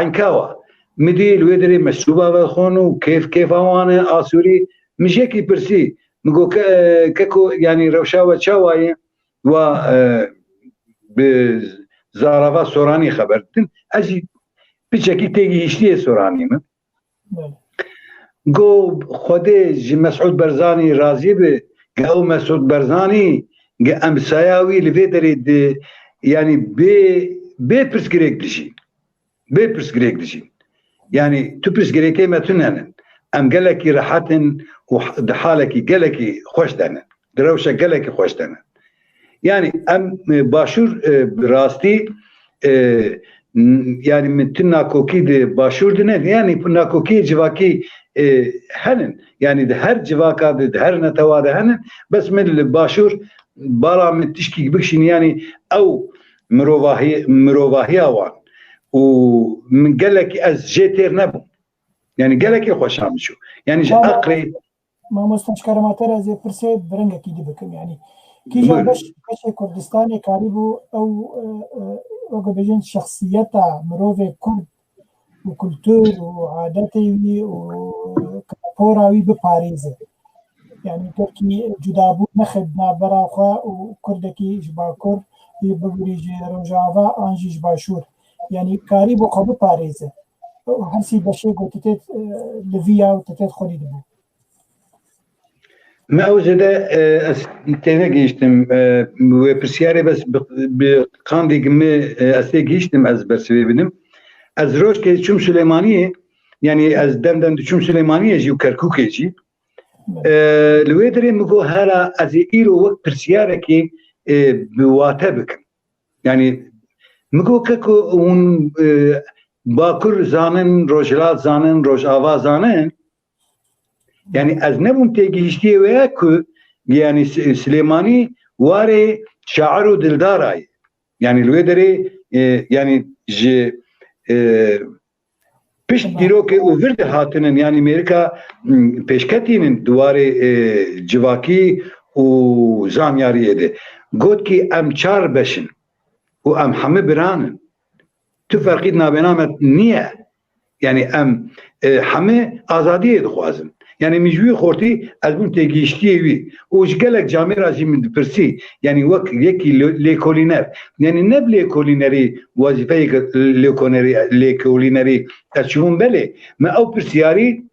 Enkawa. Min dî li wê derê meşrûba vedixwin û kêf kêfa wan e, Asûrî. Min ji yekî pirsî, min got, ke-, keko, yanî rewşa we çawa ye? Wa, e, bi zarava soranî xeber didin. Ez jî piçekî têgihiştiyê soranî min. Belê. Go Xwedê ji Mesûd Barzanî razî be, ge ew Mesûd Barzanî, ge emsaya wî li vê derê di, yanî bê, bê pirsgirêk dijî. Bê pirsgirêk dijî. Yanî tu pirsgirêkê me tune ne. Em gelekî rehet in û di halekî gelekî xweş de ne. Di rewşe gelekî xweş de ne. Yanî em, e, başûr, e, bi rastî, e, n-, yanî min tu nakokî di başûr di ne, yanî nakokiyê civakî, e, henin. Yanî di her civaka de, di her netewa de henin. Bes min li başûr bala min tişkî bikişînî, yanî ew mirovahî-, mirovahiya wan û min gelekî ez jê têr nebûm. Yanî gelekî xweşa min çû. Yanî ji Bala eqrê Mamoste, ji kerema te re ez ê pirsê bi rengekî dî bikim. Yanî kîja Buyurun. beş, beşê Kurdistanê karîbû ew, e, e, weke bêjin şexsiyeta mirovê Kurd û kultur û adetê wî û kapora wî biparêze. Yanî kekî cudabûn nexe di navbera xwe û Kurdekî ji Bakur, bibirî ji Rojava an jî ji Başûr. Yanî karîbû xwe biparêze. Û her sî beşê ku tu tê, e, li vî ya û tu tê xwedî dibû. Me ew zêde, e, ez tênegihîştim, e, wê pirsiyarê bes bi, bi qandê min, e, ez tê gihîştim ez bersivê bidim. Ez rojkê çûm Silêmaniyê, yanî ez dem dem diçûm Silêmaniyê jî û Kerkûkê jî. E, li wê derê min got, hera ez ê îro wek pirsiyarekê, e, bi wate bikim. Yanî min got, keko hûn, e, Bakur zanin, Rojhilat zanin, Rojava zanin. Yanî ez nebûm têgihiştiyê wê ye ku, yanî S-, Silêmanî warê şair û dildara ye. Yanî li wê derê, e, yanî ji, e, pişt Tamam. dîrokê û vir de hatinin, yanî mêrika, m, pêşketînin di warê, e, civakî û zanyariyê de. Got ki em çar beş in û em hemî biran in. Tu ferqî di navbêna me niye. Yani em, e, hemî azadiyê dixwazin. Yani min ji wî xortî ez bûm têgihiştiyê wî. Û ji gelek camêra jî min dipirsî. Yani wek yekî lê-, lêkolîner. Yani ne bi lêkolînerî wezîfeyeke lêkonerî, lêkolînerî ez çûbûm belê. Me ew pirsiyarî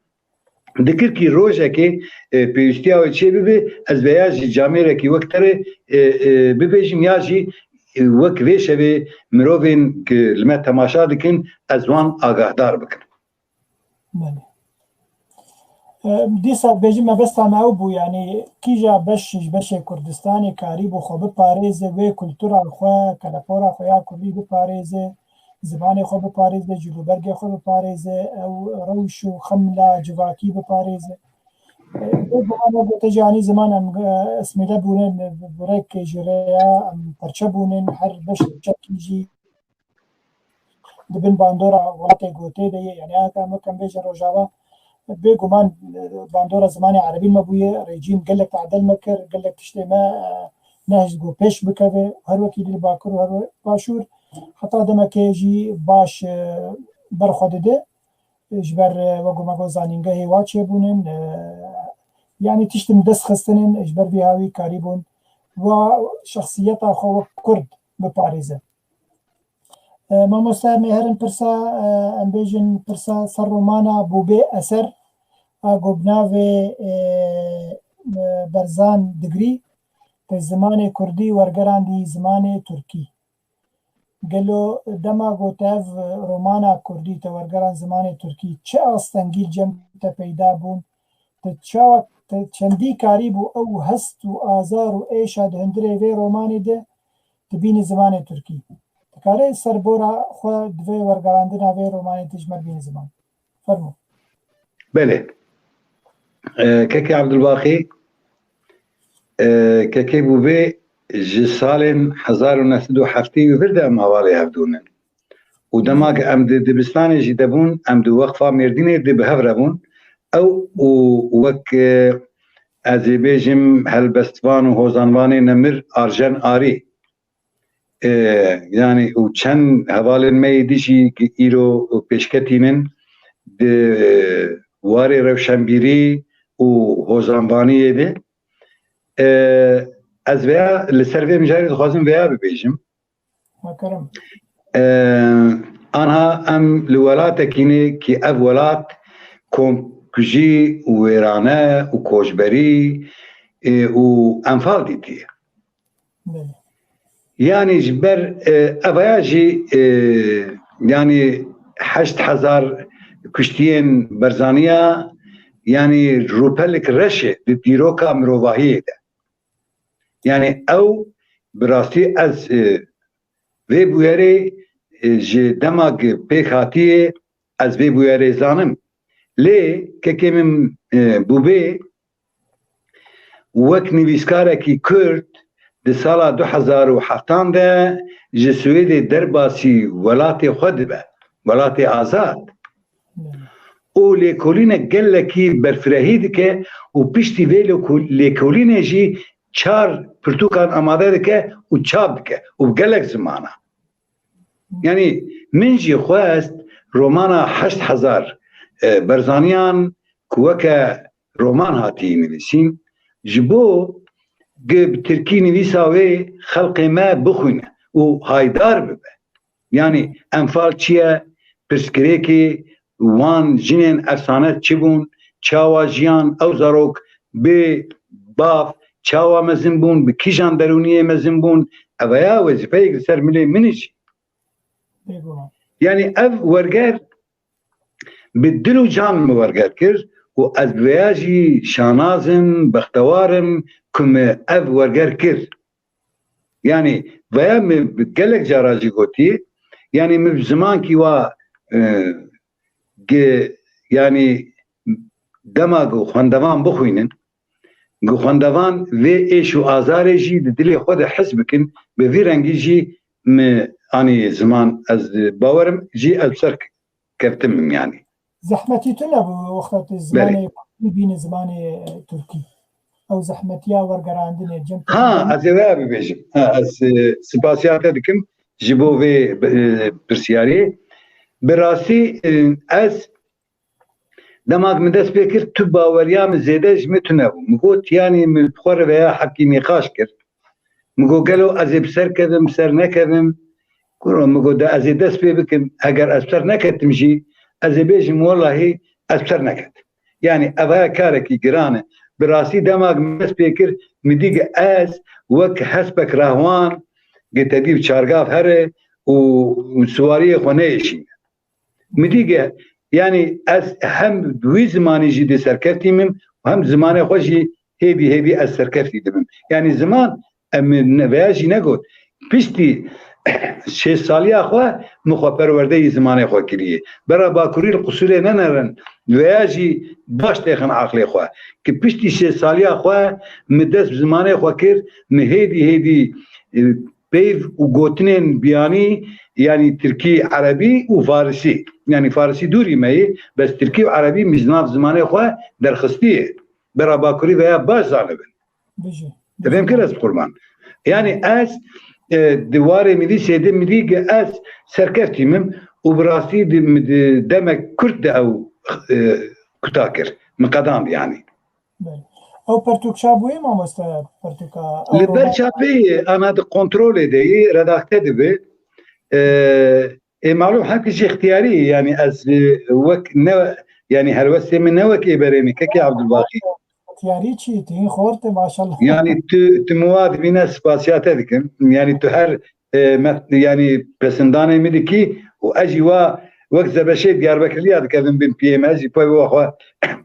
dikir ki rojekê, e, pêwîstiya wê çê bibe, ez veya jî camêrekî wek te re, e, e, bibêjim ya jî, e, wek vê şevê mirovên ki li me temaşa dikin, ez wan agahdar bikim. Belê. E, dîsa bêjim mebesta me ew bû, yani kîja beş ji beşê Kurdistanê karîbû xwe biparêze, wê kultura xwe, kelepora xwe ya kurdî biparêze, zimanê xwe biparêze, cilûbergê xwe biparêze, ew rewş û xemla civakî biparêze. E, bê guman wek gote jî anî ziman em, e, esmîle bûnin, bi rêk ji rêya em perçe bûnin, her beşekî jî di bin bandora welatê gotê de ye. Yani heta em wek em bêjin Rojava, bê guman, e, bandora zimanê erebî me bûye, rejîm gelek tadel me kir, gelek tiştê me, e, nehişt ku pêş bikeve, her wekî dî li Bakur û her we-, Başûr, heta demekê jî baş, e, ber xwe dide. Ji ber, e, wek ku me got zanîngehê wa çêbûnin, e, yani tiştin dest xistinin, ji ber vî hawî karîbûn wa şexsiyeta xwe wek Kurd biparêzin. E, mamoste, em ê herin pirsa, e, em bêjin pirsa ser romana Bûbê Eser a ku bi navê, e, e, Berzan Digrî, te zimanê kurdî wergerandî zimanê tirkî. Gelo dema ku te ev romana kurdî, te wergeran zimanê tirkî, çi astengî li cem te peyda bûn? Te çawa, te çendî karîbû ew hest û azar û êşa di hundirê vê romanê de dibînî zimanê tirkî? Dikarî serbora xwe di vê wergerandina vê romanê de ji me re bînî ziman? Fermo. Belê. E, Kekê Ebdulbaqî, e, Kekê Bûbê ji salên hezar û neh sed û heftê û vir de em hevalê hevdû nin. Û dema ku em di dibistanê jî de bûn, em di Weqfa Mêrdînê de bi hev re bûn. Ew û wek, e, ez ê bêjim, helbestvan û hozanvanê nemir Arjen Arî, e, yani û çend hevalên me yê dî jî ki îro pêşketînin di warê rewşenbîrî û hozanvaniyê de. E, ez veya li ser vê mijarê dixwazim veya bibêjim. Mekerim. E, anha em li welatekî ne ki ev welat komkujî û wêrane û koçberî, e, û enfal dîtiye. Belê. Yani ji ber, e, evaya jî, e, yani heşt hezar kuştiyên Berzaniya, yani rûpelik reş e di dîroka mirovahiyê de. Yani ew bi rastî ez, e, vê bûyerê, e, ji dema ku pêk hatiye ez vê bûyerê zanim. Lê kekê min, e, Bûbê wek nivîskarekî Kurd di sala du hezar û heftan de ji Swêdê derbasî welatê xwe dibe, welatê azad. Û lêkolînek gelekî berfirehî dike û piştî vê lêko-, lêkolînê jî çar pirtûkan amade dike û çap dike û bi gelek zimana. Yani min jî xwest romana heşt hezar, e, Berzaniyan ku weke roman hatî nivîsîn, ji bo ku bi tirkî nivîsa wê xelqê me bixwîne û haydar bibe. Yani enfal çi ye? Pirsgirêkê wan jinên efsane çi bûn? Çawa jiyan ew zarok bê bav çawa mezin bûn? Bi kîjan derûniyê mezin bûn? Eveya wezîfeyek li ser milê min jî. Bêguman. Yani ev werger bi dil û can min werger kir û ez bi vêya jî şanaz im, bextewar im ku min ev werger kir. Yani veya min bi gelek cara jî gotî, yani min bi zimankî wa, e, gi-, yani dema ku xwendevan bixwînin, ku xwendevan vê êş û azarê jî di dilê xwe de his bikin, bi vî rengî jî min anî ziman, ez bawerim jî ez ser keftim yani. Zehmetî tune bû wexta tu zimanê kurdî bînî zimanê tirkî? ew zehmetiya wergerandinê cem Ha, ez ê vê bibêjim. Ha, ez e, spasiya te dikim ji bo vê e, pirsiyarê. Bi rastî e, ez dema min dest pê kir, tu baweriya min zêde ji min tune bû. Min got, yanî min bi xwe re veya heqî nîqaş kir. Min got, gelo ez ê bi ser kevim, bi ser nekevim? Kuro, min got, de ez ê dest pê bikim. Eger ez bi ser neketim jî, ez ê bêjim, welahî ez bi ser neketim. Yanî ev heye karekî giran e. Bi rastî dema min dest pê kir, min dî ez wek hespek rahwan, gi te dî bi çargav here û siwariyê xwe neyêşîne. Min dî yanî ez hem bi wî zimanî jî di serkeftî min û hem zimanê xwe jî hêdî hêdî ez serkeftî dibim. Yanî ziman, em ne- veya jî negot. Piştî şêst saliya xwe min xwe perwerdeyî zimanê xwe kiriye. Bera bakurî li qusûrê nenerin veya jî baş têxin aqlê xwe. Ki piştî şêst saliya xwe min dest bi zimanê xwe kir, min hêdî hêdî e, peyv û gotinên biyanî, yanî tirkî, erebî û farisî. Yanî farisî dûrî me yê, bes tirkî û erebî min ji nav zimanê xwe derxistiye. Bera bakurî veya baş zanibin. Bijî. Te fêm kir ez bi qurban. Yanî ez e, di warê min dî sêdê min dî ge ez serkeftî min û bi rastî di, di demek kurt de ew e, kuta kir. Min qedand yanî. Belê. Ew pertûk çap bûye mamoste, pertûka ew Li ber roman- çapê ye, ana di kontrolê de ye, redakte dibe. E, e, malum hemkî jî ixtiyarî ye, yanî ez e, wek ne, yanî helwestê min ne wek ê berê min, kekê Abdulbaqî. Ixtiyarî çi? Tu hîn xort e, maşallah. Yanî tu, tu min wa dibîne spasiya te dikim. Yanî tu her e, me, yanî pesindanê min dikî û ez jî wa wek zebeşê Diyarbekirliya dikevim bin piyê me, ez jî pey wa xwe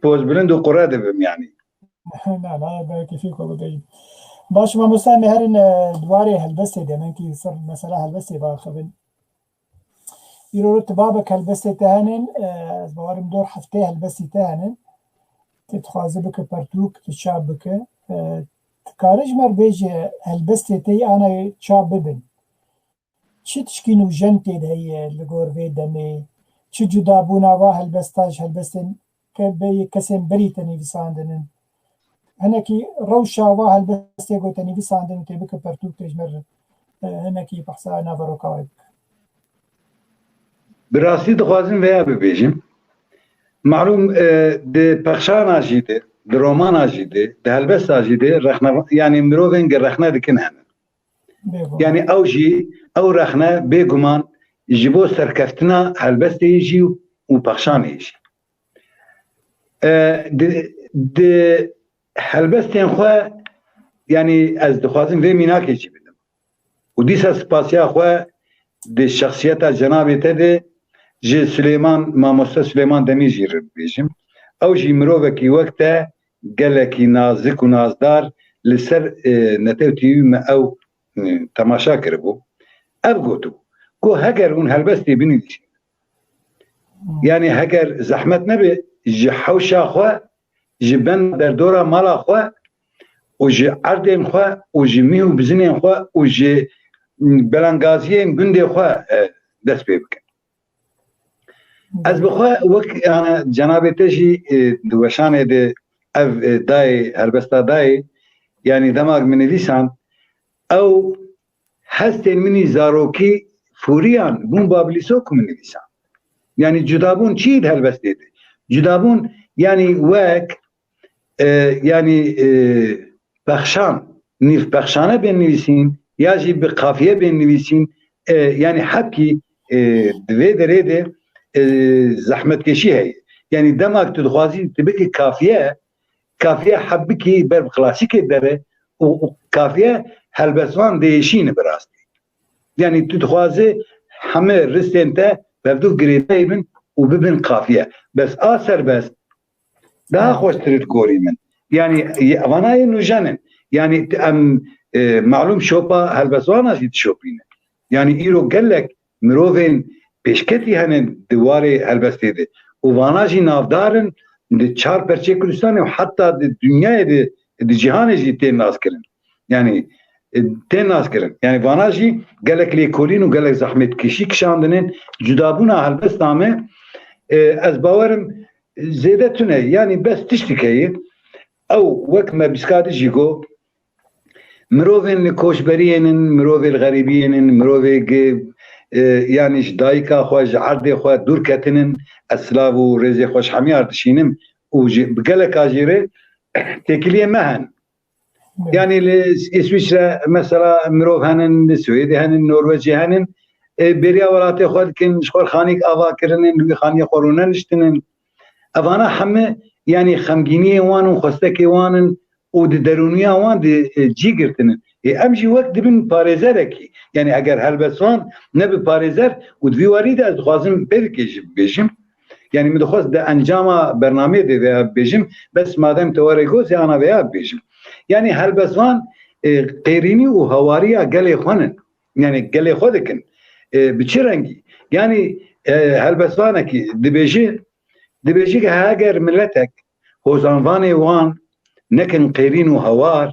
poz bilind û qure dibim yanî. Na, na, belkî fîk xwe bibêjim. Baş, mamoste, em ê herin e, di warê helbestê de, min kî ser mesela helbestê biaxivin. Îro tu babek helbestê te henin, e, ez bawerim dor heftê helbestî te henin. Tu dixwaze bike pertûk, tu çap bike. E, tu kare ji me re bêje helbestê te yê ana çap bibin. Çi tişkî nûjen tê de heye li gor vê demê? Çi cudabûna va helbesta ji helbestên ke-, be-, kesên berî te nivîsandin in? Hinekî rewşa va helbestê ku te nivîsandin û tê bike pertûk tê ji me re, e, hinekî behsa naveroka wê bike. Bi rastî dixwazim veya bibêjim. Malum e, di pexşana jî de, di romana jî de, di helbesta jî de rexne, yanî mirovên ge rexne dikin hene. Bêguman. Yanî ew jî, ew rexne bêguman ji bo serkeftina helbestê jî û pexşanê jî. E, di, di helbestên xwe, yanî ez dixwazim vê mînakê jî bidim. Û dîsa spasiya xwe di şexsiyeta cenabê te de ji Silêman, mamoste Silêman Demîr jî re bibêjim. Ew jî mirovekî wek te gelekî nazik û nazdar li ser e, Netew T V me ew e, temaşa kiribû. Ev gotibû, ku heger hûn helbestê binivîsin, yanî heger zehmet nebe ji hewşa xwe, ji ben derdora mala xwe û ji erdên xwe û ji mîh û bizinên xwe û ji belengaziyên gundê xwe e, dest pê bikin. Ez bi xwe wek, yani, cenabê te jî e, di weşanê de ev e, dayê, helbesta dayê, yanî dema min nivîsand, ew hestên min î zarokî fûriyan bûn babilîso ku min nivîsand. Yanî cudabûn çi di helbestê de? Cudabûn, yanî wek e, yanî e, pexşan, nîvpexşane bên nivîsîn ya jî bi qafiye bên nivîsîn, e, yanî hepkî e, di vê derê de e, zehmetkeşî heye. Yanî dema tu dixwazî tu bikî kafiye, kafiye heb bikî ber bi klasîkê dere û, û kafiye helbestvan diêşîne bi rastî. Yanî tu dixwazî heme ristên te bevdû girêdayî bin û bibin kafiye. Bes a serbest daha xweştir li gorî min. Yanî vana yê nûjen in. Yanî em e, malûm şopa helbestwana jî dişopîne. Yanî îro gelek mirovên pêşketî hene di warê helbestê de. Û vana jî navdar in di çar perçê Kurdistanê û heta di dinyayê de, di cîhanê jî tên naskirin. Yanî e, tên naskirin. Yanî vana jî gelek lêkolîn û gelek zehmetkêşî kişandine. Cudabûna helbesta me, e, ez bawerim zêde tune. Yanî bes tiştik heye. Ew wek me bîskadî jî got, mirovên li koçberiyê nin, mirovê li xerîbiyê nin, mirovê gi, e, yanî ji dayika xwe, ji erdê xwe dûr ketinin, ez silav û rêzê xwe ji hemiya re dişînim û ji, bi geleka jê re têkiliyê me henin. Yanî li Îswîçre mesela mirov henin, li Swêdê henin, Norwecê henin, e, bêriya welatê xwe dikin, ji xwe xanîk ava kirinin, li wî xaniyê xwe rûneniştinin. Evana heme, yanî xemgîniyê wan û xwestekê wan in û di derûniya wan de, e, cî girtinin. Ê, em jî wek dibin parêzerekî. Yanî eger helbestvan nebe parêzer û di vî warî de ez dixwazim pevkê jî bibêjim. Yanî min dixwest di encama bernameyê de veya bibêjim, bes madem te were got, zê ana veya bibêjim. Yanî helbestvan, e, qêrînî û hawariya gelê xwe nin. Yanî gelê xwe dikin. E, bi çi rengî? Yanî, e, helbestvanekî dibêje, dibêje ki heger miletek hozanvanê wan nekin qêrîn û hawar,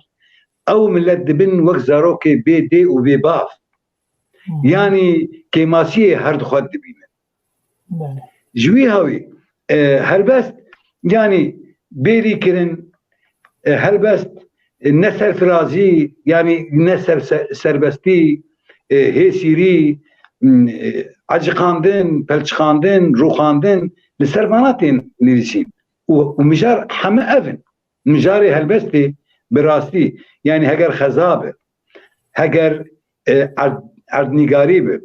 ew milet dibin wek zarokê bê dê û bê bav. Hı. Yanî kêmasiyê her di xwe dibînin. Belê. Ji wî hawî, e, helbest, yanî bêrî kirin, e, helbest, e, ne serfirazî, yanî ne ser-, ser-, serbestî, e, hêsîrî, m, e, eciqandin, pelçiqandin, rûxandin, li ser vana tên nivîsîn. Û, û mijar heme ev in. Mijarê helbestê bi rastî, yanî heger xeza be, heger, e, erd-, erdnîgarî be,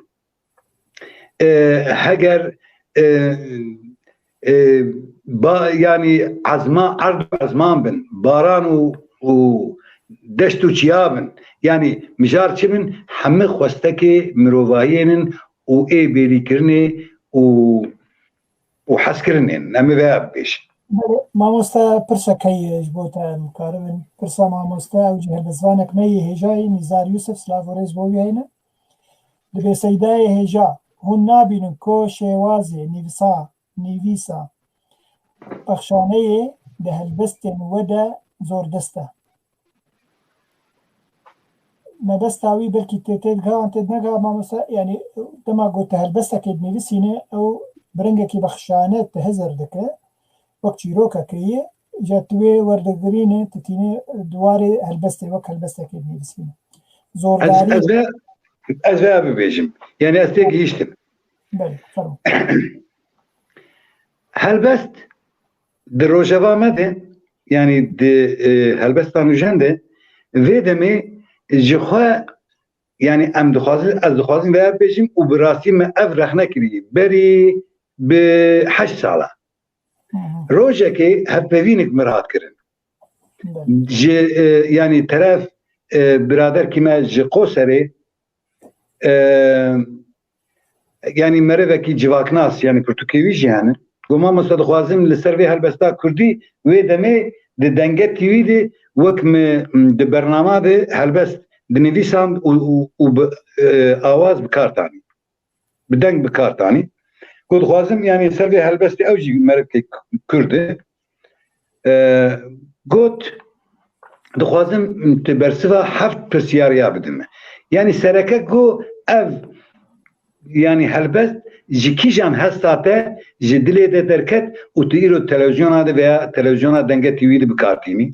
e, heger, e, e, ba-, yanî ezma, erd û ezman bin, baran û, û deşt û çiya bin, yanî mijar çi bin, hemî xwestekê mirovahiyê nin û ê bêrîkirinê û, û hezkirinê nin. Em ê veya bibêjin. Belê, mamoste, pirsek heye ji bo te, em karibin. Pirsa mamoste, ew jî helbestvanek me yê hêja yê, Nîzar Yûsif, silav û rêz bo wî heyne. Dibê Seydayê hêja, hûn nabînin ku şêwazê nivîsa, nivîsa pexşaneyê di helbestên we de zordest e. Mebesta wî belkî tê, tê diga an tê nega, mamoste, yanî dema ku tu helbestekê dinivîsîne, ew bi rengekî bexşane tu hizir dike, wek çîrokekê ye, ja tu wê werdigirîne, tu tîne di warê helbestê, wek helbestekê dinivîsîne. Ez, Zordarî. ez vê, ez vê bibêjim. Yanî ez tê gihîştim. Belê, fermo. Helbest di rojeva me de, yanî di, e, helbesta nûjen de, vê demê ji xwe, yanî em dixwazin, ez dixwazim veya bibêjim û bi rastî me ev rexne kirî. Berî bi heşt sala. Hı hı. Rojekê hevpeyvînek mir hat kirin. Belê. Ji, e, yanî teref, e, biraderkî me ji Qoserê, e, yanî merivekî civaknas, yanî pirtûkê wî jî hene. Got, mamoste, dixwazim li ser vê helbesta kurdî, wê demê di Denge T V de wek min di bernama de helbest dinivîsand û, û, û bi, e, awaz bi kar tanî. Bi deng bi kar tanî. Got, dixwazim, yanî ser vê helbestê, ew jî merivkê kurd e. E, got, dixwazim tu bersiva heft pirsiyariya bidime. Yanî sereke got, ev, yanî helbest ji kîjan hesta te ji dilê de derket û tu îro televîzyona de veya televîzyona Denge T V de bi kar tînî?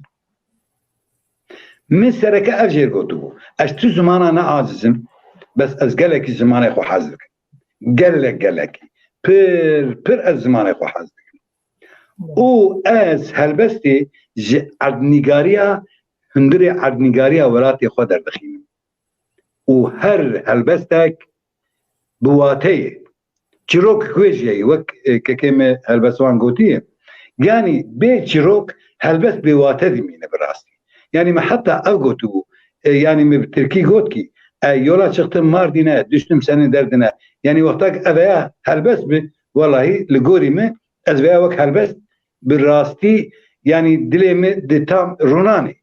Min sereke ev jêr gotibû. Ez tu zimana ne aciz im, bes ez gelekî zimanê xwe hez dikim. Gelek, gelekî. Pir, pir ez zimanê xwe hez dikim. Û ez helbestê ji erdnîgariya, hundirê erdnîgariya welatê xwe derdixînim. Û her helbestek bi wate ye. Çîrok wê jî heye, wek, e, kekê me helbestvan gotiye. Yanî bê çîrok helbest bê wate dimîne bi rastî. Yanî me heta ev gotibû, e, yanî me bi tirkî got kî, e, yola çıktım Mardin'e, düştüm senin derdine. Yanî wexta ki ev veya helbest bi, wellahî li gorî me, ez veya wek helbest bi rastî, yanî dilê me di tam rûnanê.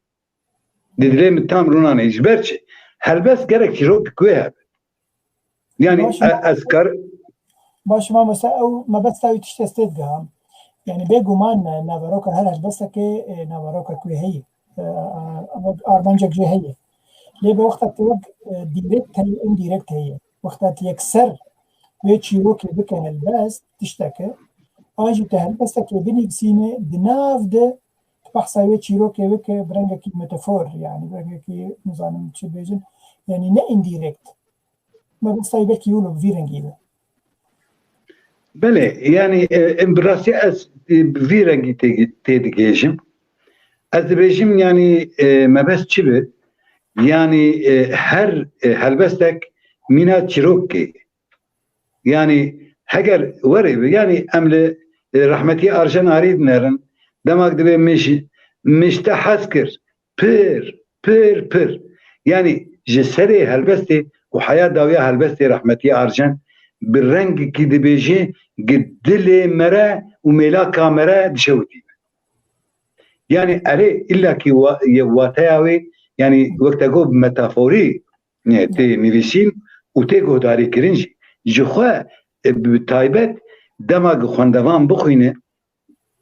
Di dilê min tam rûnanê. Ji ber çi? Helbest gerek çîrok wê hebe. Yanî, baş, e, ez kar- baş, mamoste, ew mebesta wî tişt ez tê digiham. Yanî bêguman, e, naveroka her helbestekê, e, naverokek wê heye. E, e, armancek jê heye. Lê bi wexta tu wek, e, direkt heye, indirekt heye. Wexta tu yekser wê çîrokê bike helbest, tişteke, an jî tu helbestekê binivîsîne, di nav de tu behsa wê çîrokê bike bi rengekî metafor, yanî bi rengekî, nizanim çi bêjin, yanî ne indirekt. Mebestayî belkî wilo bi vî rengî be. Belê, yanî, e, em bi rastî ez, e, bi vî rengî tê-, têdigihêjim. Ez dibêjim, yanî, e, mebest çi bi? Yanî, e, her, e, helbestek mîna çîrokê. Yanî heger werê bi, yanî em li, e, rehmetî Arjen Arî dinerin, demak dibê min ji, min ji te hez kir, pir, pir, pir. Yanî ji serê helbestê û heya dawiya helbestê rehmetî Arjen bi rengekî dibêjî, gi dilê me re û mêlaka me re dişewitî. Yanî erê, îlla kî wa-, ye-, wateya wê, yanî wek te got, bi metaforî, e, tê nivîsîn û tê guhdarî kirin jî. Ji xwe, e, bi taybet dema ku xwendevan bixwîne,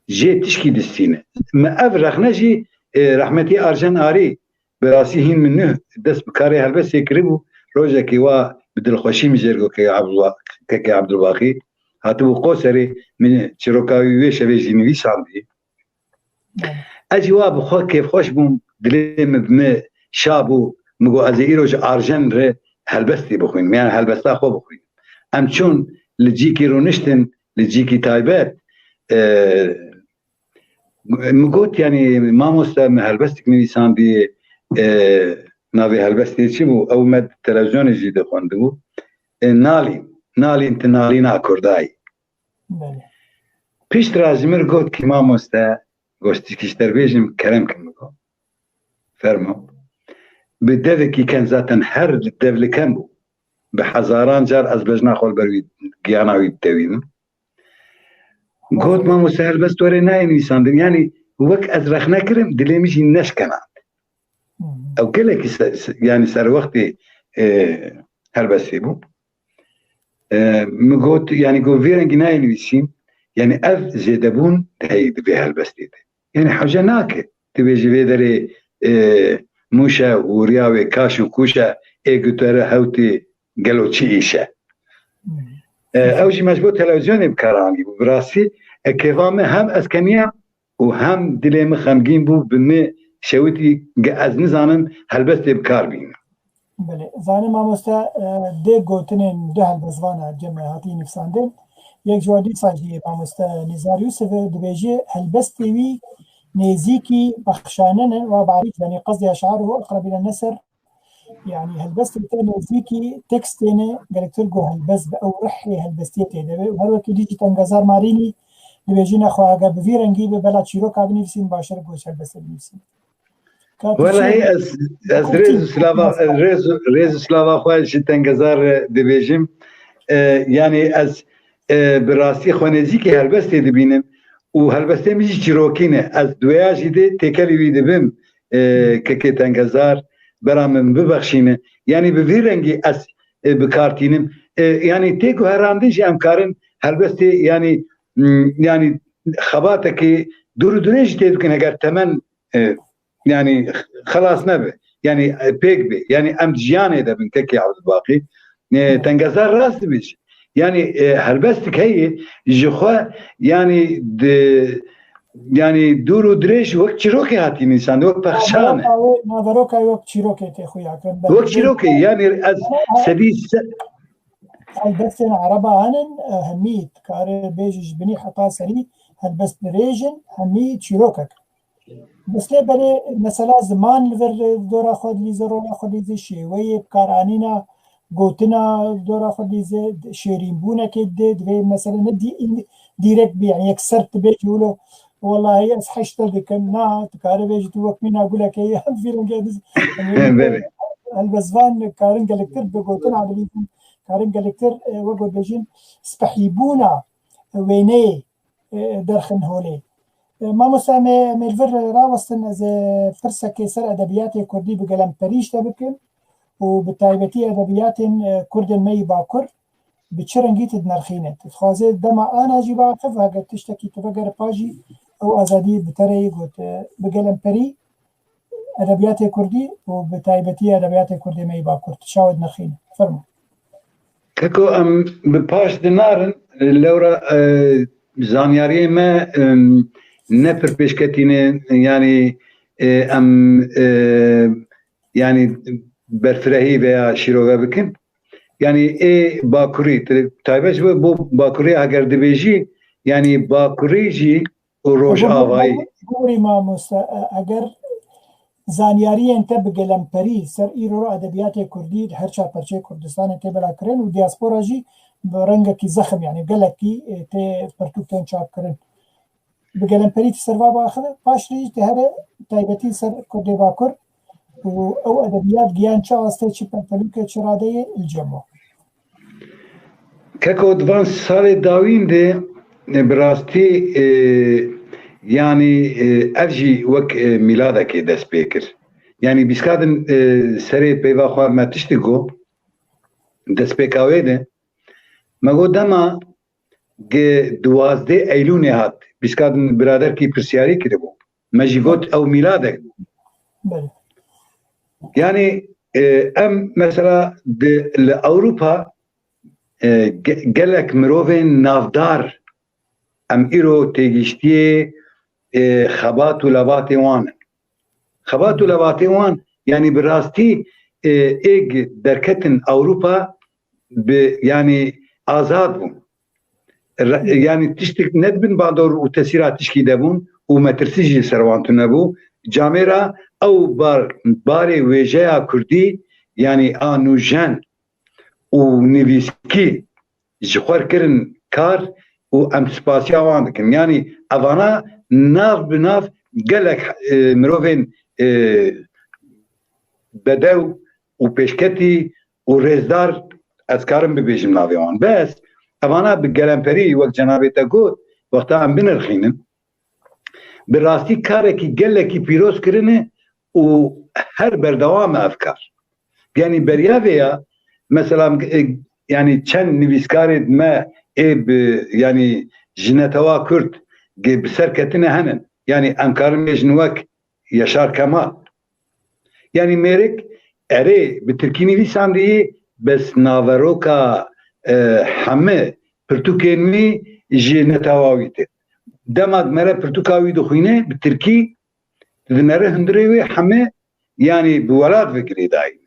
jê tişkî distîne. Me ev rexne jî, e, rehmetî Arjen Arî, bi rastî hîn min nuh dest bi karê helbestê kiribû. Rojekê wa bi dilxweşî min jê re got, Kekê Abdulba-, Kekê Abdulbaqî, hatibû Qoserê, min çîroka wî wê şevê jî nivîsandî. Ez jî wa bi xwe kêfxweş bûm, dilê min bi min şa bû. Min got, ez ê îro ji Arjen re helbestê bixwînim, yanî helbesta xwe bixwînim. Em çûn li cîkî rûniştin, li cîkî taybet. E, min got, yanî, mamoste, min helbestik nivîsandî, e, navê helbestê çi bû? Ew me di televîzyonê jî dixwendibû. E, nalîn, nalîn ti nalîna Kurdayî. Belê. Pişt re ji min got ki, mamoste, got, tişkî ji te re bêjim, kerem kin, min got. Fermo. Bi devekî ken, zaten her dev li ken bû. Bi hezaran car ez bejna xwe li ber wî, giyana wî didewînim. Got, mamoste, helbest were nayê nivîsandin. Yanî wek ez rexne kirim, dilê min jî neşkenand. Hı hı. Ew gelekî se-, se-, yanî serwextê, e, helbestê bû. E, min got, yanî got, vî rengî nayê nivîsîn, yanî ev zêdebûn heye di vê helbestê de. Yanî hewce nake. Tu bêjî vê derê, e, mûş e û riya wê kaş û kûş e, ê ku tu here hewtê gelo çi îş e? Hı. E, ew jî me ji bo televîzyonê bi kar anîbû. Bi rastî, e, kêfa min hem ez keniyam û hem dilê min xemgîn bû, bi min şewitî, ge ez nizanim helbestê bi kar bînim. Belê. Zanî mamoste, e, dê gotinên du helbestvan e cem hatî nivîsandin. Yek ji wan dîsa jî mamoste Nizar Yusuf e, dibêje helbestê wî nêzîkî bexşane ne, wa bi erîb, yanî qesdiya şiar û eqreb île neser. Yanî helbestê te nêzîkî tekstê ne, gelektir ku helbest bi ew rihê helbestiyê tê de be. Û her wekî dî jî Tengezar Marînî dibêjî, nexwe eger bi vî rengî be, bela çîroka binivîsîn baştir ku ji helbestê binivîsîn. Welahî ez, ez rêz û silava, ez rêz û, rêz û silava xwe ji Tengezar, e, dibêjim. E, yanî ez, e, bi rastî xwe nêzîkî helbestê dibînim û helbestê min jî çîrokî ne. Ez di wêya jî de têkelî wî dibim, e, Kekê Tengezar, bera min bibexşîne. Yanî bi vî rengî ez, e, bi kar tînim. E, yanî tê guherandin jî em karin helbestê, yanî, m, yanî xebatekî dûr û dirêj jî tê dikin, heger temen, e, yanî xelas nebe. Yanî, e, pêk bê. Yanî em di jiyanê de bin, Kekê Abdulbaqî. E, Tengezar rast dibêje. Yanî, e, helbestik heye, ji xwe, yanî di, yanî dûr û dirêj wek çîrokê hatî nivîsandin, wek pexşan e. Naveroka wê, naveroka wê wek çîrokê tê xuya kirin. Wek çîrokê, yanî ez sedî se- Helbestên ereba henin, e, hemî dikare bêje ji binî heta serî helbest dirêj in, hemî çîrokek. Bes lê belê mesela ziman li vir dora xwe dilîze, rola xwe dilîze, şêweyê bikaranîna gotina dora xwe dilîze, şêrînbûnekê dide, divê mesela ne dî-, dîrek bî, yanî yekser tu bêjî wilo, wellahî ez heşte dikim, na, tu kare bêjî tu wek mîna gulekê, em vî rengê diz-, Belê. Helbestvan karin gelektir bi gotina dilîzin, karin gelektir, e, wek we bêjin, spehîbûna wêneyê, e, derxin holê. E, mamoste, em ê, em ê li vir rawestin, ez ê pirsekê ser edebiyatê kurdî bi gelemperî ji te bikim û bi taybetî edebiyatên, e, kurdên me yî bakur bi çi rengî tu dinirxîne? Tu dixwazê dema ana jî biaxiv, heger tiştekî tu vegere pa jî ew azadî bi te re yê got, e, bi gelemperî edebiyatê kurdî û bi taybetî edebiyatê kurdê me yî bakur. Tu çawa dinirxîne? Fermo. Keko, em bi paş dinarin, lewra, e, zanyariyê me, em, ne pir pêşketî ne, yanî, e, em, e, yanî berfirehî veya şîrove bikin. Yanî ê Bakurî, taybet ji bo Bakurî eger dibêjî, yanî Bakurî jî û Rojavayî. Gorî mamoste, e, eger zanyariyên te bi gelemperî ser îro edebiyatê kurdî di her çar perçeyê Kurdistanê tê belakirin û diaspora jî bi rengekî zexm, yanî gelekî, e, tê pirtûk tên çapkirin. Bi gelemperî tu ser va biaxivî, paş re jî tu here taybetî ser Kurdê Bakur û ew edebiyat giyan çi astê, çi pelpelûkê, çi radeyê li cem we? Keko, di van salê dawîn de, e, bi rastî, e, yanî, e, ev jî wek, e, mîladekê dest pê kir. Yanî bîskadin, e, serê peyva xwe me tiştî got, destpêka wê de, me got dema ge duwazdeh Eylûnê hat, bîskadin biraderkî pirsiyarî kiribû. Me jî got ew mîladek bû. Belê. Yanî, e, em mesela di, li Ewropa, e, ge-, gelek mirovên navdar em îro têgihiştiyê, e, xebat û levatê wan in. Xebat û levatê wan, yanî bi rastî, e, êg derketin Ewropa bi, yanî azad bûn. Re-, yanî tiştik ne di bin bandor û tesîra tişkî de bûn û metirsî jî li ser wan tune bû. Camêra ew bar, barê wêjeya kurdî, yanî a nûjen û nivîskî ji xwe kirin kar û em spasiya wan dikin. Yanî evana nav bi nav gelek, e, mirovên, e, bedew û pêşketî û rêzdar ez karim bibêjim navê wan. Bes evana bi gelemperî, wek cenabê te got, wexta em binirxînin, bi rastî karekî gelekî pîroz kirine û her berdewam e ev kar. Yanî beriya vê ya, mesela, e, yanî çend nivîskarê me ê bi, yanî ji netewa Kurd ge-, bi ser ketine henin. Yanî em karin bêjin wek Yaşar Kemal. Yanî mêrik erê bi tirkî nivîsandiyî, bes naveroka, e, heme pirtûkên wî ji netewa wî tê. Dema mere pirtûka wî dixwîne bi tirkî, dinere hundirê wê heme, yanî bi welat ve girêdayî.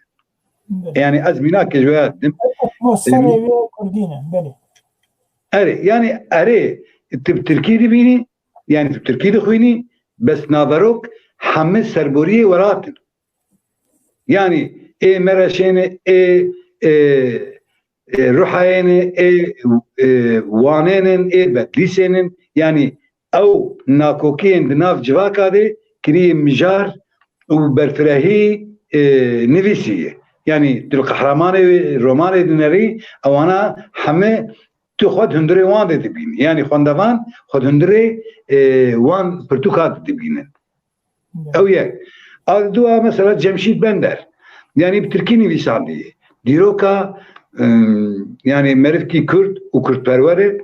Belê. Yanî ez mînakê ji we ya didim. Atmosferê wê kurdî ne, belê. Erê, yanî erê, tu bi tirkî dibînî, yanî tu tirkî dixwînî, bes naverok heme serboriyê welat in. Yanî ê Mereşê ne, ê, ê, ê Ruhayê ne, ê, ê Wanê ne, ê Bedlîsê ne. Yanî ew nakokiyên di nav civaka de kirî mijar û berfirehî, e, nivîsî ye. Yanî tu li qehremanê wê romanê dinerî, ewana heme tu xwe di hundirê wan de dibînî. Yanî xwendevan xwe di hundirê, e, wan pirtûka de dibînin. Ew yek. A dua mesela Cemşîd Bender. Yanî bi tirkî nivîsandiye. Dîroka, em, yanî merivkî Kurd û Kurdperwer e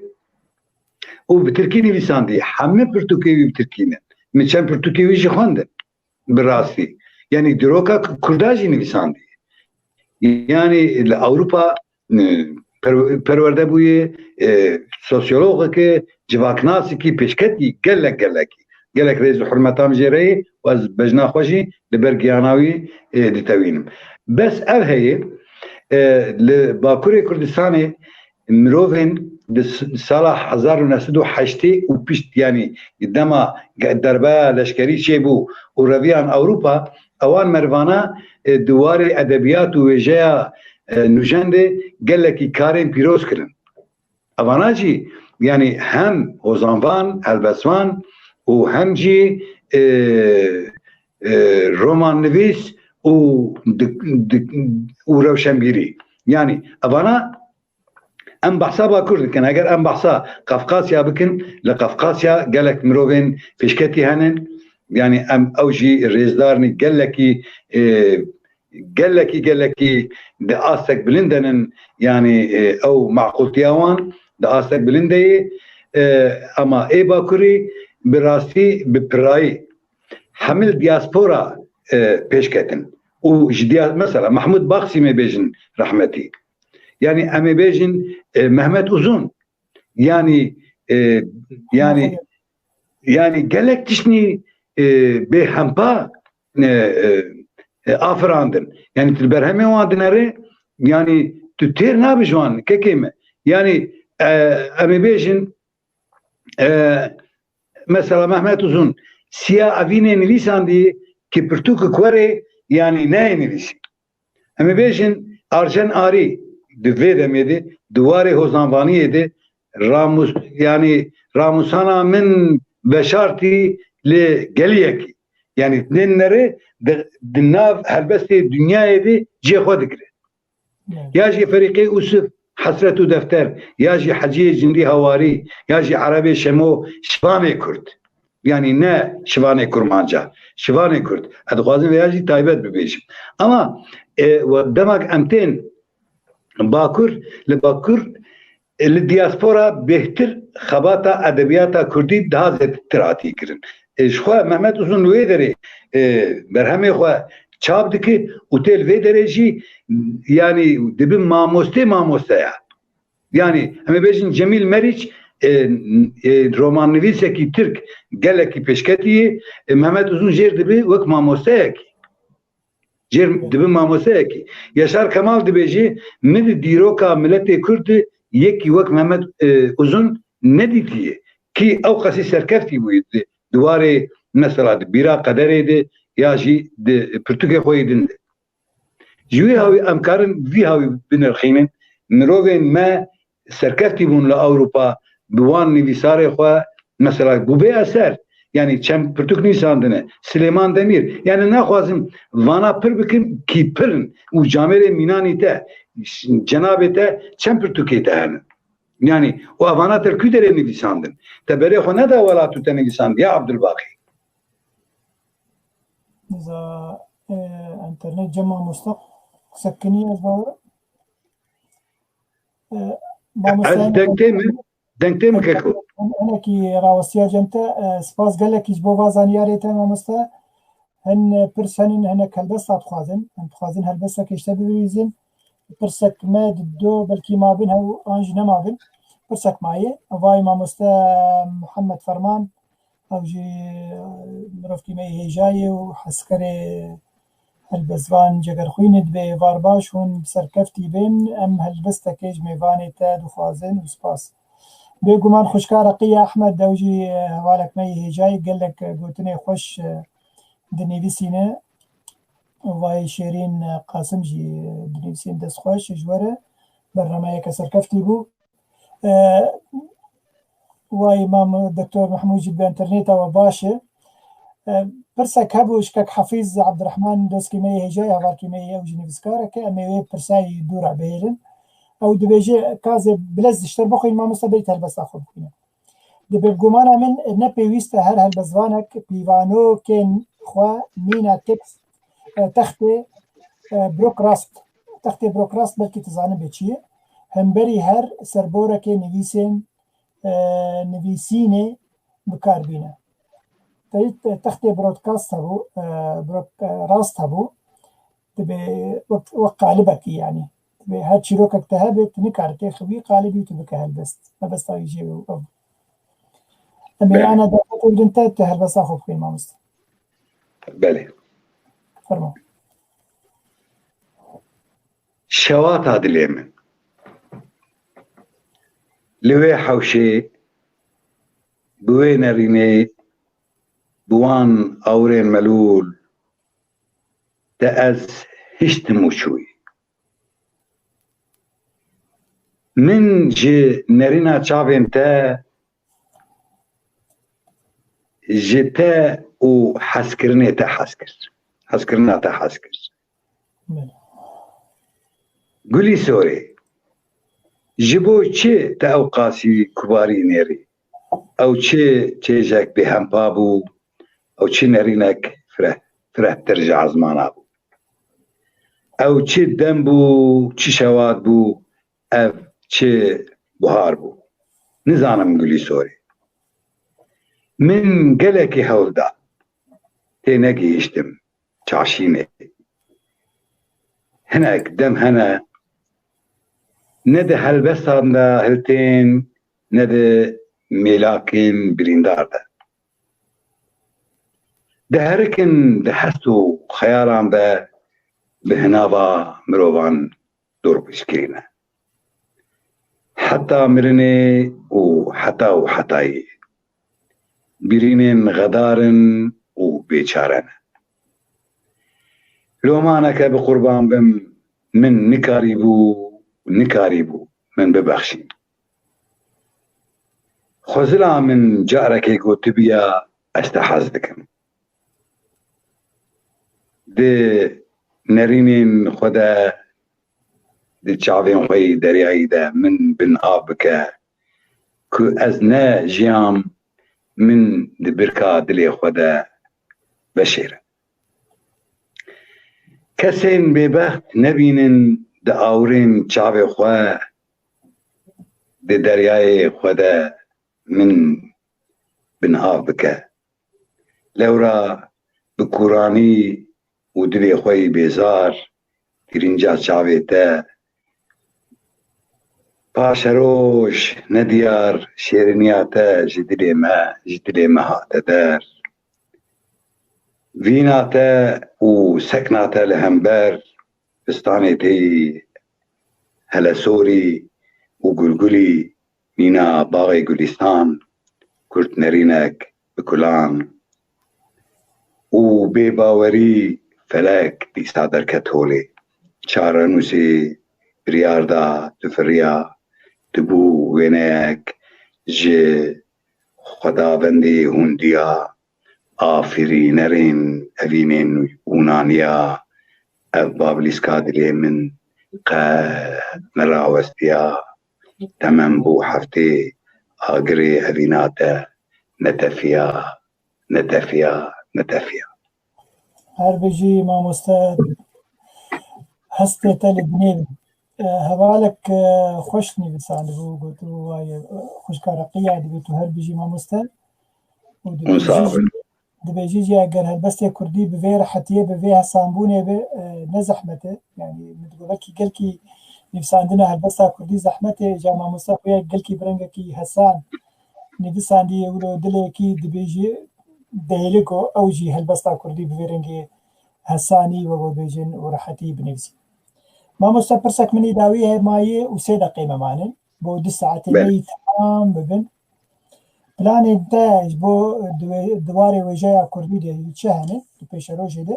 û bi tirkî nivîsandiye. Hemî pirtûkê wî bi tirkî ne. Min çend pirtûkê wî jî xwendin. Bi rastî. Yanî dîroka Kurda jî nivîsandiye. Yanî li Ewropa, e, per-, perwerde bûye, e, sosyologekê, civaknasekî, pêşketî gelek gelekî. Gelek rêz û hurmetam jê re ye û ez bejna xwe jî li ber giyana wî, e, ditewînim. Bes ev heye, e, li Bakurê Kurdistanê mirovên di s-, sala hezar û neh sed û heştê û pişt, yanî dema ge-, derbeya leşkerî çêbû û reviyan Ewropa, ewan merivana, e, di warê edebiyat û wêjeya, e, nûjen de gelekî karên pîroz kirin. Evana jî, yanî hem hozanvan, helbestvan û hem jî, e, e, romannivîs û dik-, dik-, û rewşenbîrî. Yanî evana em behsa Bakur dikin. Eger em behsa Qafqasya bikin, li Qafqasya gelek mirovên pêşketî henin. Yanî em ew jî rêzdar in, gelekî, e, gelekî, gelekî di astek bilind de nin. Yanî, e, ew maqûltiya wan di astek bilind de ye. E, ema ê Bakurî bi rastî, bi pirayî hemil diaspora, e, pêş ketin. Û ji dia-, mesela Mahmud Baxsî me bêjin rehmetî. Yanî em ê bêjin, e, Mehmet Uzun. Yanî, e, yanî yanî gelek tiştî, e, bêhempa, e, e, e, afirandin. Yanî tu li berhemê wan dinere, yanî tu têr nabî ji wan, kekê me. Yanî, e, em ê bêjin, e, mesela Mehmet Uzun, Siya Evînê nivîsandî ki pirtûk kuerê, yanî neyê nivîsî. Em ê bêjin Arjen Arî di vê demê de, di warê hozanvaniyê de ramus-, yanî ramusana min veşartî li geliyekî. Yanî nên nere di, di nav helbestê dinyayê de cihê xwe digire. Evet. Ya jî Ferîqê Ûsif Hesret û Defter, ya jî Heciyê Cindî Hawarî, ya jî Erebê Şemo, şivanê Kurd. Yanî ne şivanê Kurmanca, şivanê Kurd. Ez dixwazim vêya jî taybet bibêjim. Ama, e, we demek em tên Bakur, li Bakur, e, li diaspora bêhtir xebata edebiyata Kurdî daha zêdetir hatiye kirin. E, ji xwe Mehmet Uzun li wê derê, e, berhemê xwe çap dike û tê li vê derê jî, yanî dibe mamostê mamosteya. Yanî, em ê bêjin Cemîl Meriç, e, e, romannivîsekî tirk gelekî pêşketî ye, e, Mehmet Uzun jêr dibe wek mamosteyekî. Jêr dibe mamosteyekî. Yaşar Kemal dibêje, min di dîroka miletê Kurd de yekî wek Mehmet, e, Uzun nedîtiye. Kî ew qasî serkeftî bûye di, di warê mesela di bîra qederê de ya jî di pirtûkê xwe yê din de. Ji wî hawî em karin vî hawî binirxînin, mirovên me serkeftî bûn li Ewropa, bi wan nivîsarê xwe, mesela bû bê eser. Yanî çend pirtûk nivîsandine. Silêman Demîr. Yanî naxwazim vana pir bikim, kî pir in. Û camêrê mînanî te, cenabê te çend pirtûkê te hene. Yanî û evana te li ku derê nivîsandin? Te berê xwe neda welat û te nivîsand ya Abdulbaqî? Za, e, internet cem mamoste qise kinî ez bawer. E, mamoste, Ez deng tê min, deng tê min keko. Hinekî rawestiya cem te, e, spas gelekî ji bo va zanyarê te mamoste. Hin pirs henin, hinek helbesta dixwazin. Em dixwazin helbestekê ji te bibihîzin. Pirsek me di do belkî mabin hew an jî nemabin. Pirsek maye. Vay mamoste Muhammed Ferman, ew jî mirovkî me yê hêja ye û hezkerê helbestvan Cegerxwînê dibê êvar baş hûn bi serkeftî bên. Em helbestekê ji mêvanê te dixwazin û spas. Bêguman xwişka Reqiye Ehmed, ew jî hevalek me yê hêja ye, gelek gotinê xweş dinivîsîne. Vayê Şêrîn Qasim jî dinivîsîn dest xweş ji we re. Bernameyeke serkeftî bû. E, Wayî mam Doktor Mehmûd jî bi interneta we baş e. E, pirsek hebû ji kek Hefîz Ebdirehman, dostkî me yê hêja ye, hevalkî me yê, ew jî nivîskarek e, em ê wê pirsayî dû re bihêlin. Ew dibêje, ka ez ê bilez ji te re bixwînim, mamoste, berî te helbesta xwe bixwîne. Di bêgumana min ne pêwîst e her helbestvanek pîvanokên xwe mîna tekst, e, textê, e, brokrast, textê brokrast belkî tu zanibê çi ye, hemberî her serborekê nivîsên, e, nivîsînê bi kar bîne. Te-, textê broadcast hebû, e, brok-, e, rast hebû, dibê wek, wek qalibekî, yanî. Dibê her çîrokek te hebe, tu nikarî têxî wî qalibî û tu bike helbest. Helbesta wî jê wê û ev. Em ê Belê. ana derfetê bidin te, tu helbesta xwe bixwîn, mamoste. Belê. Fermo. Şewata dilê min. Li wê hewşê, bi wê nerînê, bi wan awirên melûl, te ez hiştim û çûyî. Min ji nerîna çavên te, ji te û hezkirinê te hez kir. Hezkirina te hez kir. Belê. Gulî Sorê, ji bo çi te ew qasî kubarî nêrî? Ew çi çêjek bêhempa bû? Ew çi nerînek fire-, firehtir ji ezmana bû? Ew çi dem bû, çi şewat bû, ev çi buhar bû? Nizanim Gulî Sorê. Min gelekî hewl da. Tê negihîştim çaşînê. Hinek dem hene ne di helbestan de hiltên, ne di mêlakên birîndar de. diherikin di hest û xeyalan de bi hinava mirovan dorpêçkirî ne. Heta mirinê û heta û hetayê. Birînên xedar in û bêçare ne. Lomaneke bi qurban bim, min nikarîbû, nikarîbû min bibexşî. Xwezila min carekê gotibiya, ez te hez dikim. Di nerînên xwe de, di çavên xwe yî deryayî de min bin av bike, ku ez ne jiyam, min di birka dilê xwe de veşêre. Kesên bêbext nebînin di awirên çavê xwe, di deryayê xwe de min bin av bike. Lewra bi kûranî û dilê xwe yî bêzar, girînca çavê te. Paşeroj, nediyar, şêriniya te ji dilê me, ji dilê me hate der. Vîna te û sekna te li hember pistanê te yî helesorî û gulgulî, mîna baxê gulîstan, kurt nerînek bi kulan û bêbawerî, felek dîsa derket holê. Çarenûsê biryar da, tu firiya, tu bû wêneyek ji xwedavendê hundiya, afirînerên evînên hûnaniya, ev bablîska dilê min qet nerawestiya. Temem bû heftê agirê evîna te, netefiya, netefiya, netefiya. Her bijî mamoste, hestê te li dinê bin. E, hevalek, e, xweş nivîsandibû, gotibû, "Wayê, e, xwişka Reqiya dibê tu her bijî mamoste." Û dibêjî jî, dibêjî jî eger helbestê kurdî bi vê rehetiyê, bi vê hesanbûnê be, e, ne zehmet e. Yani, min digot, belkî gelkî nivîsandina helbesta kurdî zehmet e, ca mamoste xuya gelkî bi rengekî hesan nivîsandiye, wilo dilekî dibêjî, dihêle ku ew jî helbesta kurdî bi vê rengê hesanî, wek bêjin, û rehetî binivîsî. Mamoste, pirsek min î dawî heye mayê û sê deqê me manin. Bo du saetê me yî temam bibin. Planên te ji bo di-, di warê wêjeya kurdî de çi hene di pêşerojê de?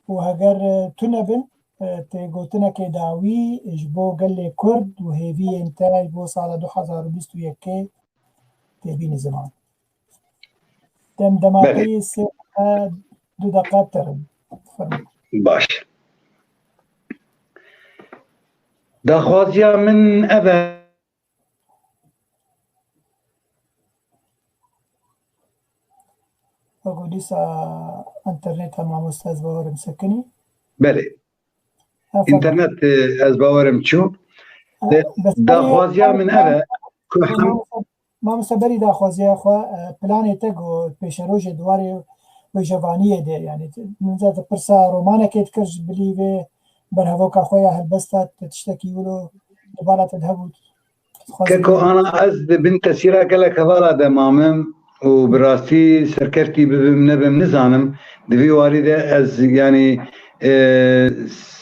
Û heger, e, tune bin, e, tê gotinekê dawî ji bo gelê kurd û hêviyên te ji bo sala du hezar û bîst û yekê tê bîne ziman. Dem dematê sê deqe, du deqe terin. Fermo. Baş. Daxwaziya min ev e. Wego dîsa internet, mamoste, ez bawerim sekinî. Belê. Internet, e, ez bawerim çû. E, daxwaziya min ev e ku hem... Mamoste, berî daxwaziya xwe, e, planê te ku pêşerojê di warê wêjevaniyê de, yani, min te pirsa romanekê dikir, ji bilî vê berhevoka xwe ya helbesta te tiştekî wilo li bala te dihebû? Keko ana, ez di bin tesîra gelek hevala de mamim û bi rastî serkeftî bibim nebim nizanim. Di vî warî de ez, yanî, e,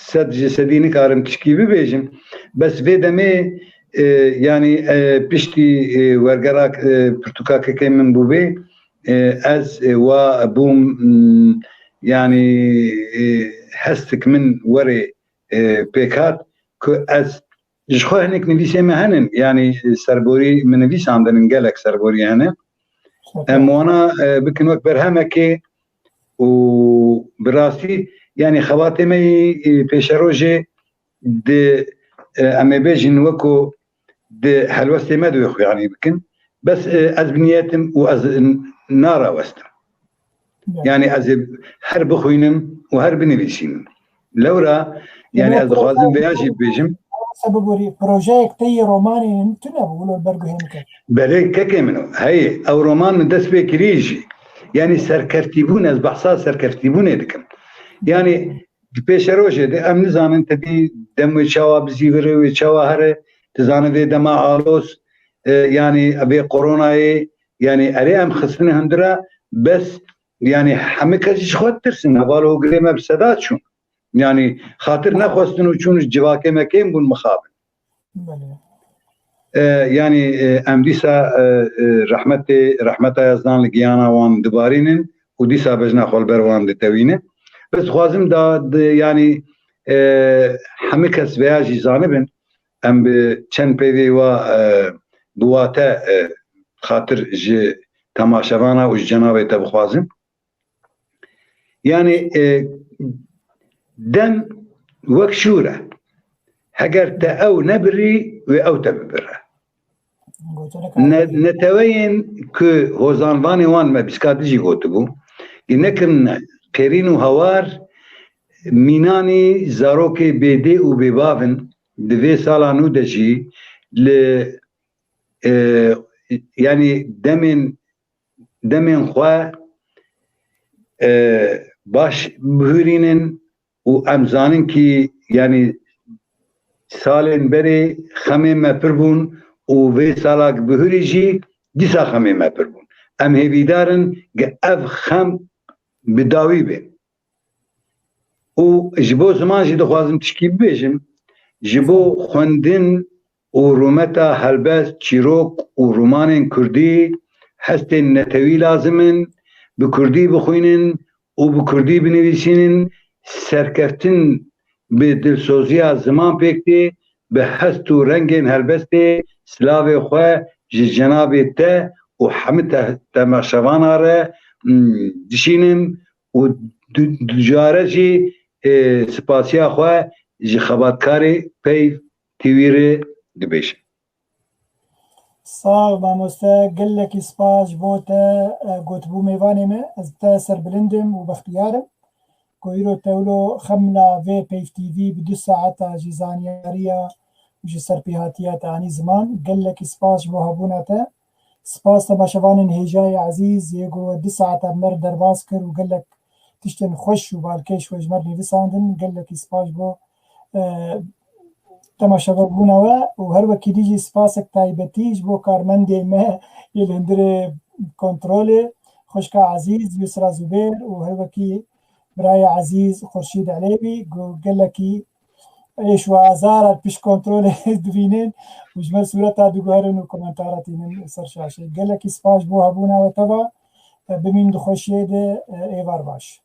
sed ji sedî nikarim tişkî bibêjim. Bes vê demê, e, yanî, e, piştî, e, wergera, e, pirtûka kekê min bûbê, e, ez, e, wa bûm, m, yanî, e, hestik min werê, e, pêk hat ku ez Ji xwe hinek nivîsê me henin, yanî serborî min nivîsandin, gelek serborî hene. Em wana, e, bikin wek berhemekê û bi rastî, yanî xebatê me yî, e, pêşerojê di, e, em ê bêjin weko di helwestê me de wê xwe yanî bikin. Bes, e, ez bi niyetim û ez n-, narawestim. Yani ez ê her bixwînim û her binivîsînim. Lewra, yani ez dixwazim vêya jî bibêjim. Sebebûrî projeyek te yê romanê tune bû, wilo li ber guhê min ket. Belê, kekê min o. Heyê, ew roman min dest pê kirî jî. Yani serkeftîbûn, ez behsa serkeftîbûnê dikim. Yani di pêşerojê de em nizanin te dî dem wê çawa bizîvire, wê çawa here, tu zanî vê dema aloz, e, yani vê koronayê, yani erê em xistine hundir e, bes Yanî hemî kes ji xwe ditirsin. Heval û girê me bi seda çûn. Yanî xatir nexwestin û çûn ji civakê me kêm bûn mixabin. Belê. E, yanî, e, em dîsa, e, e, rehmetê, rehmeta Yazdan li giyana wan dibarînin û dîsa bejna xwe li ber wan ditewîne. Ez dixwazim da, di, yanî, e, hemî kes veya jî zanibin, em bi çend peyvê wa, e, bi wate, e, xatir ji temaşevana û ji cenabê te bixwazim. Yanî, e, dem wek şûr e. Heger te ew nebirî, wê ew te bibire. Ne-, neteweyên ku hozanvanê wan me bîska dijî gotibû, ê nekin qêrîn û hawar, mînanî zarokê bêdê û bêbav in, di vê sala nû de jî li, e, yanî demên, demên xwe, e, baş bihurînin û em zanin kî, yanî salên berê xemên me pir bûn û vê salak bihurî jî dîsa xemên me pir bûn. Em hêvîdar in ku ev xem bi dawî be. Û ji bo ziman jî dixwazim tişkî bibêjim, ji bo xwendin û rûmeta helbest, çîrok û rûmanên kurdî hestên netewî lazim in, bi kurdî bixwînin û bi kurdî binivîsînin, serkeftin bi dilsoziya ziman pêk tê, bi hest û rengên helbestê silavê xwe ji cenabê te û hemî te-, temaşevana re, m, dişînim û du-, dujare jî, e, spasiya xwe ji xebatkarê Peyv T V re dibêjim. Sax, mamoste, gelekî spas ji bo te, e, gotibû mêvanê me. Ez te serbilind im û bextiyar im ku îro te wilo xemla vê Peyv T V bi du saeta jî zanyariya û ji serpêhatiya te anî ziman. Gelekî spas ji bo hebûna te. Spas temaşevanên hêjayê ezîz yê ku du saeta me re derbas kir û gelek tiştên xweş û balkêş we ji me re nivîsandin. Gelekî spas ji bo, e, temaşevanbûna we û her wekî dî jî spasek taybetî ji bo karmendê me yê li hundirê kontrolê, xwişka ezîz Yusra Zubêr û her wekî birayê ezîz Xurşîd Elewî ku gelekî êş û azara pişt kontrolê dibînin û ji me sûreta diguherin û komentara tînin ser şaşê. Gelekî spas ji bo hebûna we teva, e, bimîn di xweşiyê de, e, êvar baş.